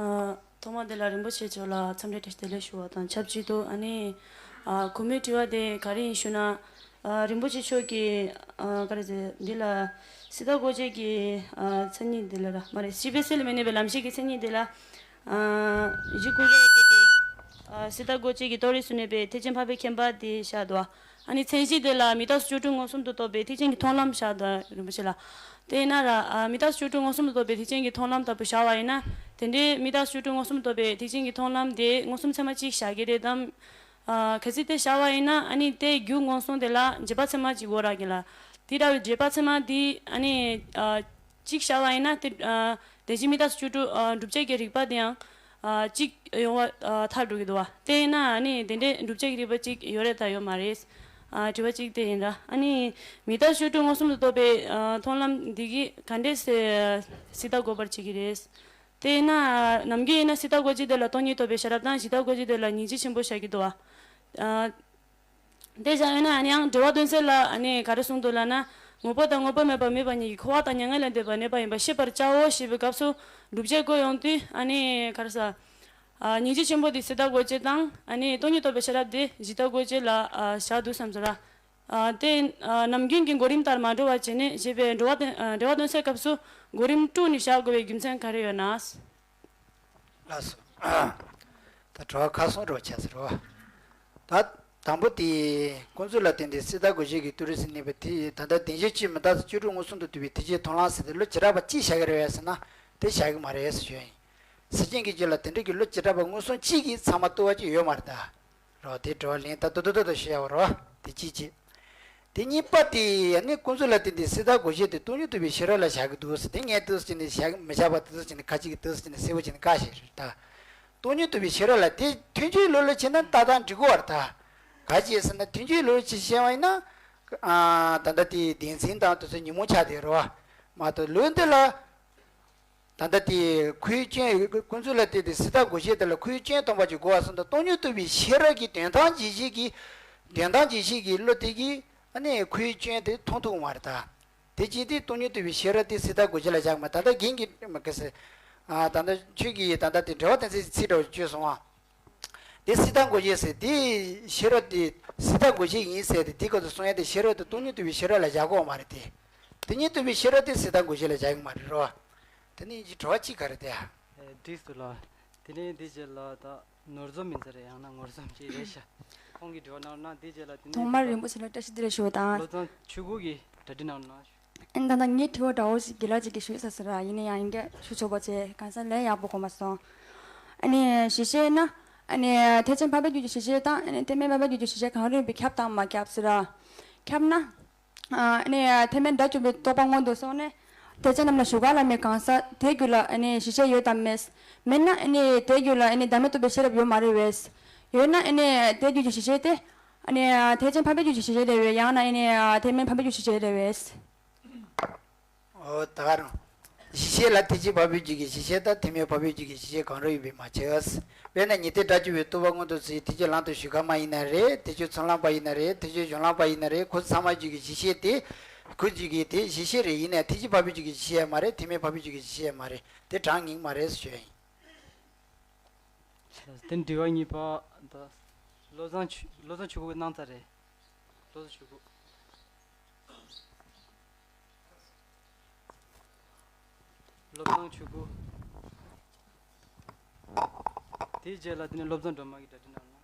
ཨ། ཐོག་མ་དེ་ལ་རིན་པོ་ཆེ་མཆོག་ལ་འཚམས་འདྲི་བཀྲ་ཤིས་བདེ་ལེགས་ཞུ་བ་དང་ཆབས་ཅིག་ཏུ། ཨ་ནི། ཨ། གོང་མའི་དྲི་བ་དེ་ག་རེ་ཡིན་ཞུ་ན། ཨ། རིན་པོ་ཆེ་མཆོག་གིས། ཨ། ག་རེ་ཟེར། འདི་ལ་སྲི་ད་གོ་ཆེ་གི། ཨ། མཚན་ཉིད་འདི་ལ་ར་མ་རེད། སྤྱི་པའི་སྲོལ་ལ་མི་གནས་པའི་ལམ་ཤེས་ཀྱི་མཚན་ཉིད་འདི་ལ། ཨ། གཞི་ཀུན་རྫོབ་སྐད་དེ། ཨ། སྲི་ད་གོ་ཆེ་གི་རྟོགས་རིགས་སུ་གནས་པའི་ཐེག་ཆེན་འཕགས་པའི་མཁྱེན་པ་དེ་བཞག་འདུག་ཨ་ནི་མཚན་གཞི་དེ་ལ་མི་རྟག་སོགས་བཅུ་དྲུག་མངོན་སུམ་དུ་རྟོགས་པའི་ཐེག་ཆེན་གྱི་མཐོང་ལམ་བཞག་འདུག་རིན་པོ་ཆེ་ལ། དེས་ན་ར། ཨ། མི་རྟག་སོགས་བཅུ་དྲུག་མངོན་སུམ་དུ་རྟོགས་པའི་ཐེག་ཆེན་གྱི་མཐོང་ལམ་ལྟ་བུ་བཞག་པ་ཡིན་ན། དེ་འདྲའི་མི་རྟག་སོགས་བཅུ་དྲུག་མངོན་སུམ་དུ་རྟོགས་པའི་ཐེག་ཆེན་གྱི་མཐོང་ལམ་དེ་མངོན་སུམ་ཚད་མ་གཅིག་བཞག་གི་རེད་དམ། ཨ། གལ་སྲིད་དེ་བཞག་པ་ཡིན་ན། ཨ་ནི་དེའི་རྒྱུ་མངོན་སུམ་དེ་ལ་རྗེས་དཔག་ཚད་མ་གཅིག་དགོས་རག་གི་ལ། དེ་འདྲ་བའི་རྗེས་དཔག་ཚད་མ་དེ། ཨ་ནི། ཨ། གཅིག་བཞག་པ་ཡིན་ན་དེ། ཨ། དེ་བཞིན་མི་རྟག་སོགས་བཅུ་དྲུག་ཨ། བསྒྲུབ་བྱ་གི་རིགས་པ་དེའང་། ཨ། གཅིག་ཡོང་བ། ཨ། ཐལ་འགྲོ་གི་འདུག་བ། དེ་ཡིན་ན་ཨ་ནི་དེ་འདྲའི་བསྒྲུབ་བྱ་གི་རིགས་པ་གཅིག་ཡོད་རེད་ད་ཡོད་མ་རེད། ཨ། དྲི་བ་གཅིག་དེ་ཡིན་ད། ཨ་ནི་མི་རྟག་སོགས་བཅུ་དྲུག་མངོན་སུམ་དུ་རྟོགས་པའི། ཨ། མཐོང་ལམ་འདི་གིས་ག་འདྲས་སེ་སྲི་ད་གོ་བར་བྱེད་ཀྱི་རེད། དེ་ཡིན་ན་ནམ་རྒྱུན་ཡིན་ན་སྲི་ད་གོ་ཆེ་དེ་ལ་སྟོང་ཉིད་རྟོགས་པའི་ཤེས་རབ་དང་གཞི་ད་གོ་ཆེ་དེ་ལ་སྙིང་རྗེ་ཆེན་པོ་བཞག་གི་འདུག་བ། ཨ། དེ་བཞག་ཡོད་ན་ཨ་ནི་ཡང་འགྲེལ་བ་སྟོན་གསལ་ལ་ཨ་ནི་ག་རེ་གསུངས་འདུག་ལབ་ན། དངོས་པོ་དང་དངོས་པོ་མེད་པ་མེད་པ་ཉིད་ཀྱིས་འཁོར་བ་དང་མྱ་ངན་ལས་འདས་པར་གནས་པ་ཡིན་པ་ཤེས་པར་བྱའོ་ཞེས་པའི་སྐབས་སུ་བསྒྲུབ་བྱ་དགོས་ཡོང་དུས་ཨ་ནི་ག་རེ་ཟ། ཨ། སྙིང་རྗེ་ཆེན་པོ་དེ་སྲི་ད་གོ་ཆེ་དང་ཨ་ནི་སྟོང་ཉིད་རྟོགས་པའི་ཤེས་རབ་དེ་གཞི་ད་གོ་ཆེ་ལ། ཨ། བཞག་འདུག་བསམ་སོང་ར། ཨ། དེ། ཨ། ནམ་རྒྱུན་གྱི་གོ་རིམ་ལྟར་མ་འགྲོ་བ་བྱས་ནས་ཞེས་པའི་འགྲེལ་བ་སྟོན། ཨ། འགྲེལ་བ་སྟོན་གསལ་སྐབས་སུ་གོ་རིམ་དཀྲུགས་ནས་བཞག་དགོས་པའི་རྒྱུ་མཚན་ག་རེ་ཡོད་ན། ལགས་སོ། ད་དྲི་བ་ཁག་གསུམ་འདྲ་བོ་ཆགས་ཟེར་བ། ད་དང་པོ་དེ་ཀུན་རྫོབ་ལ་བརྟེན་ཏེ་སྲི་ད་གོ་ཆེ་གི་རྟོགས་རིགས་སུ་གནས་པའི་དེ་ད་ལྟ་བདེན་བཞི་སྤྱི་མི་རྟག་སོགས་བཅུ་དྲུག་མངོན་སུམ་དུ་རྟོགས་པའི་ཐེག་ཆེན་མཐོང་ལམ་ཟེར་ཏེ་བློ་བྱེ་བྲག་པ་གཅིག་བཞག་གི་རེད་པས་ཟེར་ན་དེ་བཞག་གི་མ་རེད་ཟེར་ཞུ་ཡ་ཡིན། སེམས་ཅན་གྱི་རྒྱུད་ལ་དེ་འདྲ་གི་བློ་བྱེ་བྲག་པ་མངོན་སུམ་གཅིག་གིས་ཚང་མ་རྟོགས་པ་ཅིག་ཡོད་མ་རེད་ད། རོ། དེ་དྲི་བ་ལན་ད་ཏོ་ཏོ་ཏོ་ཏོ་ཞུ་ཡ་བ་རོ། དེ་གཅིག་བྱས། དེ་གཉིས་པ་དེ་ཡང་ནི་ཀུན་རྫོབ་ལ་བརྟེན་ཏེ་སྲི་ད་གོ་ཆེ་དེ་སྟོང་ཉིད་རྟོགས་པའི་ཤེས་རབ་ལ་བཞག་གི་འདུག་ཟེར། དེ་ངས་འདུག་ཟེར་ནས་བཞག་མི་བཞག་པ་འདུག་ཟེར་ནས་ཁ་ཅིག་གིས་འདུག་ཟེར་ནས་གསལ་པོ་བྱས་ནས་བཀག་བཞག་རེད་ད། སྟོང་ཉིད་རྟོགས་པའི་ཤེས་རབ་ལ་དེ་མཐུན་ཕྱོགས་ལུགས་ལ་བྱས་ན་ཏག་ཏག་འགྲིག་གི་བར་ད། ག་ཅི་ཟེར་ན་མཐུན་ཕྱོགས་ལུགས་ཅིག་བཤད་པ་ཡིན་ན། ཨ། ད་ལྟ་དེ་བདེན་འཛིན་དང་དེ་ཚོ་ཉོན་མོངས་ཆགས་བསྡད་རོ། མ་གཏོགས་ལུགས་འདི་ལ། ད་ལྟ་དེ་ཁོའི་སྐྱོན་ཀུན་རྫོབ་ལ་བརྟེན་ཏེ་སྲི་ད་གོ་ཆེ་དེ་ལ་ཁོའི་སྐྱོན་སྟོང་པ་ཅིག་གོ་བ་སོང་ད་སྟོང་ཉིད་རྟོགས་པའི་ཤེས་རབ་ཀྱི་དོན་དམ་འཇལ་བྱེད་ཀྱི། དོན་དམ་འཇལ་བྱེད་ཀྱི་བློ་དེ་གིས་ཨ་ནི་ཁོའི་སྐྱོན་དེ་མཐོང་ཐུབ་མ་རེད་ད། དེ་བྱས་ཏེ་སྟོང་ཉིད་རྟོགས་པའི་ཤེས་རབ་དེ་སྲི་ད་གོ་ཆེ་ལ་བཞག་མ་ད་ལྟ་རྒན་གྱིས་མ་ག་ཟེར། ཨ། ད་ལྟ་ཁྱོད་ཀྱིས་ད་ལྟ་དེ་འགྲེལ་བ་དོན་གསལ་གྱི་ཚིག་འདྲ་བོ་བརྗོད་སོང་ཨ། དེ་སྲི་ད་གོ་ཆེ་ཟེར་དེ་ཤེས་རབ་དེ་སྲི་ད་གོ་ཆེ་ཡིན་ཟེར་དེ་དེ་སྐབས་སུ་གསུང་ཡ་དེ་ཤེས་རབ་དེ་སྟོང་ཉིད་རྟོགས་པའི་ཤེས་རབ་ལ་བཞག་གི་ཡོད་མ་རེད་དེ། སྟོང་ཉིད་རྟོགས་པའི་ཤེས་རབ་དེ་སྲི་ད་གོ་ཆེ་ལ་བཞག་གི་མ་རེད་རོ། དེ་ནས་ཡིན་གྱི་དྲི་བ་གཅིག་ག་རེ་དེ་ཨ། ཨེ། འགྲིག་སོང་ལ། དེ་ནས་འདི་རྗེས་ལ་ད་ནོར་འཛོམས་མིན་ས་རེད། ཡང་ན་ངོར་འཛོམས་ཅིག་རེད་ཤག་ཁོང་གིས་དྲི་བ་གནང་ན་འདི་རྗེས་ལ་དེ་ནས་ཐོག་མར་རིན་པོ་ཆེ་ལ་བཀྲ་ཤིས་བདེ་ལེགས་ཞུ་བ་དང་། བློ་བཟང་ཆོས་སྐུ་གིས་གྲ་སྒྲིག་གནང་ན། ཨ་ནི་ད་ལྟ་ངའི་དྲི་བ་འདྲ་བོ་ཞིག་དགེ་ལགས་ཅིག་གིས་ཞུས་ཚར་ཟེར་ར། ཡིན་ན་ཡང་ཡིན་གྱི་ཞུ་ཆོག་པ་བྱས། གང་ཟག་ལན་ཡག་པོ་གོ་མ་སོང་། ཨ་ནི་གཞི་ཤེས་ན། ཨ་ནི་ཐེག་ཆེན་འཕགས་པའི་རྒྱུད་ཀྱི་གཞི་ཤེས་དང་། ཨ་ནི་ཐེག་དམན་འཕགས་པའི་རྒྱུད་ཀྱི་གཞི་ཤེས་གང་རུང་ཡིན་པས་ཁྱབ་དང་མ་ཁྱབ་ཟེར་ར། ཁྱབ་ན། ཨ་ནི་ཐེག་དམན་དགྲ་བཅོམ་པའི་རྟོགས་པ་སྔོན་དུ་སོང་ནས། ཐེག་ཆེན་རྣམས་ལ་ཞུགས་ག་ལ་མེད་གང་ཟག་དེའི་རྒྱུད་ལ་ཨ་ནི་གཞི་ཤེས་ཡོད་དམ་མེད། མེད་ན་ཨ་ནི་དེའི་རྒྱུད་ལ་ཨ་ནི་བདག་མེད་རྟོགས་པའི་ཤེས་རབ་ཡོད་མ་རེད་པས། ཡོད་ན་ཨ་ནི་དེའི་རྒྱུད་ཀྱི་གཞི་ཤེས་དེ། ཨ་ནི་ཐེག་ཆེན་འཕགས་པའི་རྒྱུད་ཀྱི་གཞི་ཤེས་རེད་པས། ཡང་ན་ཨ་ནི་ཐེག་དམན་འཕགས་པའི་རྒྱུད་ཀྱི་གཞི་ཤེས་རེད་པས། འོ་ད་ག་རང་། གཞི་ཤེས་ལ་ཐེག་ཆེན་འཕགས་པའི་རྒྱུད་ཀྱི་གཞི་ཤེས་དང་ཐེག་དམན་འཕགས་པའི་རྒྱུད་ཀྱི་གཞི་ཤེས་གང་རུང་ཡིན་པས་མ་ཁྱབ། དཔེར་ན་ཉན་ཐོས་དགྲ་བཅོམ་པའི་རྟོགས་པ་མངོན་དུ་གྱུར་ཐེག་ཆེན་ལམ་དུ་ཞུགས་མཁན་ཡིན་ན་རེད། ཐེག་ཆེན་ཚོགས་ལམ་པ་ཡིན་ན་རེད། ཐེག་ཆེན་གཞུང་ལམ་པ་ཡིན་ན་རེད། ཁོ་ཚོ་ཚང་མའི་རྒྱུད་ཀྱི་གཞི་ཤེས་དེ། ཁོའི་རྒྱུད་ཀྱི་དེ་གཞི་ཤེས་རེད། ཡིན་ནའི་ཐེག་ཆེན་འཕགས་པའི་རྒྱུད་ཀྱི་གཞི་ཤེས་མ་རེད། ཐེག་དམན་འཕགས་པའི་རྒྱུད་ཀྱི་གཞི་ཤེས་མ་རེད། དེ་གྲངས་ངེས་མ་རེད་ཞུ་ཡ་ཡིན། དེ་དྲི་བ་གཉིས་པ་ད། བློ་བཟང་ཆོས། བློ་བཟང་ཆོས་སྐུ་གནང་ཚར་རེད། བློ་བཟང་ཆོས་སྐུ། བློ་བཟང་ཆོས་སྐུ། དེའི་རྗེས་ལ་དེ་ནས་བློ་བཟང་སྒྲོལ་མ་གིས་གྲ་སྒྲིག་གནང་ན།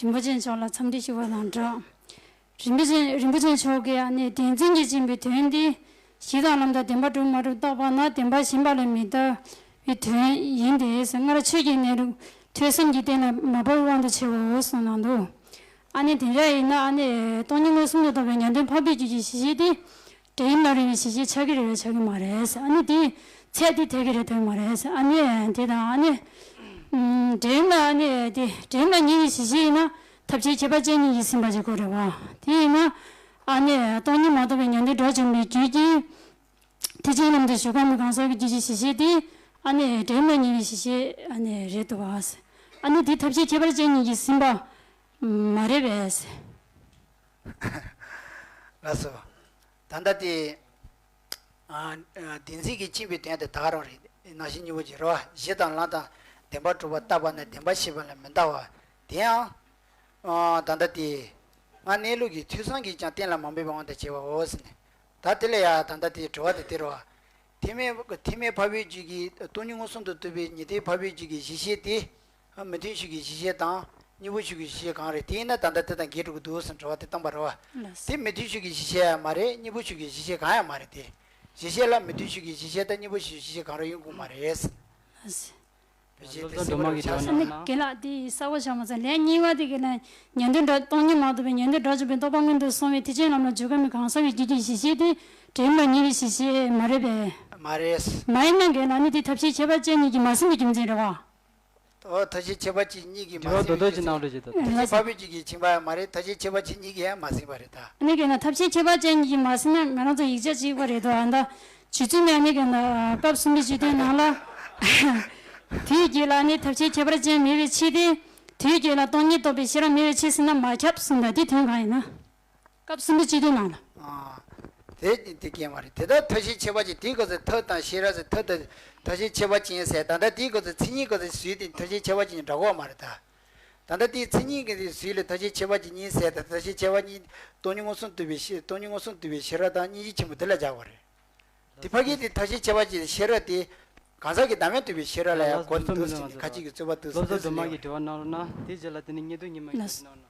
རིན་པོ་ཆེ་མཆོག་ལ་འཚམས་འདྲི་ཞུ་བ་དང་སྦྲགས། རིན་པོ་ཆེ། རིན་པོ་ཆེ་མཆོག་གིས་ཨ་ནི་བདེན་འཛིན་གྱིས་འཛིན་པའི་དོན་འདི་གཞི་དང་ལམ་དང་བདེན་པར་གྲུབ་མ་གྲུབ་བརྟག་པ་ན་བདེན་པ་གཞན་པ་ལས་མི་འདའ་བའི་དོན་ཡིན་ཏེ། སྔར་ཆོས་ཀྱི་གནས་ལུགས་ཐོས་བསམ་གྱི་སྟེང་ལ་མ་བབས་དབང་དུ་བྱས་པའོ་གསུངས་གནང་འདུག་ཨ་ནི་དེ་འདྲ་ཡིན་ན་ཨ་ནི་སྟོང་ཉིད་མངོན་སུམ་དུ་རྟོགས་པའི་ཉན་ཐོས་འཕགས་པའི་རྒྱུད་ཀྱི་གཞི་ཤེས་དེ། སྒྲ་ཡིན་ལ་རིགས་པའི་གཞི་ཤེས་ཆགས་ཀྱི་རེད་པས་ཆགས་ཀྱི་མ་རེད། ཨ་ནི་དེ་ཚད་དེ་འཐད་ཀྱི་རེད་འཐད་མ་རེད། ཨ་ནི་དེ་དང་ཨ་ནི། ཨུམ། སྒྲ་ཡིན་ལ་ཨ་ནི་དེ་སྒྲ་ཡིན་ལ་ཉེ་བའི་གཞི་ཤེས་ཡིན་ན་ ཐབས་ཤེས་ཁྱད་པར་ཅན་གཉིས་ཀྱིས་ཟིན་པ་ཞིག་དགོས་རེད་བ། དེ་ཡིན་ན་ཨ་ནི་སྟོང་ཉིད་མ་རྟོགས་པའི་ཉོན་ཏན་སྒྲོ་འབྱུང་བའི་རྒྱུད་ཀྱིས་ཐེག་ཆེན་ལམ་དུ་ཞུགས་དཀའ་མི་གང་ཟག་གི་རྒྱུད་ཀྱི་གཞི་ཤེས་དེ་ཨ་ནི་དྲན་པ་ཉེ་བའི་གཞི་ཤེས་ཨ་ནི་རེད་འདུག་བ། ཨ་ནི་དེ་ཐབས་ཤེས་ཁྱད་པར་ཅན་གཉིས་ཀྱིས་ཟིན་པ་མ་རེད་པས། ལགས་སོ། ད་ལྟ་དེ། ཨ། ཨ། བདེན་འཛིན་གྱིས་ཕྱིན་པའི་དོན་དེ་ད་ག་རང་རེད། ནང་བཞིན་གཉིས་པོ་ཅིག་རེད་བ། གཞི་དང་ལམ་དང་བདེན་པར་གྲུབ་པ་བརྟགས་པ་ནི་བདེན་པར་ཤེས་པ་ལ་མི་འདའ་བ། དེ་ཡང་། ཨ། ད་ལྟ་དེ། སྔར་གནས་ལུགས་ཀྱི་ཐོས་བསམ་གྱིས་ཀྱང་གཏན་ལ་མ་འབེབས་པའི་དབང་དུ་བྱས་པའོ་ཟེར་ནས། ད་དེ་ལ་ཡང་ད་ལྟ་དེ་དྲི་བ་དེ་དེ་རེད་བ། ཐེག་དམན་ཐེག་དམན་འཕགས་པའི་རྒྱུད་ཀྱི་སྟོང་ཉིད་མངོན་སུམ་དུ་རྟོགས་པའི་ཉན་ཐོས་འཕགས་པའི་རྒྱུད་ཀྱི་གཞི་ཤེས་དེ། མི་མཐུན་ཕྱོགས་ཀྱི་གཞི་ཤེས་དང་གཉིས་པོ་ཕྱོགས་ཀྱི་གཞི་ཤེས་གང་རེད། དེ་ཡིན་ན་ད་ལྟ་དེ་དང་འགལ་འགྲོ་གི་འདུག་ཟེར་དྲི་བ་དེ་བཏང་པ་རེད་བ། ལགས། དེ་མི་མཐུན་ཕྱོགས་ཀྱི་གཞི་ཤེས་ཡང་མ་རེད། གཉིས་པོ་ཕྱོགས་ཀྱི་གཞི་ཤེས་གང་ཡང་མ་རེད་དེ། གཞི་ཤེས་ལ་མི་མཐུན་ཕྱོགས་ཀྱི་གཞི་ཤེས་དང་གཉིས་པོ་ཕྱོགས་ཀྱི་གཞི་ཤེས་གང་རུང་ཡོང་གི་མ་རེད། ལགས། བོད་ཆས་དེ་སློབ་གཙོ་སྒྲོལ་མ་གིས་དྲི་བ་ཨ་གནང་ནི་གནང་། རྒན་ལགས་དེ་གསལ་པོ་ཆགས་མ་སོང་། ལན་གཉིས་པ་དེ་ག་ལ། ཉན་ཐོས་སྒྲོ། སྟོང་ཉིད་མ་རྟོགས་པའི་ཉན་ཐོས་སྒྲོ་འབྱུང་བའི་རྟོག་པ་མངོན་དུ་སོང་བས་ཐེག་ཆེན་ལམ་ལ་འཇུག་དཀའ་མི་གང་ཟག་གི་རྒྱུད་ཀྱི་གཞི་ཤེས་དེ་དྲན་པ་ཉེ་བའི་གཞི་ཤེས་མ་རེད་པས། མ་རེད། མ་ཡིན་ན་རྒན་ལགས་ནི་དེ་ཐབས་ཤེས་ཁྱད་པར་ཅན་གཉིས་ཀྱིས་མ་ཟིན་པའི་རྒྱུ་མཚན་རེད་བ། ཨོ། ཐབས་ཤེས་ཁྱད་པར་ཅན་གཉིས་ཀྱིས་མ་དྲི་བ་ཟིན་པའི་རྡོག་རྡོག་ཅིག་གནང་རོགས་བྱེད་དང་། ཐེག་ཆེན་འཕགས་པའི་རྒྱུད་ཀྱིས་ཕྱིན་པ་ཡང་མ་རེད། ཐབས་ཤེས་ཁྱད་པར་ཅན་གཉིས་ཀྱིས་ཡང་མ་ཟིན་པ་རེད་ད། ཨ་ནི་རྒན་ལགས་ཐབས་ཤེས་ཁྱད་པར་ཅན་གཉིས་ཀྱིས་མ་ཟིན་ན་ང་རང་ཚོ་ཡིག་ཆ་གཅིག་པ་རེད་དོ། ཨ་ད། རྗེ་བཙུན་མས་ཨ་ནི་རྒན་ལགས་སྐབས་གསུམ་པའི་སྤྱི་དོན་ནང་ལ། དེའི་རྒྱུད་ལ་ནི་ཐབས་ཤེས་ཁྱད་པར་ཅན་མེད་པའི་ཕྱིར་ཏེ། དེའི་རྒྱུད་ལ་སྟོང་ཉིད་རྟོགས་པའི་ཤེས་རབ་མེད་པའི་ཕྱིར་ཟེར་ན་མ་ཁྱབ་གསུངས་ད། དེ་དོན་གང་ཡིན་ན། སྐབས་གསུམ་པའི་སྤྱི་དོན་ནང་ལ། ཨ། དེ་དེ་སྐྱེས་མ་རེད། དེ་ལྟར་ཐབས་ཤེས་ཁྱད་པར་ཅན་དེའི་སྐབས་སུ་ཐབས་དང་ཤེས་རབ་ཟེར། ཐབས་དང་ཐབས་ཤེས་ཁྱད་པར་ཅན་ཟེར། ད་ལྟ་དེའི་སྐབས་སུ་མཚན་ཉིད་སྐབས་སུ་བཟོས་ཏེ་ཐབས་ཤེས་ཁྱད་པར་ཅན་འདྲ་གོ་མ་རེད་ད། ད་ལྟ་དེའི་མཚན་ཉིད་ཀྱི་བཟོས་ལ་ཐབས་ཤེས་ཁྱད་པར་ཅན་གཉིས་ཟེར། ད་ཐབས་ཤེས་ཁྱད་པར་གཉིས་སྟོང་ཉིད་མངོན་སུམ་རྟོགས་པའི་ཤེས། སྟོང་ཉིད་མངོན་སུམ་རྟོགས་པའི་ཤེས་རབ་དང་སྙིང་རྗེ་ཆེན་པོ་དེ་ལ་སྦྱར་བ་རེད། དེ་ཕ་གི་དེ་ཐབས་ཤེས་ཁྱད་པར་ཅན་ཤེས་རབ་དེ་གང་ཟག་གི་བདག་མེད་རྟོགས་པའི་ཤེས་རབ་ལ་ཡང་གོ་ནས་འདུག་ཟེར་ནས་ཁ་ཅིག་གིས་རྩོད་པ་འདུག་ཟེར། བློ་བཟང་སྒྲོལ་མ་གིས་དྲི་བ་གནང་རོགས་གནང་། དེའི་རྗེས་ལ་དེ་ནས་བརྙན་ཐུང་ཉི་མ་ཡིན་གནང་རོགས་གནང་།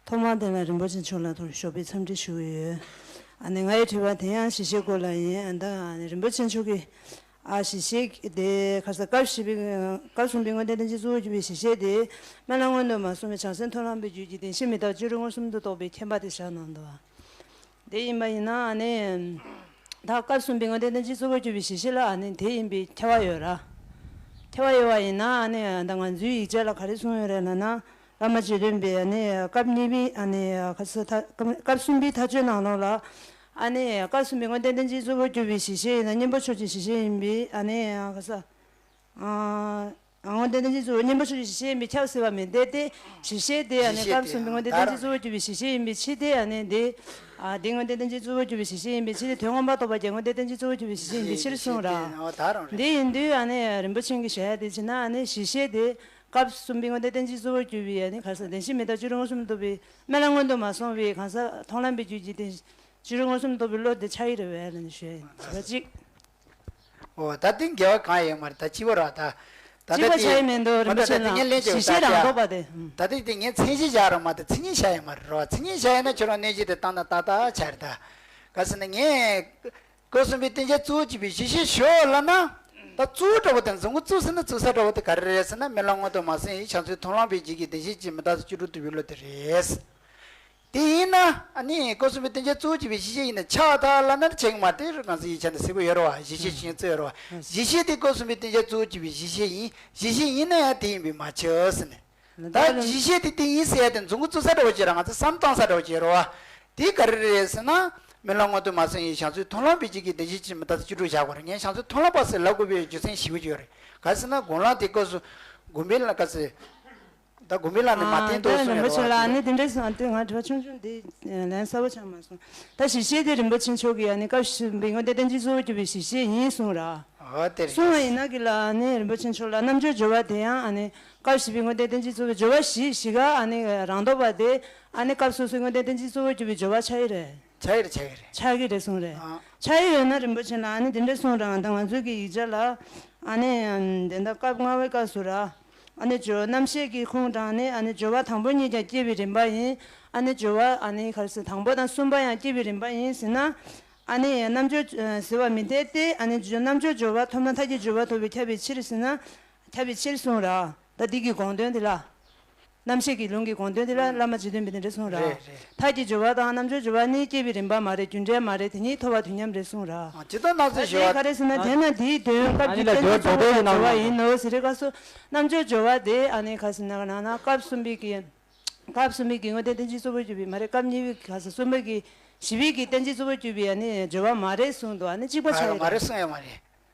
ཐོག་མར་དེ་ལ་རིན་པོ་ཆེ་མཆོག་ལ་ཐུགས་ཞོགས་པའི་འཚམས་འདྲི་ཞུ་གི་ཡོད། ཨ་ནི་ང་ཡི་དྲི་བ་དེ་ཡང་གཞི་ཤེས་སྐོར་ལ་ཡིན། ཨ་ད་ཨ་ནི་རིན་པོ་ཆེ་མཆོག་གིས་ཨ་གཞི་ཤེས་དེ་ཁ་ས་སྐབས་བཞི་པའི་སྐབས་གསུམ་པའི་དངོས་བསྟན་བསྟན་བཅོས་གཙོ་བོར་གྱུར་པའི་གཞི་ཤེས་དེ་སྨོན་ལམ་སྔོན་དུ་མ་སོང་བའི་བྱང་སེམས་མཐོང་ལམ་པའི་རྒྱུད་ཀྱི་བདེན་བཞི་མི་རྟག་བཅུ་དྲུག་མངོན་སུམ་དུ་རྟོགས་པའི་ཁྱད་པར་དེ་བཞག་གནང་འདུག། དེ་ཡིན་པ་ཡིན་ན་ཨ་ནི། ད་སྐབས་གསུམ་པའི་དངོས་བསྟན་བསྟན་བཅོས་གཙོ་བོར་གྱུར་པའི་གཞི་ཤེས་ལ་ཨ་ནི་དེ་ཡིན་པའི་ཁྱབ་པ་ཡོད་ར། ཁྱབ་པ་ཡོད་པ་ཡིན་ན་ཨ་ནི་ད་ང་ཚོའི་ཡིག་ཆ་ལ་ག་རེ་གསུངས་ཡོད་རེད་ལབ་ན། བླ་མ་རྗེ་བཙུན་པས་ཨ་ནི་སྐབས་གཉིས་པའི་ཨ་ནི་ཁ་ས་ཐ་སྐབས་གསུམ་པའི་མཐའ་དཔྱོད་ནང་ལོགས་ལ། ཨ་ནི་སྐབས་གསུམ་པའི་དངོས་བསྟན་བསྟན་བཅོས་གཙོ་བོར་གྱུར་པའི་གཞི་ཤེས་ཡིན་ན་གཉེན་པོ་ཕྱོགས་ཀྱི་གཞི་ཤེས་ཡིན་པའི་ཨ་ནི་ཁ་ས། ཨ། དངོས་བསྟན་བསྟན་བཅོས་གཙོ་བོ་གཉེན་པོ་ཕྱོགས་ཀྱི་གཞི་ཤེས་ཡིན་པས་ཁྱབ་ཟེར་བ་མིན་ཏེ། དེ་གཞི་ཤེས་དེ་ཨ་ནི་གཞི་ཤེས་སྐབས་གསུམ་པའི་དངོས་བསྟན་བསྟན་བཅོས་གཙོ་བོར་གྱུར་པའི་གཞི་ཤེས་ཡིན་པའི་ཕྱིར་དེ་ཨ་ནི་དེ། ཨ་དེ་དངོས་བསྟན་བསྟན་བཅོས་གཙོ་བོར་གྱུར་པའི་གཞི་ཤེས་ཡིན་པའི་ཕྱིར་དེ། དོན་མངོན་པར་རྟོགས་པ་རྒྱལ་དངོས་བསྟན་བསྟན་བཅོས་གཙོ་བོར་གྱུར་པའི་གཞི་ཤེས་ཡིན་པའི་ཕྱིར་གསུངས་ར། འོ་ད་རང་རེད། དེ་ཡིན་དུས་ཨ་ནི་རིན་པོ་ཆེ་གིས་བཞག་ཡ་དེ་བྱས་ན་ཨ་ནི་གཞི་ཤེས་དེ་སྐབས་གསུམ་པའི་དངོས་བསྟན་བསྟན་བཅོས་གཙོ་བོར་གྱུར་པའི་ཨ་ནི་ག་ས་བདེན་བཞི་མི་རྟག་བཅུ་དྲུག་མངོན་སུམ་དུ་རྟོགས་པའི་སྨོན་ལམ་སྔོན་དུ་མ་སོང་བའི་གང་ཟག་མཐོང་ལམ་པའི་རྒྱུད་ཀྱི་བདེན་བཅུ་དྲུག་མངོན་སུམ་དུ་རྟོགས་པའི་བློ་དེ་ཆགས་ཀྱི་རེད་པས་ལབ་ནས་ཞུ་ཡ་ཡིན། བྱས་པ་གཅིག། འོ་ད་དེ་འགལ་བ་གང་ཡོད་མ་རེད། ད་གཅིག་པ་རེད་ད། ད་གཅིག་པ་ད་ཆགས་ཡི་མི་འདུག་རིན་པོ་ཆེ་ལགས། གཞི་ཤེས་རང་རྟོགས་པ་དེ། ད་ལྟ་དེ་ངས་མཚན་གཞི་བཞག་རོགས་མ་གཏོགས་མཚན་ཉིད་བཞག་ཡོད་མ་རེད་རོ། མཚན་ཉིད་བཞག་ཡོད་ན་ཁྱོད་རང་གནས་གཞི་དེ་བཏང་ན་ཏག་ཏག་ཆགས་རེད་ད། ག་ཟེར་ན་ངས་སྐབས་གསུམ་པའི་བསྟན་བཅོས་གཙོ་བོར་གྱུར་པའི་གཞི་ཤེས་ཞོག་ལབ་ན། ད་གཙོ་བོ་འདྲ་བོ་དེ་རྫུན་གྱི་གཙོ་ཟེར་ན་གཙོ་ས་འདྲ་བོ་དེ་ག་རེ་རེད་ཟེར་ན་སྨོན་ལམ་སྔོན་དུ་མ་སོང་བའི་བྱང་ཆུབ་མཐོང་ལམ་པའི་རྒྱུད་ཀྱི་བདེན་བཞི་ཅན་མི་རྟག་སྟེ་བཅུ་དྲུག་རྟོགས་པའི་བློ་དེ་རེད། དེ་ཡིན་ན་ཨ་ནི་སྐབས་གསུམ་པའི་བསྟན་བཅོས་གཙོ་བོར་གྱུར་པའི་གཞི་ཤེས་ཡིན་ན་ཆགས་ཐལ་ལབ་ན་ཆགས་ཀྱི་མ་རེད། ང་ཚོ་ཡིག་ཆ་ནས་གསལ་པོ་ཡོད་རེད་བ། གཞི་ཤེས་ཤིང་གཙོ་ཡོད་རེད་བ། གཞི་ཤེས་དེ་སྐབས་གསུམ་པའི་བསྟན་བཅོས་གཙོ་བོར་གྱུར་པའི་གཞི་ཤེས་ཡིན། གཞི་ཤེས་ཡིན་ན་ཡང་དེ་ཡིན་པས་མ་ཁྱབ་ཟེར་ནས། ད་གཞི་ཤེས་དེ་དེ་ཡིན་ཟེར་ཡ་དེ་རྫུན་གྱི་གཙོ་ས་འདྲ་བོ་ཅིག་རེད། ང་ཚོ་བསམ་བཏང་ས་འདྲ་བོ་ཅིག་རེད་བ། དེ་ག་རེ་རེད་ཟེར་ན། སྨོན་ལམ་སྔོན་དུ་མ་སོང་བའི་བྱང་ཆུབ་མཐོང་ལམ་པའི་རྒྱུད་ཀྱི་བདེན་བཞི་ཅན་མི་རྟག་སྟེ་བཅུ་དྲུག་བཞག་པ་རེད། ངས་བྱང་ཆུབ་མཐོང་ལམ་པ་ཟེར་ལབ་དགོས་པའི་རྒྱུ་མཚན་ཞེ་པོ་ཅིག་ཡོད་རེད། ག་ཟེར་ན་སྒོམ་ལམ་དེ་སྐབས་སུ་སྒོམ་པའི་ལམ་ག་ཟེར། ད་དགོན་པའི་ལམ་ནི་མ་བསྟན་ཏོ་གསུངས་ཡོད་རེད་བ། ཨ་ནི་དེ་འདྲ་སོང་། ཨ་དེ་ང་དྲི་བ་ཆུང་ཆུང་དེ་ལན་གསལ་པོ་ཆགས་མ་སོང་། ད་གཞི་ཤེས་དེ་རིན་པོ་ཆེ་མཆོག་གིས་ཨ་ནི་སྐབས་གསུམ་པའི་དངོས་བསྟན་བསྟན་བཅོས་གཙོ་བོར་གྱུར་པའི་གཞི་ཤེས་ཡིན་གསུངས་ར། ཨོ་དེ་རེད། གསུངས་པ་ཡིན་ན་གི་ལ་ཨ་ནི་རིན་པོ་ཆེ་མཆོག་ལ་རྣམ་འཇོག་སྦྱོར་བ་དེ་ཡང་ཨ་ནི་སྐབས་བཞི་པའི་དངོས་བསྟན་བསྟན་བཅོས་གཙོ་བོའི་སྦྱོར་བ་བཞི་བཞི་ག་ཨ་ནི་རང་ལྡོག་པ་དེ་ཨ་ནི་སྐབས་སོ་སོའི་དངོས་བསྟན་བསྟན་བཅོས་གཙོ་བོར་གྱུར་པའི་སྦྱོར་བ་ཆགས་ཀྱི་རེད། ཆགས་ཀྱི་རེད། ཆགས་ཀྱི་རེད། ཆགས་ཀྱི་རེད་གསུངས་རེད། ཨ། ཆགས་ཀྱི་ཡོད་ན་རིན་པོ་ཆེ་ལ་ཨ་ནི་དེ་འདྲ་གསུངས་ར། ད་ང་ཚོའི་གི་ཡིག་ཆ་ལ་ཨ་ནི་དེ་འདྲ་སྐབས་ལྔ་པའི་སྐབས་སུ་ར། ཨ་ནི་སྦྱོར་རྣམ་བཤད་ཀྱི་ཁུངས་དྲངས་ནས་ཨ་ནི་སྦྱོར་བ་དང་པོ་གཉིས་ཀྱང་སྐྱེ་བའི་རིམ་པ་ཡིན། ཨ་ནི་སྦྱོར་བ་ཨ་ནི་ག་རེ་ཟེར། དང་པོ་དང་གསུམ་པ་ཡང་སྐྱེ་བའི་རིམ་པ་ཡིན་ཟེར་ན། ཨ་ནི་རྣམ་འཇོག་ཟེར་བ་མི་འཐད་དེ། ཨ་ནི་རྣམ་འཇོག་སྦྱོར་བ་ཐོབ་ན་མཐའ་བརྒྱད་སྦྱོར་བ་ཐོབ་པས་ཁྱབ་པའི་ཕྱིར་ཟེར་ན། ཁྱབ་པའི་ཕྱིར་གསུངས་ར། ད་འདི་གི་དགོངས་དོན་འདི་ལ། རྣམ་བཤད་ཀྱི་ལུང་གི་དགོངས་དོན་དེ་ལ་བླ་མ་རྗེ་བཙུན་པའི་དེ་འདྲ་གསུངས་ར། རེད་རེད། མཐའ་གྱི་སྦྱོར་བ་དང་རྣམ་སྦྱོར་སྦྱོར་བ་ནི་སྐྱེ་བའི་རིམ་པ་མ་རེད། རྒྱུ་འབྲས་མ་རེད། དེ་ཉིད་ཐོབ་པ་དུས་མཉམ་རེད་གསུངས་ར། ཨ་ཇི་ལྟར་སྣང་ཚུལ་ཞི་བ་ག་རེ་ཟེར་ན་དེས་ན་དེའི་དོན་སྐབས་ཀྱི་གཏན་ཚིགས་གཙོ་བོ་ལ་སྦྱོར་བ་ཡིན་ནོ་ཟེར་རེ་སྐབས་སུ་རྣམ་སྦྱོར་སྦྱོར་བ་དེ་ཨ་ནི་ག་ཟེར་ན་ག་ན་ན་སྐབས་གསུམ་པའི་གི། སྐབས་གསུམ་པའི་གི་དངོས་བསྟན་རྟེན་ཅིང་གཙོ་བོར་གྱུར་པའི་མ་རེད། སྐབས་གཉིས་པའི་ག་ཟེར་གསུམ་པའི་གི་བཞི་པའི་གི་རྟེན་ཅིང་གཙོ་བོར་གྱུར་པའི་ཨ་ནི་སྦྱོར་བ་མ་རེད་གསུངས་འདུག་ཨ་ནི་གཅིག་པ་ཆགས་ཡོད་རེད། མ་རེད་གསུངས་ཡོད་མ་རེད།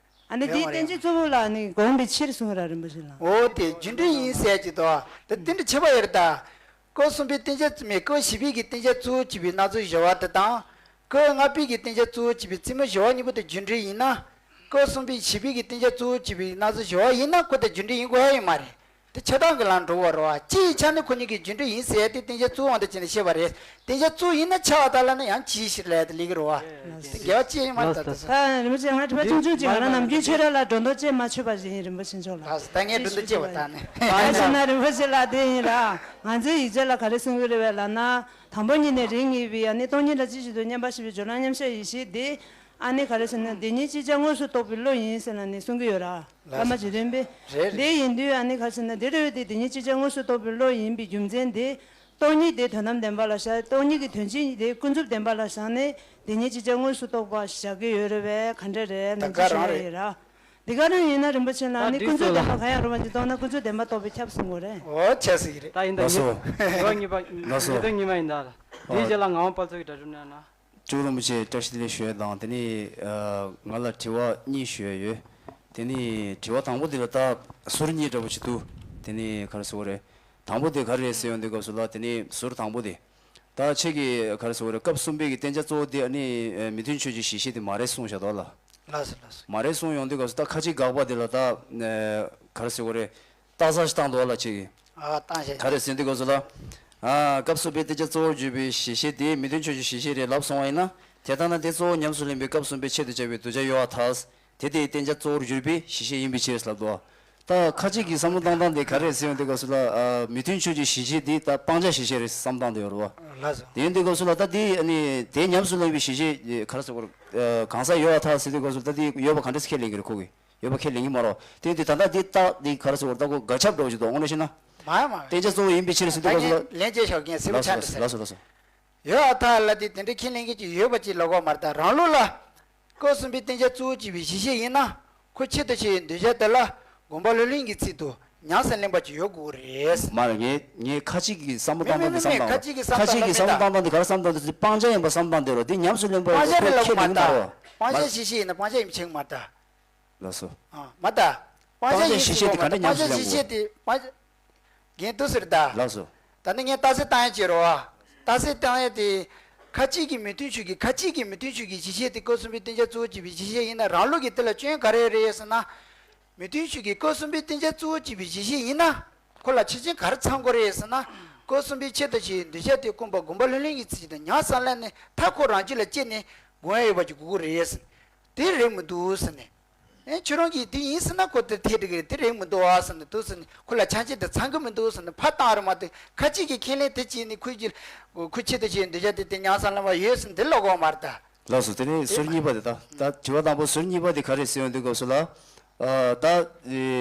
ཨ་ནི་དེའི་རྟེན་ཅིང་གཙོ་བོ་ལ་ནི་དགོངས་པའི་ཕྱིར་གསུངས་ར་རིན་པོ་ཆེ་ལ། འོ་དེ་རྒྱུ་འབྲས་ཡིན་ཟེར་གྱི་འདུག་དེ་རྟེན་འབྲེལ་ཁྱད་པར་ཡོད་རེད་ད། སྐབས་གསུམ་པའི་བསྟན་བྱ་མེད་སྐབས་བཞི་པའི་གི་བསྟན་བྱ་གཙོ་བོར་གྱུར་པའི་སྣང་ཚུལ་སྦྱོར་བ་དེ་དང་། སྐབས་ལྔ་པའི་གི་བསྟན་བྱ་གཙོ་བོར་གྱུར་པའི་རྩེ་མོ་སྦྱོར་བ་གཉིས་པོ་དེ་རྒྱུ་འབྲས་ཡིན་ན། སྐབས་གསུམ་པའི་བཞི་པའི་གི་བསྟན་བྱ་གཙོ་བོར་གྱུར་པའི་སྣང་ཚུལ་སྦྱོར་བ་ཡིན་ན་ཁོ་དེ་རྒྱུ་འབྲས་ཡིན་དགོས་ཡ་ཡོད་མ་རེད། དེ་ཆགས་སྡང་གི་ལམ་འགྲོ་བ་རེད་བ། སྤྱིའི་ཆ་ནས་ཁོ་གཉིས་ཀྱི་རྒྱུ་འབྲས་ཡིན་ཟེར་ཏེ་བསྟན་བྱ་གཙོ་བོའི་དབང་དུ་བྱས་ནས་བཤད་པ་རེད། བསྟན་བྱ་གཙོ་བོ་ཡིན་ན་ཆགས་པ་དག་ལ་ནི་ཡང་ཅིའི་ཕྱིར་ལབ་ཡ་དེ་ལེགས་ཀྱི་རེད་བ། དེ་འགལ་བ་ཅི་ཡང་མ་རེད་ད། ད་རིན་པོ་ཆེ་ང་དྲི་བ་ཆུང་ཆུང་ཅིག་ང་རང་ནམ་རྒྱུན་ཆོས་ར་ལ་སྒྲོ་འདོགས་བཅད་མ་ཆོད་པ་ཞིག་ཡིན་རིན་པོ་ཆེ་མཆོག་ལ། ད་ད་ངས་སྒྲོ་འདོགས་བཅད་པ་ད་ནི། ད་ཡིན་ན་རིན་པོ་ཆེ་ལ་དེ་ཡིན་ར། ང་ཚོའི་ཡིག་ཆ་ལ་ག་རེ་གསུང་གི་རེད་བས་ལབ་ན། དང་པོ་ཉིད་ནས་རིགས་ངེས་པའི་ཨ་ནི་སྟོང་ཉིད་ལ་ཅི་ཞིག་ཏུ་མཉམ་པར་ཞེན་པའི་སྦྱོར་ལམ་མཉམ་གཞག་ཡེ་ཤེས་དེ། ཨ་ནི་ག་རེ་ཟེར་ན་དེ་ཉིད་ཅིག་ཅར་དངོས་སུ་རྟོགས་པའི་བློ་ཡིན་ཟེར་ལ་ནི་གསུང་གི་ཡོད་ར། བླ་མ་རྗེ་བཙུན་པས། རེད་རེད། དེ་ཡིན་དུས་ཨ་ནི་ག་རེ་ཟེར་ན་དེ་རེད་བས་དེ་དེ་ཉིད་ཅིག་ཅར་དངོས་སུ་རྟོགས་པའི་བློ་ཡིན་པའི་རྒྱུ་མཚན་དེ། སྟོང་ཉིད་དེ་དོན་དམ་བདེན་པ་ལ་བཞག་སྟོང་ཉིད་ཀྱི་དོན་སྤྱི་དེ་ཀུན་རྫོབ་བདེན་པ་ལ་བཞག་ནས་དེ་ཉིད་ཅིག་ཅར་དངོས་སུ་རྟོགས་པ་བཞག་གི་ཡོད་རེད་བས་ག་འདྲ་རེད་ནམ་རྒྱུན་ཞུ་ཡ་ཡོད་ར། འདི་ག་རང་ཡིན་ན་རིན་པོ་ཆེ་ལ་ནི་ཀུན་རྫོབ་བདེན་པ་གང་ཡང་རུང་བ་ཅིག་རྟོགས་ན་ཀུན་རྫོབ་བདེན་པ་རྟོགས་པས་ཁྱབ་གསུང་དགོས་རེད། འོ་བྱས་ཟིག་རེད། ད་ཡིན་ད་ལགས་སོ། ངེས་པ་ལགས་སོ། ངེས་པ་ཉི་མ་ཡིན་ད། དེའི་རྗེས་ལ་ངག་དབང་དཔལ་མཚོ་གི་གྲྭ་གྲུབ་གནང་ན། གཙུག་རིན་པོ་ཆེ་བཀྲ་ཤིས་བདེ་ལེགས་ཞུ་ཡ་དང་དེ་ནས་ང་ལ་དྲི་བ་གཉིས་ཞུ་ཡ་ཡོད། དེ་ནས་དྲི་བ་དང་པོ་དེ་ལ་ད་ཟུར་གཉིས་འདྲ་པོ་ཞིག་འདུག་དེ་ནས་ག་རེ་ཟེར་དགོས་རེད། དང་པོ་དེ་ག་རེ་རེད་ཟེར་ཡོང་དུས་སྐབས་སུ་ལ་དེ་ནས་ཟུར་དང་པོ་དེ། ད་ཁྱེད་ཀྱིས་ག་རེ་ཟེར་དགོས་རེད། སྐབས་གསུམ་པའི་གི་བསྟན་བྱ་གཙོ་བོ་དེ་ཨ་ནི་མི་མཐུན་ཕྱོགས་ཀྱི་གཞི་ཤེས་དེ་མ་རེད་གསུངས་བཞག་འདུག་ལ། ལགས་སོ་ལགས་སོ། མ་རེད་གསུངས་ཡོང་དུས་སྐབས་སུ་ད་ཁ་ཅིག་དགག་པ་དེ་ལ་ད་ག་རེ་ཟེར་དགོས་རེད། སྟག་ཚང་ཞིག་བཏང་འདུག་ལ་ཁྱེད་ཀྱིས། ཨ་བཏང་ཤག་ག་རེ་ཟེར་དུས་སྐབས་སུ་ལ། ཨ་སྐབས་གསུམ་པའི་བསྟན་བྱ་གཙོ་བོར་གྱུར་པའི་གཞི་ཤེས་དེ་མི་མཐུན་ཕྱོགས་ཀྱི་གཞི་ཤེས་རེད་ལབ་སོང་བ་ཡིན་ན། དེ་ལྟ་ན་དེ་གཙོ་བོ་ཉམས་སུ་ལེན་པའི་སྐབས་གསུམ་པའི་ཆེད་དུ་བྱ་བའི་གདུལ་བྱ་ཡོད་པར་ཐལ། དེ་དེའི་བསྟན་བྱ་གཙོ་བོར་གྱུར་པའི་གཞི་ཤེས་ཡིན་པའི་ཕྱིར་ལབ་འདུག་ད་ཁ་ཅིག་གི་བསམ་བློ་བཏང་སྟངས་དེ་ག་རེ་ཟེར་ཡོང་དུས་སྐབས་སུ་ལ་མི་མཐུན་ཕྱོགས་ཀྱི་གཞི་ཤེས་དེ་ད་སྤང་བྱ་གཞི་ཤེས་རེད་བསམ་བཏང་དེ་ཡོད་རེད་བ། ལགས་སོ། དེ་ཡིན་དུས་སྐབས་སུ་ལ་ད་དེ་ཨ་ནི་དེ་ཉམས་སུ་ལེན་པའི་གཞི་ཤེས་ག་རེ་ཟེར་དགོས་རེད། གང་ཟག་ཡོད་པར་ཐལ་ཟེར་དུས་སྐབས་སུ་ད་དེ་ཡོད་པ་ག་འདྲ་སེ་ཁས་ལེན་གྱི་རེད་ཁོ་གིས། ཡོད་པ་ཁས་ལེན་གྱི་མ་རེད། དེ་ཡིན་དུས་ད་ལྟ་འདི་རྟགས་འདི་ག་རེ་ཟེར་དགོས་རེད། ད་ཁོ་འགལ་ཆགས་འདྲ་བོ་ཞིག་འདུག་དངོས་གནས་བཤད་ན། མ་མ། བསྟན་བྱ་གཙོ་བོ་ཡིན་པའི་ཕྱིར་ཟེར་དུས་སྐབས་སུ་ལ། ལན་བྱས་ཤོག་རྒན་སེ་བ་ལགས་སོ་ཆ་འདི་ཟེར། ལགས་སོ་ལགས་སོ། ཡོད་ཨ་ཐ་ལ་དེ་དེ་འདྲའི་ཁས་ལེན་མཁན་ཅིག་ཡོད་པ་ཅིག་ལབ་དགོས་མ་རེད། ད་རང་ལུགས་ལ། སྐབས་གསུམ་པའི་བསྟན་བྱ་གཙོ་བོ་གཅིག་པའི་གཞི་ཤེས་ཡིན་ན། ཁོ་ཆེད་དུ་བྱེད་ཡའི་འདོད་བྱ་དེ་ལ་དགོངས་པ་ལྷུར་ལེན་གྱི་ཚིག་ཏུ་ཉམས་སུ་ལེན་པ་ཅིག་ཡོད་དགོས་རེད། མ་རེད། ངས་ངས་ཁ་ཅིག་གི་བསམ་བློ་བཏང་སྟངས་དེ་བསམ་བློ། ཁ་ཅིག་གི་བསམ་བློ་བཏང་སྟངས་དེ་ག་རེ་བསམ་བློ་བཏང་སྟངས་དེ་སྤང་བྱ་ཡིན་པ་བསམ་བློ་བཏང་དེ་རོ། དེ་ཉམས་སུ་ལེན་པ་སྤང་བྱ་རེད་ཁས་ལེན་གྱི་མ་རེད། སྤང་བྱ་གཞི་ཤེས་ཡིན་ན་སྤང་བྱ་ཡིན་པ་ཆགས་ཀྱི་མ་རེད་ད། ལགས་སོ། ཨ་མ་ད། སྤང་བྱ་གཞི་ཤེས་དེ་ག་འདྲ་ཉམས་སུ་ལེན་དགོས། སྤང་བྱ་གཞི་ཤེས་དེ་སྤང་བྱ། རྒན་དུ་ཟེར་ད། ལགས་སོ། ད་ནི་ངས་རྟགས་གསལ་བཏང་ཡ་བྱེད་རོགས། རྟགས་གསལ་བཏང་ཡ་དེ། ཁ་ཅིག་གི་མི་མཐུན་ཕྱོགས་ཀྱི་ཁ་ཅིག་གི་མི་མཐུན་ཕྱོགས་ཀྱི་གཞི་ཤེས་དེ་སྐབས་གསུམ་པའི་བསྟན་བྱ་གཙོ་བོ་གཅིག་པའི་གཞི་ཤེས་ཡིན་ན་རང་ལུགས་ཀྱི་དེ་ལ་སྐྱོན་ག་རེ་རེད་ཟེར་ན། མི་མཐུན་ཕྱོགས་ཀྱི་སྐབས་གསུམ་པའི་བསྟན་བྱ་གཙོ་བོ་གཅིག་པའི་གཞི་ཤེས་ཡིན་ན། ཁོ་ལ་ཆེ་ཆེན་ག་རེ་ཚང་དགོས་རེད་ཟེར་ན། སྐབས་གསུམ་པའི་ཆེད་དུ་བྱེད་འདོད་བྱ་དེ་ཀུན་པ་དགོངས་པ་ལྷུར་ལེན་གྱི་ཚིག་དང་ཉམས་སུ་ལེན་ནས་མཐའ་ཁོ་རང་རྒྱུད་ལ་སྐྱེས་ནས་དགོངས་ཡ་ཡོད་པ་ཅིག་དགོས་ཀྱི་རེད་ཟེར། དེ་རེད་མི་འདུག་ཟེར་ནས། ཨེ་ཁྱོད་རང་གིས་དེ་ཡིན་ཟེར་ན་ཁོ་དེ་ཐད་འགྲིག་གི་རེད། དེ་རེད་མི་འདུག་ཨ་ཟེར་ནས་འདུག་ཟེར་ནས་ཁོ་ལ་ཆ་ཤས་དེ་ཚང་གི་མི་འདུག་ཟེར་ནས་ཕར་བཏང་རེད་མ་གཏོགས་ཁ་ཅིག་གིས་ཁས་ལེན་དེ་བྱས་ནས་ཁོ་ཀྱི་ཁོ་ཆེད་དུ་བྱས་འདོད་བྱ་དེ་དེ་ཉམས་སུ་ལེན་པ་ཡོད་ཟེར་ནས་དེ་ལབ་དགོས་མ་རེད་ད། ལགས་སོ། དེ་ནས་ཟུར་གཉིས་པ་དེ་ད་ད་དྲི་བ་དང་པོ་ཟུར་གཉིས་པ་དེ་ག་རེ་ཟེར་ཡོང་དུས་སྐབས་སུ་ལ། ཨ་ད་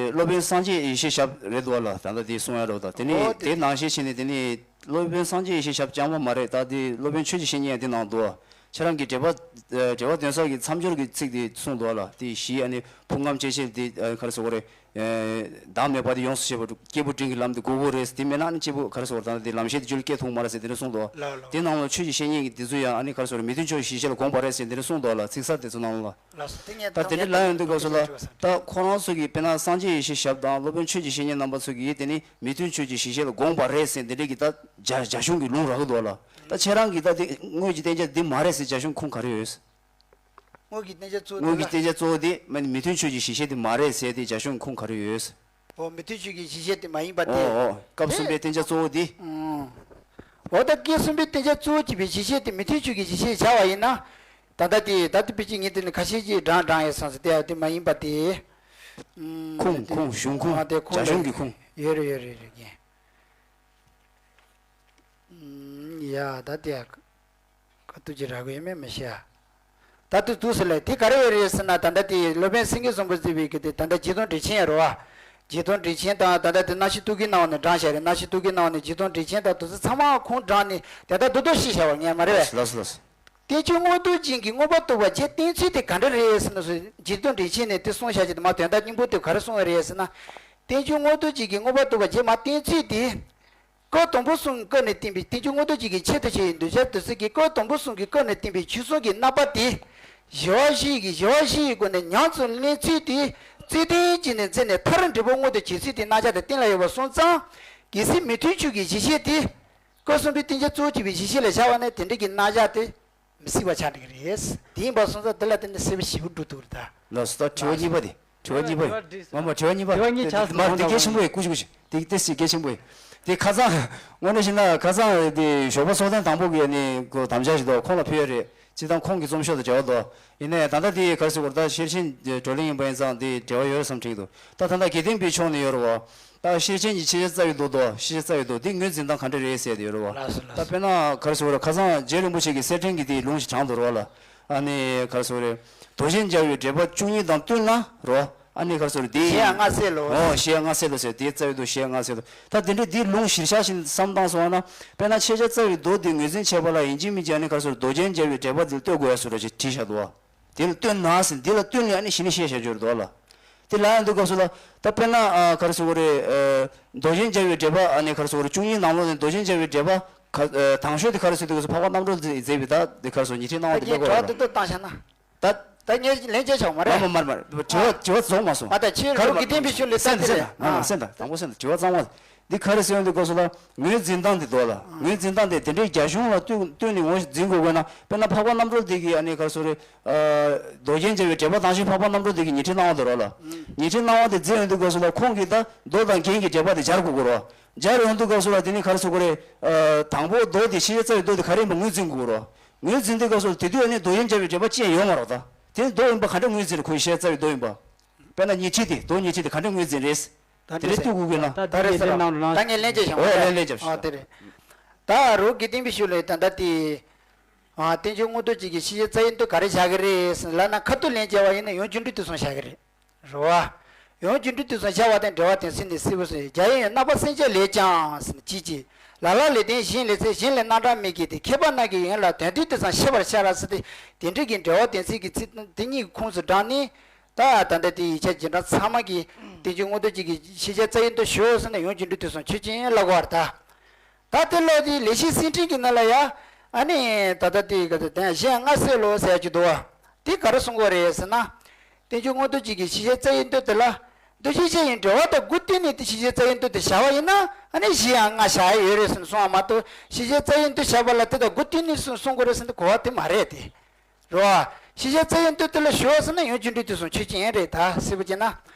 སློབ་དཔོན་སངས་རྒྱས་ཡེ་ཤེས་ཞབས་རེད་འདུག་བ་ལ། ད་ལྟ་དེ་གསུང་ཡ་རོགས་ད། དེ་ནས་དེ་ནང་བཞིན་བྱས་ནས་དེ་ནས་སློབ་དཔོན་སངས་རྒྱས་ཡེ་ཤེས་ཞབས་རྐྱང་པ་མ་རེད། ད་དེ་སློབ་དཔོན་ཆོས་ཀྱི་བཤེས་གཉེན་ཡང་དེ་ནང་འདུག་བ། ཁྱེད་རང་གིས་འགྲེལ་པ་འགྲེལ་པ་དོན་གསལ་གྱི་མཚམས་སྦྱོར་གྱི་ཚིག་དེ་གསུངས་འདུག་བ་ལ། དེ་བཞི་ཨ་ནི་ཕུང་ཁམས་སྐྱེ་མཆེད་དེ་ག་རེ་ཟེར་དགོས་རེད། བདག་མེད་པ་དེ་ཡོངས་སུ་ཤེས་པ་སྐྱེས་བུ་འབྲིང་གི་ལམ་དེ་དགོས་དགོས་རེད། དེ་མེད་ན་ནི་སྐྱེས་བུ་ག་རེ་ཟེར་དགོས་རེད། ད་དེ་ལམ་ཤེས་དེ་རྒྱུད་ལ་སྐྱེ་ཐུབ་མ་རེད་ཟེར་དེ་འདྲ་གསུངས་འདུག་བ། ལགས་ལགས། དེ་ནང་ལ་ཆོས་ཀྱི་བཤེས་གཉེན་གྱི་དེ་ཚོ་ཡང་ཨ་ནི་ག་རེ་ཟེར་དགོས་རེད། མི་མཐུན་ཕྱོགས་གཞི་ཤེས་ལ་དགོངས་པ་རེད་ཟེར་དེ་འདྲ་གསུངས་འདུག་བ་ལ། ཚིག་གསར་དེ་ཚོ་ནང་ལ། ལགས་སོ། དེ་ངས་ད་དེ་འདྲ་ལབ་ཡོང་དུས་སྐབས་སུ་ལ། ད་ཁོ་རང་ཚོ་གིས་དཔེར་ན་སངས་རྒྱས་ཡེ་ཤེས་ཞབས་དང་སློབ་དཔོན་ཆོས་ཀྱི་བཤེས་གཉེན་རྣམ་པ་ཚོ་གིས་དེ་ནི་མི་མཐུན་ཕྱོགས་ཀྱི་གཞི་ཤེས་ལ་དགོངས་པ་རེད་ཟེར་འདི་འདྲས་ཀྱི་ད་རྒྱ་རྒྱ་གཞུང་གི་ལུང་རག་གི་འདུག་ལ། ད་ཁྱེད་རང་གིས་ད་དེ་དངོས་ཀྱི་བསྟན་བྱ་འདི་མ་རེད་ཟེར་རྒྱ་གཞུང་ཁུངས་ག་རེ་ཡོད། དངོས་ཀྱི་བསྟན་བྱ་གཙོ་བོ་དངོས་ཀྱི་བསྟན་བྱ་གཙོ་བོ་དེ་མ་ནི་མི་མཐུན་ཕྱོགས་ཀྱི་གཞི་ཤེས་དེ་མ་རེད་ཟེར་དེ་རྒྱ་གཞུང་ཁུངས་ག་རེ་ཡོད། འོ་མི་མཐུན་ཕྱོགས་ཀྱི་གཞི་ཤེས་དེ་མ་ཡིན་པ་དེ། འོ་འོ་སྐབས་གསུམ་པའི་བསྟན་བྱ་གཙོ་བོ་དེ། ཨང་། འོ་ད་སྐབས་གསུམ་པའི་བསྟན་བྱ་གཙོ་བོ་གཅིག་པའི་གཞི་ཤེས་དེ་མི་མཐུན་ཕྱོགས་ཀྱི་གཞི་ཤེས་བྱ་བ་ཡིན་ན། ད་ལྟ་དེ་ད་ལྟ་དཔེ་ཅིག་ངས་དེ་ནི་ཁ་ཤས་ཀྱིས་བགྲང་བགྲང་ཡོད་བསམ་སོང་། དེ་ཡང་དེ་མ་ཡིན་པ་དེ། ཨང་། ཁུངས་དེ་ཁུངས་གཞུང་ཁུངས། ཨ་དེ་ཁུངས་རྒྱ་གཞུང་གི་ཁུངས། ཡོད་རེད་ཡོད་རེད་རེད་རྒན། ཡ་ད་དེ་ཡ། དཀའ་སྡུག་ཅིག་རག་གི་ཡོད་མེད་མི་ཤེས་ཨ། ད་དུ་དུས་སུ་ལས་དེ་ག་རེ་ཡོད་རེད་ཟེར་ན། ད་ལྟ་དེ་སློབ་དཔོན་སེང་གེ་བཟང་པོ་གཙོས་པའི་གི་དེ་ད་ལྟ་རྗེ་བཙུན་འགྲེལ་ཆེན་ཡོད་རེད་བ། རྗེ་བཙུན་འགྲེལ་ཆེན་དང་ད་ལྟ་དེ་རྣམ་བཤད་ཐུགས་ཀྱི་སྣང་བ་ནས་དྲངས་བཞག་རེད། རྣམ་བཤད་ཐུགས་ཀྱི་སྣང་བ་ནས་རྗེ་བཙུན་འགྲེལ་ཆེན་དང་དེ་ཚོ་ཚང་མ་ཁུངས་དྲངས་ནས་དེ་ལྟར་རྡོག་རྡོག་བཤད་བཞག་པ་ངས་མ་རེད་པས། ལགས་སོ་ལགས་སོ། བསྟན་བཅོས་མངོན་རྟོགས་རྒྱན་གྱི་མངོན་པར་རྟོགས་པ་བརྒྱད་བསྟན་ཚུལ་དེ་ག་འདྲ་རེད་ཟེར་ན། སོ་རྗེ་བཙུན་འགྲེལ་ཆེན་ནས་དེ་གསུངས་བཞག་ཅིག་དེ་མ་དོན་དག་སྙིང་པོ་དེ་ག་རེ་གསུངས་པ་རེད་ཟེར་ན། བསྟན་བཅོས་མངོན་རྟོགས་རྒྱན་གྱི་མངོན་པར་རྟོགས་པ་བརྒྱད་མ་བསྟན་ཚུལ་དེ། སྐབས་དང་པོ་གསུམ་གྱི་སྐབས་ནས་བསྟན་པའི་བསྟན་བཅོས་མངོན་རྟོགས་རྒྱན་གྱི་ཆེད་དུ་བྱས་པའི་འདོད་ཆགས་དུག་གསུམ་གྱི་སྐབས་དང་པོ་གསུམ་གྱི་སྐབས་ནས་བསྟན་པའི་ཆོས་གསུམ་གྱི་རྣམ་པ་དེ། ཞི་བ་བཞི་ཡི་གི་ཞི་བ་བཞི་ཡི་སྒོ་ནས་ཉམས་སུ་ལེན་ཚུལ་དེ་རྩོད་ལྡན་གྱི་ནས་མཛད་ནས་མཐར་འབྲས་བུ་མངོན་དུ་བྱེད་ཚུལ་དེ་རྣམ་གཞག་དེ་གཏན་ལ་ཡོད་པ་སོང་ཙང་། གལ་སྲིད་མི་མཐུན་ཕྱོགས་ཀྱི་གཞི་ཤེས་དེ། སྐབས་གསུམ་པའི་བསྟན་བྱ་གཙོ་བོ་བྱས་པའི་གཞི་ཤེས་ལ་བཞག་པ་ན་དེ་འདྲ་གི་རྣམ་གཞག་དེ་མི་སྲིད་པ་ཆགས་འགྲོ་གི་རེད། དེ་ཡིན་པ་སོང་ཙང་དེ་ལ་བརྟེན་ནས་གསལ་པོ་ཞེ་པོ་འགྲོ་ཐུབ་རེད་ད། ལགས་སོ། ད་དྲི་བ་གཉིས་པ་དེ། དྲི་བ་གཉིས་པ་ཡིན། དྲི་བ་མ་མ་དྲི་བ་གཉིས་པ། དྲི་བ་གཉིས་ཆགས་སོང་། མ་དེ་གལ་ཆེན་པོ་ཡིན། ཀུ་ཅི་ཀུ་ཅི། དེ་དེ་སྲིད་གལ་ཆེན་པོ་ཡིན། དེ་ཁ་སང་དངོས་གནས་བཤད་ན་ཁ་སང་དེ་ཞོགས་པ་ཚོགས་ཐེངས་དང་པོ་གི་ནི་གོ་དམ་བཅའ་ཞིག་འདུག་ཁོང་ལ་ཕུལ་ཡོད་རེད། སྤྱིར་བཏང་ཁོང་གི་རྩོམ་ཤོག་དང་འབྲེལ་བ་འདུག་ཡིན་ནའི་ད་ལྟ་དེ་ག་རེ་ཟེར་དགོས་རེད། ད་ཤེར་ཕྱིན་བགྲོ་གླེང་ཡིན་པ་ཡིན་ཙང་དེ་འབྲེལ་བ་ཡོད་བསམ་དྲན་གྱི་འདུག་ད་ད་ལྟ་དགེ་ལྡན་པའི་ཕྱོགས་ནས་ཡོད་རེད་བ། ད་ཤེར་ཕྱིན་གྱི་ཤེས་བྱ་རྩ་བའི་མདོ་དང་ཤེས་བྱ་རྩ་བའི་མདོ་འདི་ངོས་འཛིན་སྟངས་ག་འདྲ་རེད་ཟེར་དེ་ཡོད་རེད་བ། ལགས་སོ་ལགས་ད་སོ། དཔེར་ན་ག་རེ་ཟེར་དགོས་རེད། ཁ་སང་རྗེ་རིན་པོ་ཆེ་གིས་གསེར་ཕྲེང་གི་དེའི་ལུང་ཞིག་དྲངས་འདུག་རེད་བ་ལ། ཨ་ནི་ག་རེ་ཟེར་དགོས་རེད། མདོ་གཞན་སྦྱར་བའི་འགྲེལ་པ་བཅུ་གཉིས་དང་བསྟུན་ན་རོ། ཨ་ནི་ག་རེ་ཟེར་དགོས་རེད། དེ་གཞན་ཡང་སྔ་སེ་ལོ། ཨོ་གཞན་ཡང་སྔ་སེ་ལོ་ཟེར་དེའི་རྩ་བའི་མདོ་གཞན་ཡང་སྔ་སེ་ལོ། ད་དེ་འདྲའི་དེའི་ལུང་གཞིར་བཞག་བཞིན་བསམ་བཏང་སོང་བ་ན། དཔེར་ན་ཤེས་བྱ་རྩ་བའི་མདོ་དེ་ངོས་འཛིན་བྱེད་པ་ལ་ཡིན་གཅིག་མིན་གཅིག་ཨ་ནི་ག་རེ་ཟེར་དགོས་རེད། མདོ་གཞན་སྦྱར་བའི་འགྲེལ་པ་དེ་ལ་ལྟོས་དགོས་ཡ་བཟོ་འདྲ་ཞིག་བྲིས་བཞག་འདུག་བ། དེ་ལ་བསྟུན་ན་ཟེར་འདི་ལ་བསྟུན་ནས་ཨ་ནི་གཞི་ནས་བཤད་བྱ་སྦྱོར་འདུག་ལ། དེ་ལ་ཡང་འདུག་སྐབས་སུ་ལ་ད་དཔེར་ན་ཨ་ག་རེ་ཟེར་དགོས་རེད། ཨ་མདོ་གཞན་སྦྱར་བའི་འགྲེལ་པ་ཨ་ནི་ག་རེ་ཟེར་དགོས་རེད། བཅུ་གཉིས་ནང་ལོགས་ནས་མདོ་གཞན་སྦྱར་བའི་འགྲེལ་པ་ག་ཨ་དང་ཤོས་དེ་ག་རེ་ཟེར་འདུག་སྐབས་སུ་འཕགས་པ་རྣམ་གྲོལ་མཛད་པའི་ད་དེ་ག་རེ་ཟེར་ཉི་ཁྲིའི་སྣང་བ་དེ་ད་སླེབས་དགོས་རེད་ངས་དྲི་བ་འདི་ལྟར་བཏང་བཞག་ན། ད་ད་ངས་ལན་བརྒྱབ་ཆོག་མ་རེད། མ་མ་མ་མ་དྲི་བ་དྲི་བ་རྫོགས་མ་སོང་། ཨ་ད་ཕྱིར་ལོ་དགེ་ལྡན་པའི་ཤུལ་ལས་ད་དེ་རེད། སེམས་ད་སེམས་ད་དང་པོ་སེམས་ད་དྲི་བ་གཙང་མ། འདི་ག་རེ་ཟེར་ཡོང་དུས་སྐབས་སུ་ལ་ངོས་འཛིན་སྟངས་འདི་འདུག་ལ། ངོས་འཛིན་སྟངས་འདི་དེ་འདྲའི་རྒྱ་གཞུང་ལ་བསྟུན་བསྟུན་ནས་ངོས་འཛིན་དགོས་དགོས་ན། དཔེར་ན་འཕགས་པ་རྣམ་གྲོལ་འདི་གི་ཨ་ནི་ག་རེ་ཟེར་རེད། མདོ་རྒྱན་སྦྱར་བའི་འགྲེལ་པ་དང་ཤོས་འཕགས་པ་རྣམ་གྲོལ་འདི་གི་ཉི་ཁྲིའི་སྣང་བ་དེ་རོ་ལ། ཉི་ཁྲིའི་སྣང་བ་དེ་མཛད་ཡོང་དུས་སྐབས་སུ་ལ་ཁོང་གིས་ད་མདོ་དང་རྒྱན་གྱི་འགྲེལ་པ་དེ་སྦྱར་དགོས་ཀྱི་རོ། སྦྱར་ཡོང་དུས་སྐབས་སུ་ལ་དེ་ནི་ག་རེ་ཟེར་དགོས་རེད། དང་པོ་མདོ་དེ་ཤེས་བྱ་རྩ་བའི་མདོ་དེ་ག་རེ་ཡིན་པ་ངོས་འཛིན་དགོས་ཀྱི་རོ། ངོས་འཛིན་དུས་སྐབས་སུ་དེ་དུས་ཨ་ནི་མདོ་རྒྱན་སྦྱར་བའི་འགྲེལ་པ་ཅི་ཡང་ཡོད་མ་རེད་ད། དེ་ནི་མདོ་ཡིན་པ་ག་འདྲ་ངོས་འཛིན་རེད། ཁོའི་ཤེས་བྱ་རྩ་བའི་མདོ་ཡིན་པ། དཔེར་ན་ཉི་ཁྲི་དེ་མདོ་ཉི་ཁྲི་དེ་ག་འདྲ་ངོས་འཛིན་རེད། ད་དེ་འདྲའི་ལྟོས་དགོས་ཀྱི་ན། ད་ད་རེད་ཟེར་རེད་ཟེར་ལབ་ན་རོགས། ད་ངས་ལན་བརྒྱབ་བཞག་ཨོ་ལན་ལན་བརྒྱབ་ཨ་བཞག་དེ་རེད། ད་རོགས་དགེ་ལྡན་པའི་ཤུལ་ལས་ད་ད་དེ། ཨ་བསྟན་བཅོས་མངོན་རྟོགས་རྒྱན་གྱི་ཤེས་བྱ་རྩ་བའི་མདོ་ག་རེ་བཞག་གི་རེད་ཟེར་ལབ་ན། ཁ་ཐུག་ལན་བརྒྱབ་པ་ཡིན་ན་ཡང་སྒྱུ་འཕྲུལ་དུས་གསུམ་བཞག་གི་རེད། རེད་བ། ཡང་སྒྱུ་འཕྲུལ་དུས་གསུམ་བཞག་པ་དང་འགྲེལ་པ་དོན་གསལ་ནི་གསལ་པོ་གསུངས། རྒྱ་ཡི་ཡང་རྣམ་པར་སེམས་ཅན་ལས་ཀྱང་ཟེར་ན་ཅི་ཅི། ལ་ལ་ལས་ལྡན་གཞན་ལས་ཚེ་གཞན་ལས་རྣམ་གྲངས་མེད་ཀྱི་དེ། མཁས་པ་རྣམས་ཀྱི་ཡོན་ལ་དོན་མཐུན་དེ་ཙམ་ཤེས་པར་བྱ་ལ་ཟེར་ཏེ། དེ་འདྲ་གི་འགྲེལ་པ་དོན་གསལ་གྱི་ཚིག་དེ་གཉིས་ཀྱི་ཁོངས་སུ་བགྲངས་ནས། ད་ད་ལྟ་དེ་ཡིག་ཆ་རྗེས་འབྲང་ཚང་མ་གིས་བསྟན་བཅོས་མངོན་རྟོགས་རྒྱན་གྱི་ཤེས་བྱ་རྩ་བའི་མདོ་ཞུ་ཟེར་ན་ཡང་སྒྱུ་འཕྲུལ་དུས་གསུམ་ཆོས་ཅན་ལབ་དགོས་པ་རེད་ད། ད་དེ་ལ་དེ་ལེགས་བཤད་གསེར་ཕྲེང་གི་ནང་ལ་ཡ། ཨ་ནི་ད་ལྟ་དེ་ག་དེ་དེ་གཞན་སྔ་སེ་ལོ་ཟེར་གྱི་འདུག་བ། དེ་ག་རེ་གསུང་གི་རེད་ཟེར་ན། བསྟན་བཅོས་མངོན་རྟོགས་རྒྱན་གྱི་ཤེས་བྱ་རྩ་བའི་མདོ་དེ་ལ། མདོ་གཞན་སྦྱར་བའི་འགྲེལ་པ་དང་དགུ་བསྟུན་ནས་དེ་ཤེས་བྱ་རྩ་བའི་མདོ་དེ་བཞག་པ་ཡིན་ན། ཨ་ནི་གཞན་ཡང་སྔ་བཞག་ཡོད་རེད་ཟེར་ནས་གསུང་བ་མ་གཏོགས། ཤེས་བྱ་རྩ་བའི་མདོ་བཞག་པ་ལ་དེ་དང་དགུ་བསྟུན་ནས་གསུང་གསུང་དགོས་རེད་ཟེར་ན་གོ་བ་དེ་མ་རེད་དེ། རེད་བ། ཤེས་བྱ་རྩ་བའི་མདོ་དེ་ལ་ཞུ་བ་ཟེར་ན་ཡང་སྒྱུ་འཕྲུལ་དུས་གསུམ་ཆོས་ཅན་རེད་ད། གསལ་པོ་བྱས་ན།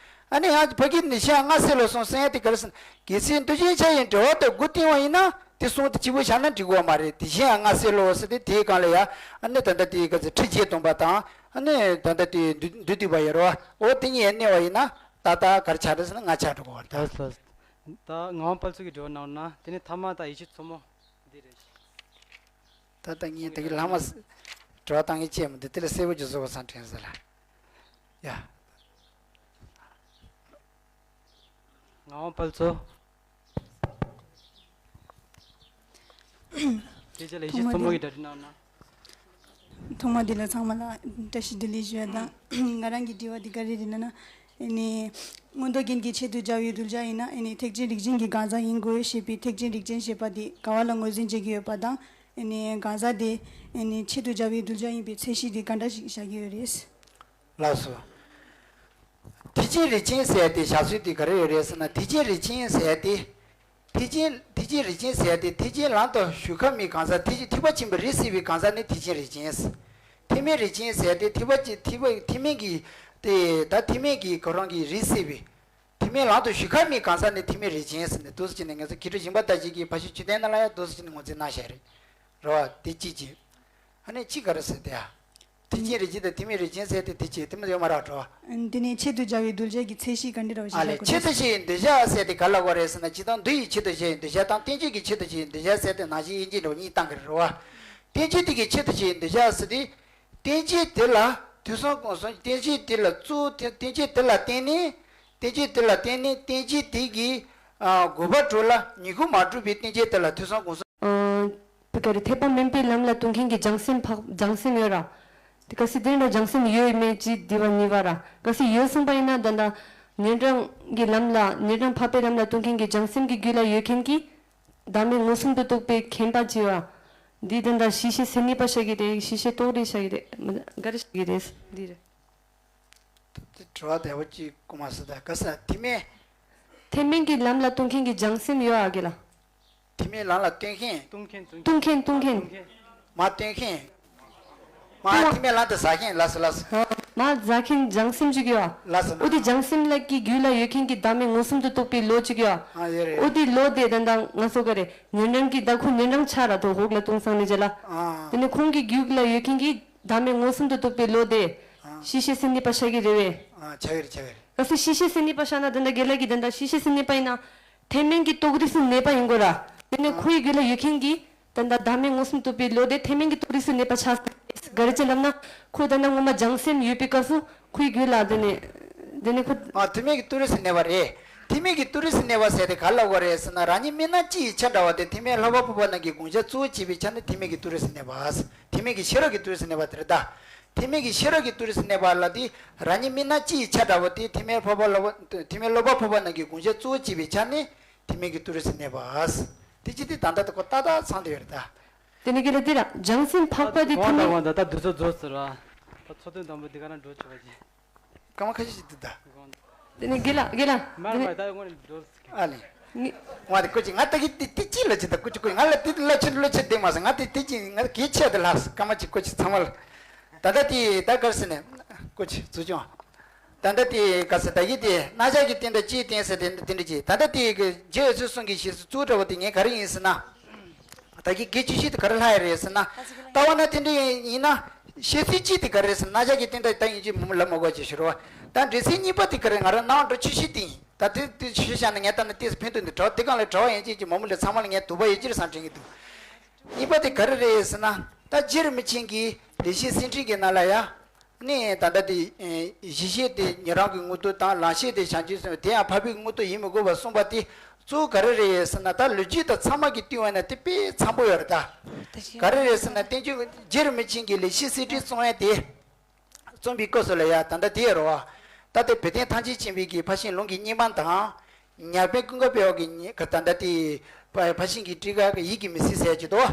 ཨ་ནི་ཡང་ཕ་གི་ནས་གཞན་ཡང་སྔ་སེ་ལོ་གསུང་ཟེར་ཡ་དེ་ག་རེ་ཟེར་ན། གལ་སྲིད་མདོ་གཞན་སྦྱར་བའི་འགྲེལ་པ་དང་དགུ་བསྟུན་པ་ཡིན་ན། དེ་གསུང་དེ་གཅིག་པོ་བཞག་ན་འགྲིག་གི་མ་རེད། དེ་གཞན་ཡང་སྔ་སེ་ལོ་ཟེར་ཏེ་དེའི་སྒང་ལ་ཡ། ཨ་ནི་ད་ལྟ་དེའི་ག་ཚོད་ཁྲི་བརྒྱད་སྟོང་པ་དང་། ཨ་ནི་ད་ལྟ་དེའི་མདོ་མདོ་སྡུད་པ་ཡོད་རེད་བ། འོ་དེ་གཉིས་ཡ་གནས་པ་ཡིན་ན། ད་ལྟ་ག་རེ་ཆགས་རེད་ཟེར་ན་སྔ་ཆགས་འགྲོ་གི་རེད་ད། ད་ད་ངག་དབང་དཔལ་འཚོ་གི་དྲི་བ་གནང་ན། དེ་ནས་ཐ་མ་ད་ཡིད་ཆེས་མཚོ་མོ་འདི་རེད། ད་ལྟ་ངས་དེ་གི་ལྷག་མ་དྲི་བ་བཏང་མཁན་ཅིག་མི་འདུག་དེ་ལ་གསལ་པོ་ཅིག་བཟོ་དགོས་བསམ་དྲན་ཟེར་ལ། ཡ། ངག་དབང་དཔལ་འཚོ། དེ་རྗེས་ལ་ཡིད་ཆེས་མཚོ་མོ་གི་གྲ་སྒྲིག་གནང་ན། ཐོག་མ་དེ་ལ་ཚང་མ་ལ་བཀྲ་ཤིས་བདེ་ལེགས་ཞུ་ཡ་དང་། ང་རང་གི་དྲི་བ་འདི་ག་རེ་རེད་ལབ་ན། ཨ་ནི་མངོན་རྟོགས་རྒྱན་གྱི་ཆེད་དུ་སྦྱར་བའི་གདུལ་བྱ་ཡིན་ན། ཨ་ནི་ཐེག་ཆེན་རིགས་ཅན་གྱི་གང་ཟག་ཡིན་དགོས་ཞེས་པའི་ཐེག་ཆེན་རིགས་ཅན་ཞེས་པ་དེ་ག་བ་ལ་ངོས་འཛིན་བྱེད་ཀྱི་ཡོད་པ་དང་། ཨ་ནི་གང་ཟག་དེ་ཨ་ནི་ཆེད་དུ་སྦྱར་བའི་གདུལ་བྱ་ཡིན་པའི་ཚད་གཞི་དེ་ག་འདྲ་ཞིག་བཞག་གི་ཡོད་རེད། ལགས་སོ། ཐེག་ཆེན་རིགས་ཅན་ཟེར་ཏེ་བཞག་ཚུལ་དེ་ག་རེ་ཡོད་རེད་ཟེར་ན། ཐེག་ཆེན་རིགས་ཅན་ཟེར་ཏེ། ཐེག་ཆེན་ཐེག་ཆེན་རིགས་ཅན་ཟེར་ཏེ་ཐེག་ཆེན་ལམ་དུ་ཞུགས་ཁ་མེད་གང་ཟག་ཐེག་ཐེག་པ་ཆེན་པོའི་རིགས་སད་པའི་གང་ཟག་ནི་ཐེག་ཆེན་རིགས་ཅན། ཐེག་དམན་རིགས་ཅན་ཟེར་ཏེ་ཐེག་པ་ཆེ་ཐེག་པ་ཐེག་དམན་གྱི་དེ་ད་ཐེག་དམན་གྱི་ཁོ་རང་གི་རིགས་སད་པའི། ཐེག་དམན་ལམ་དུ་ཞུགས་ཁ་མེད་གང་ཟག་ནི་ཐེག་དམན་རིགས་ཅན་ཟེར་ནས་འདུག་སེ་བྱས་ནས་ངེད་ཚོ་མཁས་གྲུབ་སྦྱིན་པ་ལྟ་བུ་གིས་ཕར་ཕྱིན་མཆོད་རྟེན་ནང་ལ་ཡང་འདུག་སེ་བྱས་ནས་ངོས་འཛིན་གནང་བཞག་རེད། རེད་བ། དེ་གཅིག་བྱས། ཨ་ནི་གཅིག་ག་རེ་ཟེར་དེ་ཡ། ཐེག་ཆེན་རིགས་ཅན་དང་ཐེག་དམན་རིགས་ཅན་ཟེར་ཏེ་དེ་བྱས་དེ་མ་ཡོད་མ་རེད་བ། དེ་ནས་ཆེད་དུ་སྦྱར་བའི་གདུལ་བྱ་གི་ཚད་གཞི་ག་འདྲ་བ་ཞིག་ཨ་ལས་ཆེད་དུ་བྱས་པའི་གདུལ་བྱ་ཟེར་ཏེ་ག་ལ་གོ་རེད་ཟེར་ན། སྤྱིར་བཏང་འདུལ་བའི་ཆེད་དུ་བྱས་པའི་གདུལ་བྱ་དང་བསྟན་བཅོས་ཀྱི་ཆེད་དུ་བྱས་པའི་གདུལ་བྱ་ཟེར་ཏེ་ནང་བཞིན་དབྱེ་འབྱེད་འདྲ་བ་གཉིས་བཏང་གི་རེད་བ། བསྟན་བཅོས་དེ་གི་ཆེད་དུ་བྱས་པའི་གདུལ་བྱ་ཟེར་ཏེ། བསྟན་བཅོས་དེ་ལ་དུས་གསུམ་གང་སོང་བསྟན་བཅོས་དེ་ལ་གཙོ་བོ་དེ་བསྟན་བཅོས་དེ་ལ་བརྟེན་ནས། བསྟན་བཅོས་དེ་ལ་བརྟེན་ནས་བསྟན་བཅོས་དེ་གི་ཨ་དགོས་པ་གྲུབ་ལ་ཉིད་ཁུངས་མ་གྲུབ་པའི་བསྟན་བཅོས་དེ་ལ་ཐོས་བསམ་སྒོམ་གསུམ། ཨ་བི་ག་རེ་འཐད་པ་དམན་པའི་ལམ་ལ་ལྟུང་མཁན་གྱི་བྱང་སེམས་འཕགས་བྱང་སེམས་ཡོད་ར། དེ་གལ་སྲིད་དེ་འདྲ་བྱང་སེམས་ཡོད་མེད་ཅིག་འདི་བ་གཉིས་པ་ར། གལ་སྲིད་ཡོད་གསུངས་པ་ཡིན་ན་ད་ལྟ་ཉན་རང་གི་ལམ་ལ་ཉན་རང་འཕགས་པའི་ལམ་ལ་ལྟུང་མཁན་གྱི་བྱང་སེམས་ཀྱི་རྒྱུད་ལ་ཡོད་མཁན་གྱི་བདག་མེད་མངོན་སུམ་དུ་རྟོགས་པའི་མཁྱེན་པ་ཅིག་ཡོད་ར། འདི་ད་ལྟ་གཞི་ཤེས་སེམས་གཉིས་པ་ཤར་གྱི་རེད། གཞི་ཤེས་རྟོགས་རིགས་ཤར་གྱི་རེད། མི་ག་རེ་ཤར་གྱི་རེད། འདི་རེད། དྲི་བ་དལ་པོ་གཅིག་བསྐུར་མ་སོང་ད་ག་ས་དེ་མིན། དེ་མིན་གྱི་ལམ་ལ་ལྟུང་མཁན་གྱི་བྱང་སེམས་ཡོད་ཨ་གི་ལ། དེ་མིན་ལམ་ལ་ལྟུང་མཁན། ལྟུང་མཁན་ལྟུང་མཁན། མ་ལྟུང་མཁན། མ་དེ་མིན་ལམ་དུ་ཟ་མཁན་ལ་སོ་ལ་སོ། མ་ཟ་མཁན་བྱང་སེམས་ཅིག་ཡོད་ཨ། ལ་སོ་ན། འོ་དེ་བྱང་སེམས་ལ་གི་རྒྱུད་ལ་ཡོད་མཁན་གྱི་བདག་མེད་མངོན་སུམ་དུ་རྟོགས་པའི་བློ་ཅིག་ཡོད་ཨ། ཨ་ཡོད་རེད། འོ་དེ་བློ་དེ་ད་ལྟ་ང་ཚོ་ག་རེ་ཉན་རང་གི་ད་ཁོ་ཉན་རང་ཆ་ར་དོ་འོག་ལ་ལྟུང་སང་ནི་རྗེས་ལ། ཨ། དེ་ནི་ཁོང་གི་རྒྱུད་ལ་ཡོད་མཁན་གྱི་བདག་མེད་མངོན་སུམ་དུ་རྟོགས་པའི་བློ་དེ། ཨ། གཞི་ཤེས་སེམས་གཉིས་པ་ཤར་གྱི་རེད་བས། ཨ་ཆགས་ཀྱི་རེད་ཆགས་ཀྱི་རེད། གལ་སྲིད་གཞི་ཤེས་སེམས་གཉིས་པ་ཤར་ན་དེ་འདྲ་དགེ་ལགས་ཀྱི་དེ་འདྲ་གཞི་ཤེས་སེམས་གཉིས་པ་ཡིན་ན། ཐེག་དམན་གྱི་རྟོགས་རིགས་སུ་གནས་པ་ཡིན་དགོས་ར། དེ་ནས་ཨ་ཁོའི་རྒྱུད་ལ་ཡོད་མཁན་གྱི་དེ་འདྲ་བདག་མེད་མངོན་སུམ་རྟོགས་པའི་བློ་དེ་ཐེག་དམན་གྱི་རྟོགས་རིགས་སུ་གནས་པ་ཆགས་སོང་། ག་རེ་བྱས་ལབ་ན། ཁོ་དེ་འདྲ་ངོ་མ་བྱང་སེམས་ཡོད་པའི་སྐབས་སུ་ཁོའི་རྒྱུད་ལ་དེ་ནས། དེ་ནས་ཁོ། ཨ་ཐེག་དམན་གྱི་རྟོགས་རིགས་སུ་གནས་པ་རེད། ཐེག་དམན་གྱི་རྟོགས་རིགས་སུ་གནས་པ་ཟེར་དེ་ག་ལ་གོ་རེད་ཟེར་ན་རང་ཉིད་དམིགས་རྣམ་གཅིག་ཡི་ཆ་འདྲ་བ་དེ་ཐེག་དམན་ལྷག་པ་འཕགས་པ་རྣམས་ཀྱི་དགོངས་འཆར་གཙོ་བོ་བྱས་པའི་ཆ་ནས་ཐེག་དམན་གྱི་རྟོགས་རིགས་སུ་གནས་པ། ཐེག་དམན་གྱི་ཤེས་རབ་ཀྱི་རྟོགས་རིགས་སུ་གནས་པ་དེ་རེད་ད། ཐེག་དམན་གྱི་ཤེས་རབ་ཀྱི་རྟོགས་རིགས་སུ་གནས་པ་ལ་དེ་རང་ཉིད་དམིགས་རྣམ་གཅིག་ཡི་ཆ་འདྲ་བོ་དེ་ཐེག་དམན་ལྷག་པ་ལྷག་པ་ཐེག་དམན་ལྷག་པ་འཕགས་པ་རྣམས་ཀྱི་དགོངས་འཆར་གཙོ་བོ་བྱས་པའི་ཆ་ནས་ཐེག་དམན་གྱི་རྟོགས་རིགས་སུ་གནས་པ། དེ་ཅི་སྟེ་ད་ལྟ་དེ་ཁོ་ཏག་ཏག་ཚང་དེ་ཡོད་རེད་ད། དེ་ནི་གི་ལ་དེ་ར་བྱང་སེམས་འཕགས་པ་དེ་ཐེག་དམན། ད་ད་དུས་ཚོད་རྫོགས་ཟེར་བ། ད་ཚོགས་ཐུན་དང་པོ་འདི་ག་རང་འགྲོ་ཆོག་པ་ཅི། སྐར་མ་ཁ་ཤས་ཤིག་འདུག་ད། དེ་ནི་གི་ལ་གི་ལ། མར་དེ་ནི་བ་ད་དངོས་གནས་འགྲོ། ཨ་ལེ། ངི། ང་དེ་ཀོ་ཅི་ང་ད་གི་དེ་དེ་ཅི་ལ་ཅི་ད་ཀོ་ཅི་ཀོ་ང་ལ་དེ་ལ་ཆེ་ལོ་ཆེ་དེ་མ་ཟ་ང་དེ་དེ་ཅི་ང་གི་ཆེ་དེ་ལ་སྐར་མ་ཅི་ཀོ་ཅི་ཚང་མ་ལ། ད་ད་དེ་ད་གར་སི་ནས་ཀོ་ཅི་ཚུ་ཅོང་། ད་ད་དེ་ག་ས་ད་གི་དེ་རྣམ་གཞག་གི་སྟེང་དུ་ཅི་བསྟན་ཟེར་དེ་འདྲ་ཅི་ད་ད་དེ་གི་རྗེ་འོད་ཟེར་གསུམ་གྱི་ཞེས་སུ་གཙོ་བོ་འདྲ་བོ་དེ་ངས་ག་རེ་ཡིན་ཟེར་ན། ད་གི་དགེ་བཅུ་བཞི་དེ་ག་རེ་ལྷག་ཡ་རེད་ཟེར་ན། ལྟ་བ་ན་དེ་འདྲ་ཡིན་ན། བཤད་ཚུལ་གཅིག་དེ་ག་རེ་ཟེར་ན་རྣམ་གཞག་གི་སྟེང་དུ་ད་ཡིན་གཅིག་མུ་མུ་ལ་མ་གོ་ཅེས་ཞུ་རོགས། ད་འགྲེལ་ཚུལ་གཉིས་པ་དེ་ག་རེ་ང་རང་སྣང་བ་འགྲོ་ཆུ་བཞི་སྟེང་ཡིན། ད་དེ་དེ་ཞུ་བྱ་ན་ངས་ད་ནི་ཏིས་ཕན་ཐོགས་འདི་གྲོགས་དེ་གང་ལས་གྲོགས་ཡན་ཆད་ཀྱི་མུ་མུ་ལ་ཚང་མ་ལ་ངས་དུ་བ་ཡོད་ཅི་རེད་བསམ་དྲན་གྱི་འདུག་གཉིས་པ་དེ་ག་རེ་རེད་ཟེར་ན། ད་རྗེ་རིན་པོ་ཆེ་གིས་ལེགས་བཤད་གསེར་ཕྲེང་གི་ནང་ལ་ཡ། ནི་ད་ལྟ་དེ། གཞི་ཤེས་དེ་ཉན་རང་གི་མངོན་རྟོགས་དང་ལམ་ཤེས་དེ་བྱང་ཆུབ་སེམས་དེ་ཡང་འཕགས་པའི་མངོན་རྟོགས་ཡིན་མི་དགོས་པར་གསུངས་པ་དེ་གཙོ་བོ་ག་རེ་རེད་ཟེར་ན། ད་ལོ་རྒྱུས་དང་ཚང་མ་གི་བསྟུན་པ་ན་དེ་དཔེ་འཚམ་པོ་ཡོད་རེད་ད། ག་རེ་རེད་ཟེར་ན་བསྟན་བཅོས་རྗེ་རིན་པོ་ཆེ་གིས་ལེགས་བཤད་གསེར་ཕྲེང་རྩོམ་ཡ་དེ། རྩོམ་པའི་སྐབས་སུ་ལ་ཡ་ད་ལྟ་དེ་རོ། ད་ལྟ་བོད་བསྟན་ཐམས་ཅད་མཁྱེན་པའི་གི་ཕར་ཕྱིན་ལུང་གི་རྙིང་མ་དང་། ཉ་དཔོན་ཀུན་དགའ་དཔལ་བ་གི་ཉེ་ད་ལྟ་དེ། ཕར་ཕྱིན་གྱི་ཊཱི་ཀ་གི་ཡིད་ཀྱི་མུན་སེལ་ཟེར་གྱི་འདུག་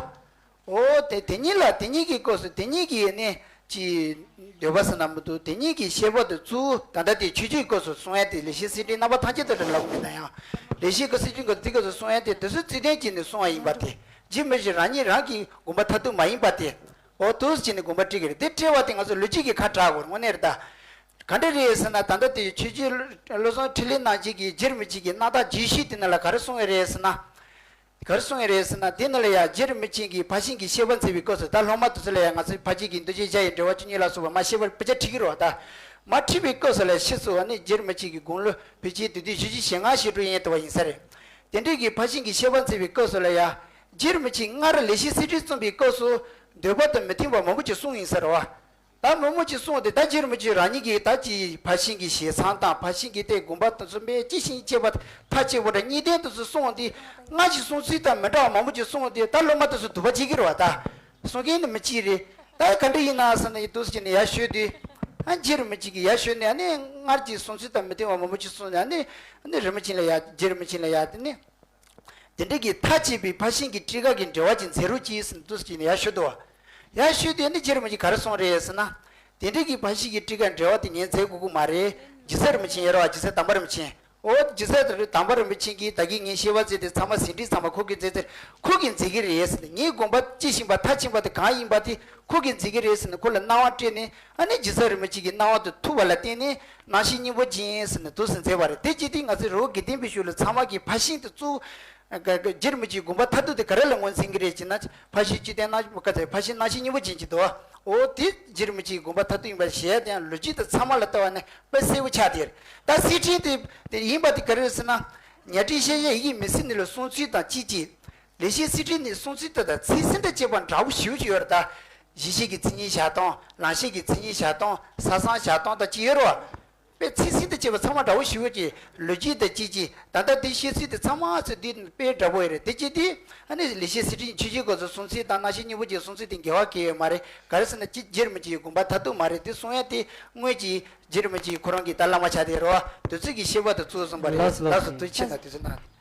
འོ་དེ་དེ་གཉིས་ལ་དེ་གཉིས་ཀྱི་སྐབས་སུ་དེ་གཉིས་ཀྱི་ནི་ཅི། འདོད་པ་ཟེར་ན་མི་འདུག་དེ་གཉིས་ཀྱི་བཤད་པ་དེ་ཚུར་ད་ལྟ་དེ་ཆོས་སྤྱོད་སྐབས་སུ་གསུང་ཡ་དེ་ལེགས་བཤད་གསེར་ཕྲེང་རྣམ་པ་ཐམས་ཅད་དུ་རེ་ལབ་མི་ད་ཡང་། ལེགས་བཤད་ཀྱི་གསེར་ཕྲེང་གི་དེ་སྐབས་སུ་གསུང་ཡ་དེ་དེ་ཚོ་ཚིག་དོན་གྱིས་ནི་གསུང་བ་ཡིན་པ་དེ། རྗེ་མི་ཞིག་རང་ཉིད་རང་གི་དགོངས་པ་མཐར་ཐུག་མ་ཡིན་པ་དེ། འོ་དུས་ཀྱིས་ནི་དགོངས་པ་བཀྲི་གི་རེད་དེ་བཀྲི་བ་དེ་ང་ཚོ་ལོ་རྒྱུས་ཀྱི་ཁ་གྲག་དགོས་དངོས་གནས་རེད་ད། ག་འདྲ་རེད་ཟེར་ན་ད་ལྟ་དེ་ཆོས་རྗེ་བློ་བཟང་འཕྲིན་ལས་རྣམ་རྒྱལ་གྱིས་རྗེ་རིན་པོ་ཆེ་གི་རྣམ་ཐར་རྒྱས་བཤད་དེ་ནང་ལ་ག་རེ་གསུངས་ཡོད་རེད་ཟེར་ན། ག་རེ་གསུངས་ཡོད་རེད་ཟེར་ན་དེ་ནང་ལ་ཡང་རྗེ་རིན་པོ་ཆེ་གིས་ཕར་ཕྱིན་གྱི་བཤད་པ་མཛད་པའི་སྐབས་སུ་ད་སློབ་མ་དེ་ཚོ་ལ་ཡང་ང་ཚོས་ཕར་ཕྱིན་གྱི་མདོ་རྒྱུད་བརྒྱ་ཡི་འགྲེལ་པ་བཅུ་གཉིས་ལ་སོགས་པ་མར་བཤད་པར་དཔེ་ཆ་ཁྲིད་ཀྱི་རེད་བ་ད། མར་ཁྲིད་པའི་སྐབས་སུ་ལ་ཕྱིས་སུ་ཨ་ནི་རྗེ་རིན་པོ་ཆེ་གི་དགུང་ལོ་བོད་ཆེན་དུས་དུས་བཞི་བཅུ་ཞེ་ལྔ་ཞེ་དྲུག་ཡན་དུ་བ་ཡིན་ས་རེད། དེ་འདྲའི་གི་ཕར་ཕྱིན་གྱི་བཤད་པ་མཛད་པའི་སྐབས་སུ་ལ་ཡང་རྗེ་རིན་པོ་ཆེས་སྔར་ལེགས་བཤད་གསེར་ཕྲེང་རྩོམ་པའི་སྐབས་སུ་འདོད་པ་དང་མི་མཐུན་པ་མང་པོ་ཅིག་གསུངས་ཡིན་ས་རེད་བ། ད་མང་པོ་ཅིག་གསུངས་ཏེ་ད་རྗེ་རིན་པོ་ཆེ་རང་ཉིད་ཀྱིས་ད་ཅི་ཕར་ཕྱིན་གྱི་ཞལ་མཚམས་དང་ཕར་ཕྱིན་གྱི་དེ་དགོངས་པ་དང་གསུམ་པའི་ཅི་ཞིག་བྱེད་པ་མཐའ་གཅིག་པ་དང་གཉིས་ལྡན་དུ་སུ་གསུངས་ཏེ་སྔར་གྱི་གསུང་ཚུལ་དང་མི་འདྲ་བ་མང་པོ་ཅིག་གསུངས་ཏེ་ད་སློབ་མ་དེ་ཚོ་དུ་བ་བྱེད་ཀྱི་རེད་བ་ད། གསུང་མཁན་ནི་མི་གཅིག་རེད། ད་ག་འདྲ་ཡིན་ན་ཟེར་ན་ཡིན་འདུག་ཟེར་ནས་ཡར་ཞུས་དུས། ཨ་རྗེ་རིན་པོ་ཆེ་གིས་ཡར་ཞུས་ནས་ཨ་ནི་སྔར་གྱི་གསུང་ཚུལ་དང་མི་མཐུན་པ་མང་པོ་ཅིག་གསུངས་ནས་ཨ་ནི་ཨ་ནི་རིན་པོ་ཆེ་ལ་ཡར་རྗེ་རིན་པོ་ཆེ་ལ་ཡར་དེ་ནི། དེ་འདྲ་གི་མཐའ་གཅིག་པའི་ཕར་ཕྱིན་གྱི་ཊཱི་ཀ་གི་འགྲེལ་པ་ཅིག་མཛད་རོགས་གྱིས་ཟེར་འདུག་ཟེར་ནས་ཡར་ཞུས་འདུག་བ། ཡར་ཞུས་དུས་ཨ་ནི་རྗེ་རིན་པོ་ཆེ་ག་རེ་གསུངས་རེད་ཟེར་ན། དེ་འདྲ་གི་ཕར་ཕྱིན་གྱི་ཊཱི་ཀ་འགྲེལ་པ་དེ་ངས་མཛད་དགོས་ཀྱི་མ་རེད། རྗེ་བཙུན་རིན་པོ་ཆེ་ཡོད་རེད་བ་རྗེ་བཙུན་དམ་པ་རིན་པོ་ཆེ། འོ་རྗེ་བཙུན་དམ་པ་རིན་པོ་ཆེ་གིས་ད་གིན་ངས་བཤད་པ་མཛད་དེ་ཚང་མ་ཟིན་བྲིས་ཚང་མ་ཁོ་གིས་མཛད་ཚེ་ཁོ་གིས་མཛད་ཀྱི་རེད་ཟེར་ནས་ངའི་དགོངས་པ་དཔྱིས་ཕྱིན་པ་མཐར་ཕྱིན་པ་དེ་གང་ཡིན་པ་དེ་ཁོ་གིས་མཛད་ཀྱི་རེད་ཟེར་ནས་ཁོ་ལ་གནང་བ་སྤྲད་ནས་ཨ་ནི་རྗེ་བཙུན་རིན་པོ་ཆེ་གི་གནང་བ་དེ་ཐུབ་པ་ལ་བརྟེན་ནས་རྣམ་བཤད་སྙིང་པོ་ཅན་ཟེར་ནས་འདུག་སེ་མཛད་པ་རེད། དེ་ཅི་སྟེ་ང་ཚོའི་རི་བོ་དགེ་ལྡན་པའི་ཤུལ་ལ་ཚང་མ་གིས་ཕར་ཕྱིན་དེ་གཙོ་བོ་རྗེ་རིན་པོ་ཆེའི་དགོངས་པ་མཐར་ཐུག་དེ་ག་རེ་ལ་ངོས་འཛིན་གྱི་རེད་ཅེ་ན་ཕར་ཕྱིན་བཅུ་ལྡན་རྣམ་བཤད་ཕར་ཕྱིན་རྣམ་བཤད་སྙིང་པོ་ཅན་གྱི་འདུག་འོ་དེ་རྗེ་རིན་པོ་ཆེའི་དགོངས་པ་མཐར་ཐུག་ཡིན་པ་ཞེས་དེ་ཡང་ལོ་རྒྱུས་དང་ཚང་མ་ལ་ལྟ་བ་ནི། དཔེ་གསལ་པོ་ཆགས་དེར། ད་གསེར་ཕྲེང་དེ་དེ་ཡིན་པ་དེ་ག་རེ་རེད་ཟེར་ན། གཉའ་ཁྲི་ཤེས་བྱ་ཡི་གེ་མི་སྲིད་ནི་ལ་གསུང་ཚུལ་དང་གཅིག་གཅིག་ལེགས་བཤད་གསེར་ཕྲེང་ནི་གསུང་ཚུལ་དེ་དང་ཚིག་ཟིན་དང་བཅས་པ་འདྲ་བོ་ཞེ་པོ་ཅིག་ཡོད་རེད་ད། གཞི་ཤེས་ཀྱི་མཚན་ཉིད་བཞག་སྟངས་ལམ་ཤེས་ཀྱི་མཚན་ཉིད་བཞག་སྟངས་ས་སང་བཞག་སྟངས་དང་གཅིག་ཡོད་རེད་བ། དཔེ་ཚིག་ཟིན་དང་བཅས་པ་ཚང་མ་འདྲ་བོ་ཞིག་ཡོད་ཀྱི། ལོ་རྒྱུས་དང་བཅས་ཀྱི་ད་ལྟ་འདི་བཤད་ཚུལ་དེ་ཚང་མ་ཚོ་འདི་དཔེ་འདྲ་བོ་ཡོད་རེད། དེ་བཅས་དེ་ཨ་ནི་ལེགས་བཤད་གསེར་ཕྲེང་ཆོས་རྗེ་གོང་ས་གསུང་ཚུལ་དང་སྣང་ཞིག་སྙིང་པོ་རྗེ་གསུང་ཚུལ་དེ་འགལ་བ་གང་ཡང་ཡོད་མ་རེད། ག་རེ་ཟེར་ན་ཅི་རྗེ་རིན་པོ་ཆེའི་དགོངས་པ་མཐར་ཐུག་མ་རེད། དེ་གསུང་ཡ་དེ་དངོས་ཀྱི་རྗེ་རིན་པོ་ཆེ་ཁོ་རང་གི་ད་བླ་མ་ཆགས་བསྡད་རེད་བ། དུས་ཚོད་ཀྱི་བཤད་པ་དང་གཙོ་བོ་བཟུང་བ་རེད། ལགས་སོ། ལགས་སོ། ཐུགས་རྗེ་ཆེ་གནང་། དུས་ཚོད་གནང་།